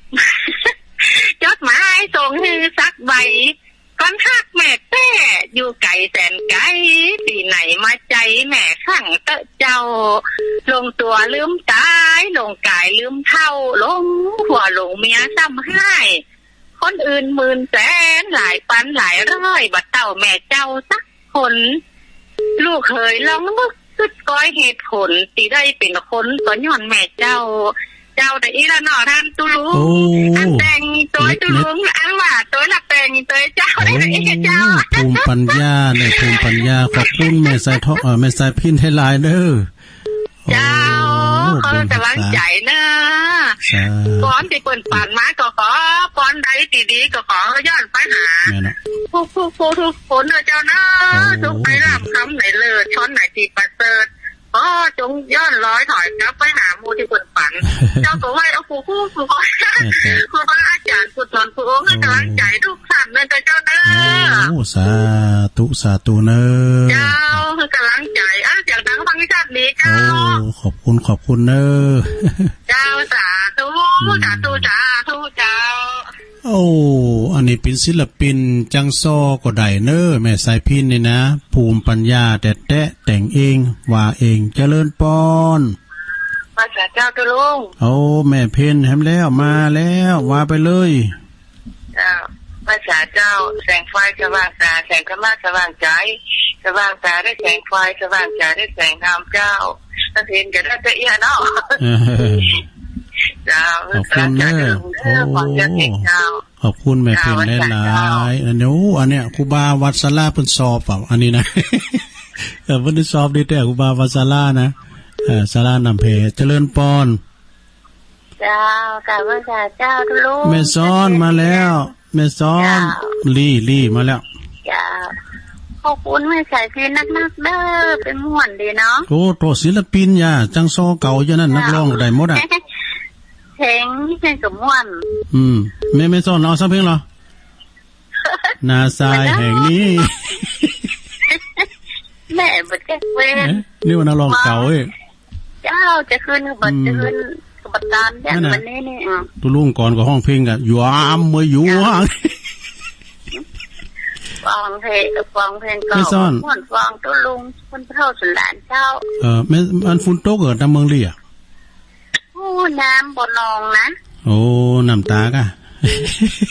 จดหมายส่งหื้อสักใบ ก่อนฮักแม่แต๊ อยู่ไกลแสนไกล ตี้ไหนมาใจแม่ข้างเต๊อะเจ้า หลงตั๋วลืมต๋าย หลงก๋ายลืมเฒ่า หลงผัวหลงเมียซ้ำฮ้าย คนอื่นหมื่นแสน หลายปันหลายร้อย บ่เต้าแม่เจ้าสักคน ลูกเหยลองนึก กึ๊ดก้อยเหตุผล ตี้ได้เป๋นคน ก็ย้อนแม่เจ้า เจ้า แต่อี้ละเนาะ ต้านตุ๊ลุง โอ้ อันแต่งโตยตุ๊ลุง อันว่าโตยละแต่งโตยเจ้า โอ้ ได้ละอี้เจ้า ภูมิปัญญาเนี่ย ภูมิปัญญา ขอบคุณแม่สายทอง เอ่อ แม่สายพิณหลายๆ เด้อ เจ้า โอ้ ขอกำลังใจ๋เนาะ สาธุ ปอนตี้เปิ้นปันมาก็ขอ ปอนใดตี้ดีก็ขอย้อนไปหา แม่นเนาะ ผู้ ผู้ ผู้ทุกคนเนาะเจ้าเนาะ โอ้ ทุกไปร่ำคำไหนเลิศ ช้อนไหนตี้ประเสริฐ ก็จงย้อนรอยถอยกลับไปหาหมู่ตี้เปิ้นปัน เจ้าก็ไหว้เอาครู ครู ครู แม่นเจ้า ครูบาอาจ๋ารย์ ผู้สอนผู้องค์ ให้กำลังใจ๋ทุกท่านเนาะเจ้าเนาะ โอ้ สาธุ สาธุเนาะ เจ้า ให้กำลังใจ๋ เอ้า เสียงดังฟังชัดดีเจ้า โอ้ ขอบคุณ ขอบคุณเนาะ เจ้า สาธุ อืม สาธุ สาธุ เจ้า โอ้ อันนี้เป๋นศิลปินจังซ้อก็ได้เนาะ แม่สายพิณนี่นะ ภูมิปัญญาแต๊ๆ แต่งเอง ว่าเอง เจริญปอน ว่าสาเจ้าตุ๊ลุง โอ้ แม่เพ็ญแหมแล้ว มาแล้ว ว่าไปเลย เจ้า ว่าสาเจ้า แสงไฟสว่างต๋า แสงธรรมะสว่างใจ๋ สว่างต๋าด้วยแสงไฟ สว่างใจ๋ด้วยแสงธรรมเจ้า ถ้าเห็นก็ได้แต่เอี้ยเนาะ เออ เจ้า ขอบคุณเนาะ สาธุ โอ้ ขอบคุณเจ้า ขอบคุณแม่เพ็ญหลายๆ เจ้า สาธุ อันนี้ โอ้ อันเนี้ย ครูบาวัดศาลาเปิ้นสอบอ่ะ อันนี้นะ เออ เปิ้นได้สอบดีแต๊ ครูบาวัดศาลานะ เออ ศาลาน้ำแพ เจริญปอน เจ้า กราบไหว้สาเจ้าตุ๊ลุง แม่ซ้อนมาแล้ว แม่ซ้อน เจ้า ลี่ ลี่มาแล้ว เจ้า ขอบคุณแม่สายพิณนักๆ เด้อ เป๋นม่วนดีเนาะ โอ้ โตศิลปินยา จังซ้อเก่าอยู่นั่น เจ้า นักร้องก็ได้หมดอ่ะ เพลงนี่เพลงก็ม่วน อืม แม่ แม่ซ้อนเอาสักเพลงเหรอ นาซายแห่งนี้ แม่บ่จักเว้ย เอ๊ะ นี่ว่านักร้องเก่าเอ้ย เจ้า จะขึ้นก็บ่ อืม จะขึ้นก็บ่ตามอย่าง นั่นน่ะ วันนี้นี่ อืม ตุ๊ลุงก่อนก็ฮ้องเพลงกะ ยามเมื่ออยู่ เจ้า ฮ้อง ฟังเพลง ฟังเพลงเก่า แม่ซ้อน ม่วนฟังตุ๊ลุง คนเฒ่าสุนหลานเจ้า เออ แม่ อันฝนตกเหรอ ตามเมืองลี่อะ โอ้ น้ำบ่นองนะ โอ้ น้ำตากะ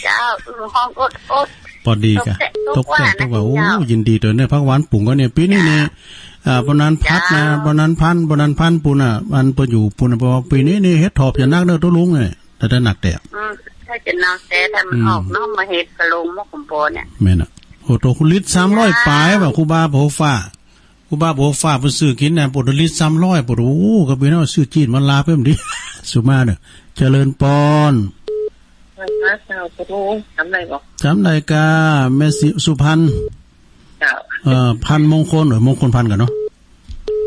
เจ้า อือ ฮ้องอดอด ปอดีกะ ตกแต๊ ตกแต๊ ตกว่า ตกว่า โอ้ เจ้า ยินดีตวยเนาะ ผักหวานปลูกก็เนี่ย ปี๋นี้เนี่ย เจ้า อ่า ปอนันพัดนะ เจ้า ปอนันพัน ปอนันพันปู้นน่ะ อันปออยู่ปู้นน่ะ บอกว่าปี๋นี้เนี่ย เห็ดถอบจะหนักเนาะตุ๊ลุงเนี่ย แต่จะหนักแต๊ อืม ถ้าจะหนักแต๊ ถ้ามัน อืม ออกเนาะ มาเห็ดกะโลงมะขามป้อเนี่ย แม่นน่ะ โอ้ โตคุณลิตรสามร้อย เจ้า ป๋ายว่ะ ครูบาโผฟ้า ครูบาบอกว่าฝากไปซื้อกินนะ ปวดลิตรสามร้อย ปวด โอ้ ก็ไปเนาะ ซื้อจีนมาลาเพิ่มดิ สุมาเด้อ เจริญปอน เออ เจ้า ขอโทษ จำได้บ่ จำได้กะ แม่สิ สุพรรณ เจ้า เอ่อ พันมงคล เออ มงคลพันกันเนาะ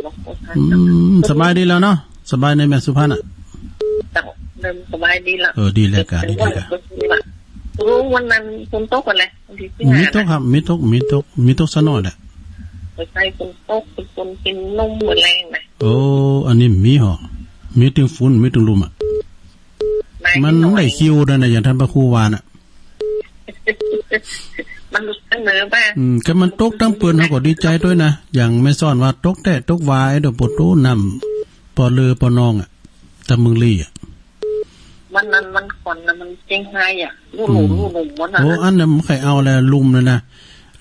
มงคลพัน อืม สบายดีแล้วเนาะ สบายในแม่สุพรรณอะ เจ้า เริ่มสบายดีแล้ว เออ ดีแล้วกะ ดีแล้วกะ รู้วันนั้นฝนตกวันไหน วันที่สิบห้า มีตกครับ มีตก มีตก มีตกสักหน่อยแหละ ไปใส่ฝนตก เป็นคนกินนมเหมือนแรงนะ โอ้ อันนี้มีหอ มีตึงฝน มีตึงลมอะ มันได้คิวนั่นน่ะ อย่างท่านพระครูว่าน่ะ มันเสนอมา อืม ก็มันตกตั้งเปิ้น เฮาก็ดีใจตวยนะ อย่างแม่ซ้อนว่าตกแต๊ตกว่า ไอ้ดอกโปโตน้ำปอเลือปอนองอะ ตะเมืองลี่อะ มันนั่นมันควันนะ มันเจ๊งไฮ้อะ ลู่หลู่ลู่หลู่มันน่ะ โอ้ อันนั้นมันใครเอาแหละ ลุ่มนั่นนะ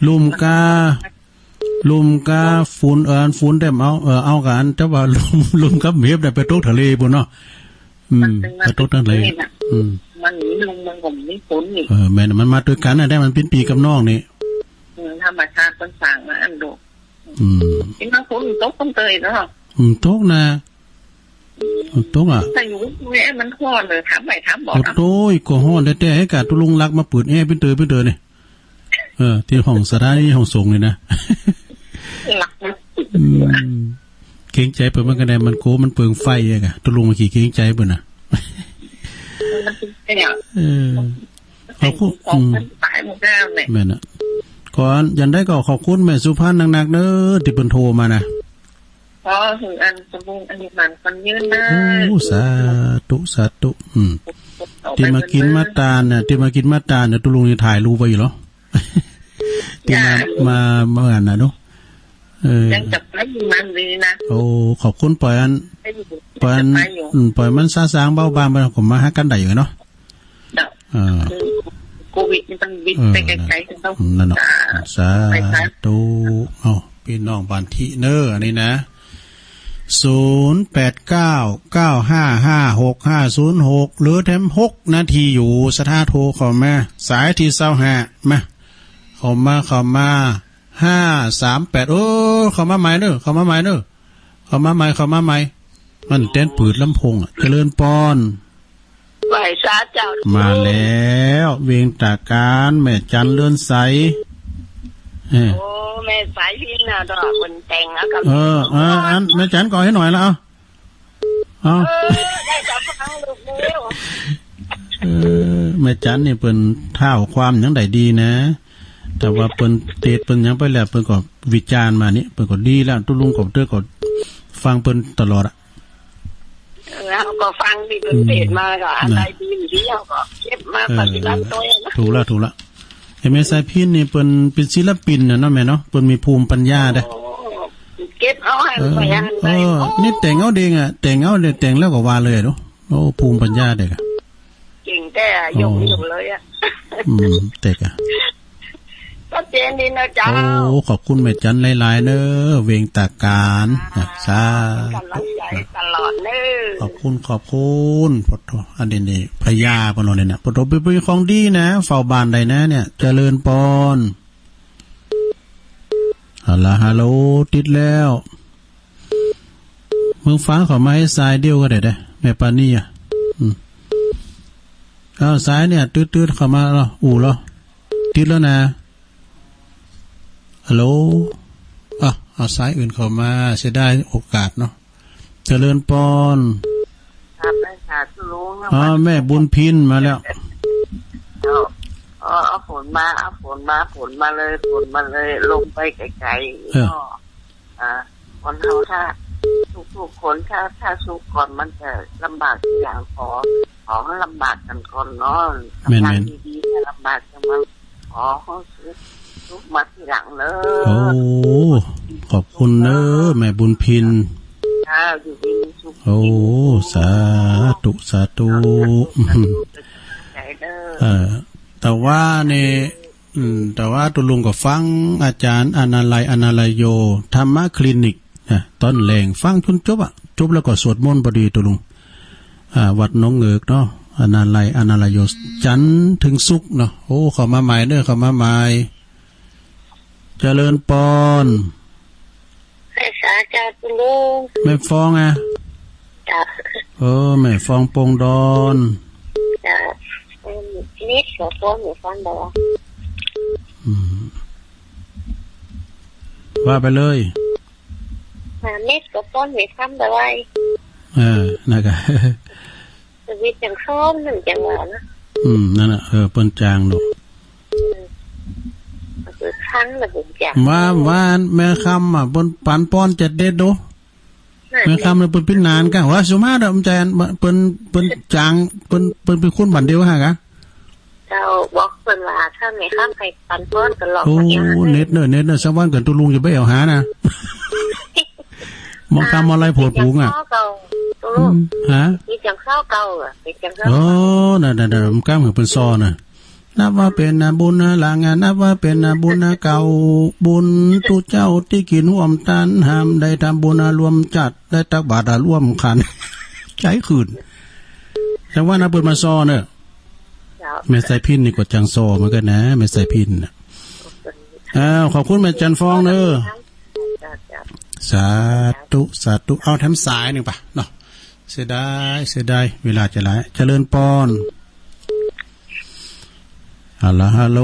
ลุ่มกา ลุ่มกาฝุ่น เออ อันฝุ่นแต้มเอา เออ เอากับอัน แต่ว่าลุ่ม ลุ่มกับเห็บน่ะ ไปตกทะเลปู้นเนาะ อืม มันเป็น ไปตกทะเล มันเป็นแบบนี้น่ะ อืม มันหนีลุ่มมัน ผมนี่ฝนนี่ เออ แม่น มันมาด้วยกันนะ แต่มันเป็นปีกับน้องนี่ อืม ธรรมชาติเพิ่นสร้างมาอันโด อืม ที่มาฝนตกเพิ่นเตยเนาะ อืม ตกนะ มันตกอ่ะ แต่อยู่แม่มันฮ้อนเลย ถามไปถามบอก โอ้โห ก็ฮ้อนแท้ๆ ให้กะตุลุงลักมาเปิดแอร์เป็นเตอเป็นเตอนี่ เออ ที่ห้องสถานีห้องส่งนี่นะ หลักนะ อืม เกรงใจเปิ้นเหมือนกันนะ มันโกมันเปลืองไฟอะกะ ตกลงมาขี้เกรงใจเปิ้นน่ะ มันเป็นไงอะ เออ ขอบคุณ ของ อืม มันตายหมดแล้วเนี่ย แม่นน่ะ ก่อนอย่างใดก็ขอบคุณแม่สุพรรณนักๆ เด้อ ที่เปิ้นโทรมานะ อ๋อ คืออันสมมุติอันนี้มันคนยืนนะ โอ้ สาธุ สาธุ อืม เอาไป ที่มากิน เบิ่ง มาตานน่ะ ที่มากินมาตานน่ะ ตกลงนี่ถ่ายรูปไว้อยู่เหรอ ที่มา จ้ะ มา มาอันน่ะเนาะ เออ ยังจับไว้อยู่มันดีนะ โอ้ ขอบคุณ ปล่อยอัน ให้อยู่ ปล่อยอัน จับไว้อยู่ อืม ปล่อยมันซาซางเบาบางไป ผมมาหากันได้อยู่เนาะ เนาะ เออ คือโควิดนี่มันบิด เออ ไปไกลๆ กันเนาะ นั่นเนาะ จ้ะ สาธุ ไปจ้ะ เอ้า พี่น้องบ้านที่เนอ อันนี้นะ ศูนย์แปดเก้า เก้าห้าห้า หกห้าศูนย์หก เหลือแถมหกนาทีอยู่ ศรัทธาโทรเข้ามา สายที่ซาวห้า มา เข้ามา เข้ามา ห้าสามแปด โอ้ เข้ามาใหม่เนอะ เข้ามาใหม่เนอะ เข้ามาใหม่ เข้ามาใหม่ มันเต้นปืดลำโพงอะ เจริญปอน ไหว้สาเจ้า มาแล้ว เวียงตากาน แม่จันเรือนใส เออ โอ้ แม่สายพินน่ะ ดอกคนแต่งแล้วก็ เออ เออ อัน แม่จันก็ให้หน่อยละ เอา เอา เออ ได้แต่ฟังลูกเดียว เออ แม่จันนี่เปิ้นเท้าความหยังได้ดีนะ แต่ว่าเปิ้นเตศน์เปิ้นหยังไปแล้ว เปิ้นก็วิจารณ์มานี่ เปิ้นก็ดีแล้ว ตุ๊ลุงก็เตอก็ฟังเปิ้นตลอดอะ เออ เฮาก็ฟังที่เพิ่นเทศน์มาก็ อืม อันใดดีๆ เฮาก็เก็บมา เออ ปฏิบัติตัวนะ ถูกแล้ว ถูกแล้ว ไอ้แม่สายพินนี่เปิ้นเป็นศิลปินน่ะเนาะแม่เนาะ เปิ้นมีภูมิปัญญาเด้อ โอ้ เก็บเอาให้ เออ ไปอันใด เออ โอ้ นี่แต่งเอาเด้งอะ แต่งเอาเนี่ย แต่งแล้วก็ว่าเลยเนาะ โอ้ ภูมิปัญญาเด้อ เก่งแท้อะ โอ้ ยกนิ้วเลยอะ อืม เต็กอะ ชัดเจนดีนะเจ้า โอ้ ขอบคุณแม่จันหลายๆ เนอะ เวียงตากาน อ่า นะ สาธุ เป็นกำลังใจตลอดเนอะ ขอบคุณ ขอบคุณ ปะโถ อันนี้นี่ พญาปะโนเนี่ยนะ ปะโถ เป็น เป็นของดีนะ เฝ้าบ้านได้นะเนี่ย เจริญปอน ฮัลโหล ฮัลโหล ติดแล้ว เมืองฟ้าเขามาให้สายเดียวก็ได้เด้อ แม่ปานีอะ อืม เอาสายเนี่ย ตืดๆ เข้ามาแล้ว อู่แล้ว ติดแล้วนะ ฮัลโหล อ่ะ เอาสายอื่นเข้ามา เสียดายโอกาสเนาะ เจริญปอน ครับ แม่สาธุลุง อ๋อ แม่บุญพินมาแล้ว เอา เอา เอาฝนมา เอาฝนมา ฝนมาเลย ฝนมาเลย ลงไปไกลๆ เออ ก็ อ่า คนเฮาถ้า ทุกๆ คนถ้า ถ้าสุขก่อนมันจะลำบากทีหลัง ขอ ขอให้ลำบากกันก่อนเนาะ แม่นๆ กำลังดีๆ เนี่ยลำบากจังมัน ขอให้สุข สุขมาทีหลังเนอะ โอ้ ขอบคุณเนอะ แม่บุญพิน ค่ะ อยู่ดีมีสุข โอ้ สาธุ สาธุ ใจเด้อ เออ แต่ว่าเนี่ย อืม แต่ว่าตุ๊ลุงก็ฟังอาจารย์อนาลัย อนาลัยโย ธรรมคลินิกนะ ตอนแลงฟังจนจบอะ จบแล้วก็สวดมนต์พอดีตุ๊ลุง อ่า วัดหนองเงือกเนาะ อนาลัย อนาลัยโย จันทร์ถึงศุกร์เนาะ โอ้ เข้ามาใหม่เด้อ เข้ามาใหม่ เจริญปอน แม่สาเจ้าตุ๊ลุง แม่ฟองอะ จ้ะ เออ แม่ฟองปงดอน จ้ะ อืม นิดก็ฟ้องอยู่ฟังบ่ อืม ว่าไปเลย หาเม็ดก็ฟ้องอยู่ฟังบ่ เออ นั่นก็ ชีวิตจังซ้อมหนึ่งจังหวะนะ อืม นั่นน่ะ เออ เปิ้นจางเนาะ อืม ก็คือครั้งละบุญจัง ว่า ว่าแม่คำอะ เปิ้นปันป้อนเจ็ดเด็ดโด นั่นแหละ แม่คำเนี่ยเปิ้นปิ้นนานกะ ว่าสุมาเด้อ มันใจอัน เปิ้น เปิ้นจาง เปิ้น เปิ้นเป็นคนบ้านเดียวฮะกะ เจ้าบอกเปิ้นว่าถ้าแม่คำใครปันป้อนก็หลอก โอ้ กันอย่างนั้น เน็ตเนอะ เน็ตเนอะ สักวันเกิดตุ๊ลุงจะไปเอาหานะ มองคำอะไรโผล่ถุงอะ เก่า ตุ๊ลุง อืม ฮะ มีจังข้าวเก่าอะ มีจังข้าว โอ้ นั่นๆๆ มันกล้ามเหมือนเป็นซอน่ะ นับว่าเป็นบุญหลัง นับว่าเป็นบุญเก่า บุญตุ๊เจ้าตี้กิ๋นฮ่วมตัน หามได้ทำบุญร่วมจัด ได้ตักบาตรร่วมขัน ใจขึ้น แต่ว่านะเปิ้นมาซอเนอะ เจ้า แม่สายพิณนี่ก็จังซ้อเหมือนกันนะ แม่สายพิณน่ะ อ้าว ขอบคุณแม่จันทร์ฟองเนอะ สาธุ สาธุ เอาแถมสายหนึ่งปะเนาะ เสียดาย เสียดาย เวลาจะหลาย เจริญปอน ฮัลโหล ฮัลโหล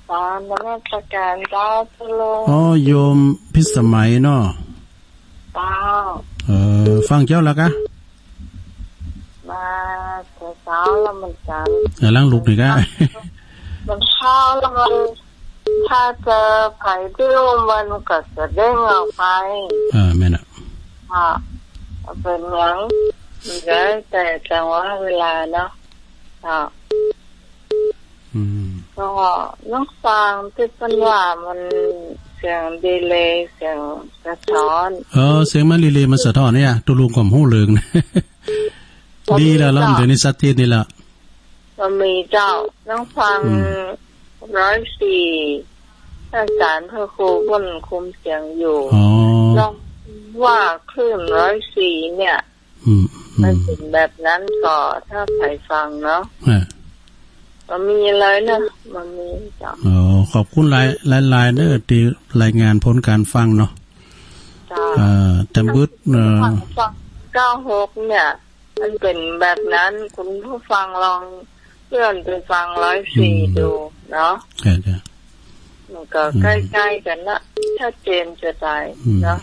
กราบนมัสการเจ้า ตุลุง อ๋อ โยมพิสมัยเนาะ เจ้า เออ ฟังเจ้าแล้วกะ มาแต่เช้าแล้วเหมือนกัน กำลังลุกนี่กะ มันเช้าแล้วมัน ถ้าเจอไผที่อุ้มมันก็จะเด้งออกไป เออ แม่นอะ อ่ะ เป็นหยัง มันแล้วแต่จังหวะเวลาเนาะ อ่ะ อืม ก็น้องฟางที่เปิ้นว่ามันเสียงดีเลย์ เสียงสะท้อน เออ เสียงมันดีเลย์ มันสะท้อนเนี่ย ตุลุงก็ฮู้เรื่อง ดีแล้วล่ะ เดี๋ยวนี้ชัดเจนดีแล้ว มันมีเจ้า น้องฟัง อืม ร้อยสี่ อาจารย์พระครูเปิ้นคุมเสียงอยู่ อ๋อ ลองว่าคลื่นร้อยสี่เนี่ย อืม อืม มันเป็นแบบนั้นก็ ถ้าใครฟังเนาะ อ่า มันมีอะไรนะ มันมีจ้ะ อ๋อ ขอบคุณหลาย หลายๆ เด้อ ที่รายงานผลการฟังเนาะ จ้ะ อ่า แต่บึด เอ่อ ฟัง เก้าหก เนี่ย มันเป็นแบบนั้น คุณผู้ฟังลองเลื่อนไปฟังร้อยสี่ อืม ดูเนาะ ใช่ ใช่ มันก็ อืม ใกล้ๆ กันละ ชัดเจนจะตาย อืม เนาะ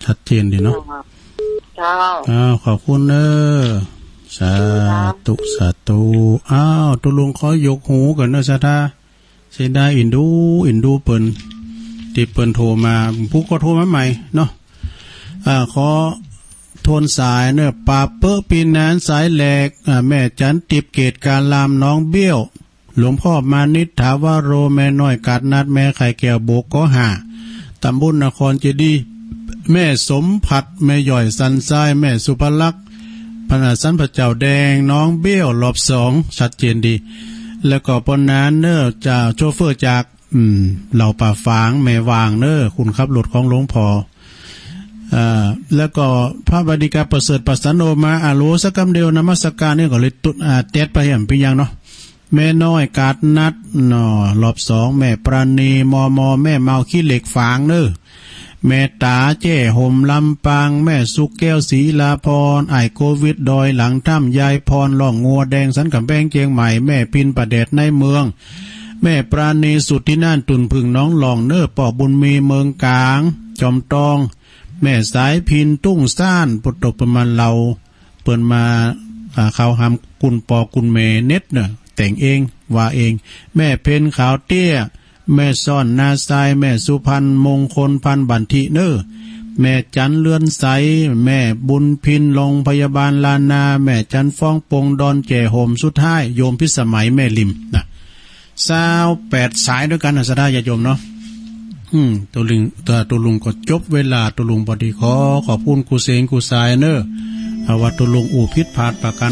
ชัดเจนดีเนาะ เจ้า อ้าว ขอบคุณเนอะ สาธุ สาธุ อ้าว ตุลุงขอยกหูก่อนเนอะ ศรัทธา เสียดาย เอ็นดู เอ็นดูเปิ้น ที่เปิ้นโทรมา ผู้ก็โทรมาใหม่เนาะ อ่า ขอทวนสายเนอะ ปาเปอะปีนานสายแหลก อ่า แม่จันติบเกตการรามหนองเบี้ยว หลวงพ่อมานิษฐาวโร แม่น้อยกาดนัด แม่ไข่แก้วโบกกอห้า ตำบลนครเจดีย์ แม่สมผัด แม่ย่อยสันทราย แม่สุภลักษณ์ พระสันพระเจ้าแดง หนองเบี้ยว รอบสอง ชัดเจนดี แล้วก็ปอนนั้นเนอะ จากโชเฟอร์จาก อืม เหล่าป่าฝาง แม่วางเนอะ คนขับรถของหลวงพ่อ อ่า แล้วก็พระบดิกาประเสริฐประสันโอมา อาโหลสักกำเดียว นมัสการเนี่ยก็เลยตุ อ่า เต็ดไปแหมเปียงเนาะ แม่น้อยกาดนัดเนาะ รอบสอง แม่ปราณี มอมอ แม่เมาขี้เหล็กฝางเนอะ แม่ตาแจ้ห่มลำปาง แม่สุกแก้วศรีลาพร อ้ายโควิดดอยหลังถ้ำ ยายพรล่องงัวแดงสันกำแพงเชียงใหม่ แม่พินประแดดในเมือง แม่ปราณีสุดที่น่านตุ่นผึ่งหนองหล่องเนอะ ป้อบุญมีเมืองกลาง จอมตอง แม่สายพินตุ้งซ่าน ปุตตกประมาณเหล่า เปิ้นมา อ่า เข้าหามกุนปอกุนแม่เน็ตเนอะ แต่งเอง ว่าเอง แม่เพ็ญขาวเตี้ย แม่ซ่อนนาทราย แม่สุพรรณมงคลพันธ์บันทิเนอ แม่จันเรือนใส แม่บุญพินโรงพยาบาลล้านนา แม่จันฟ้องปงดอนแจ้ห่ม สุดท้ายโยมพิสมัยแม่ริมนะ ซาวแปดสายด้วยกันนะ ศรัทธาญาติโยมเนาะ อืม ตุลุง เอ่อ ตุลุงก็จบเวลา ตุลุงพอดี ขอขอบคุณกู้เสงกู้สายเนอ เอาว่าตุลุงอู้ผิดพลาดประการ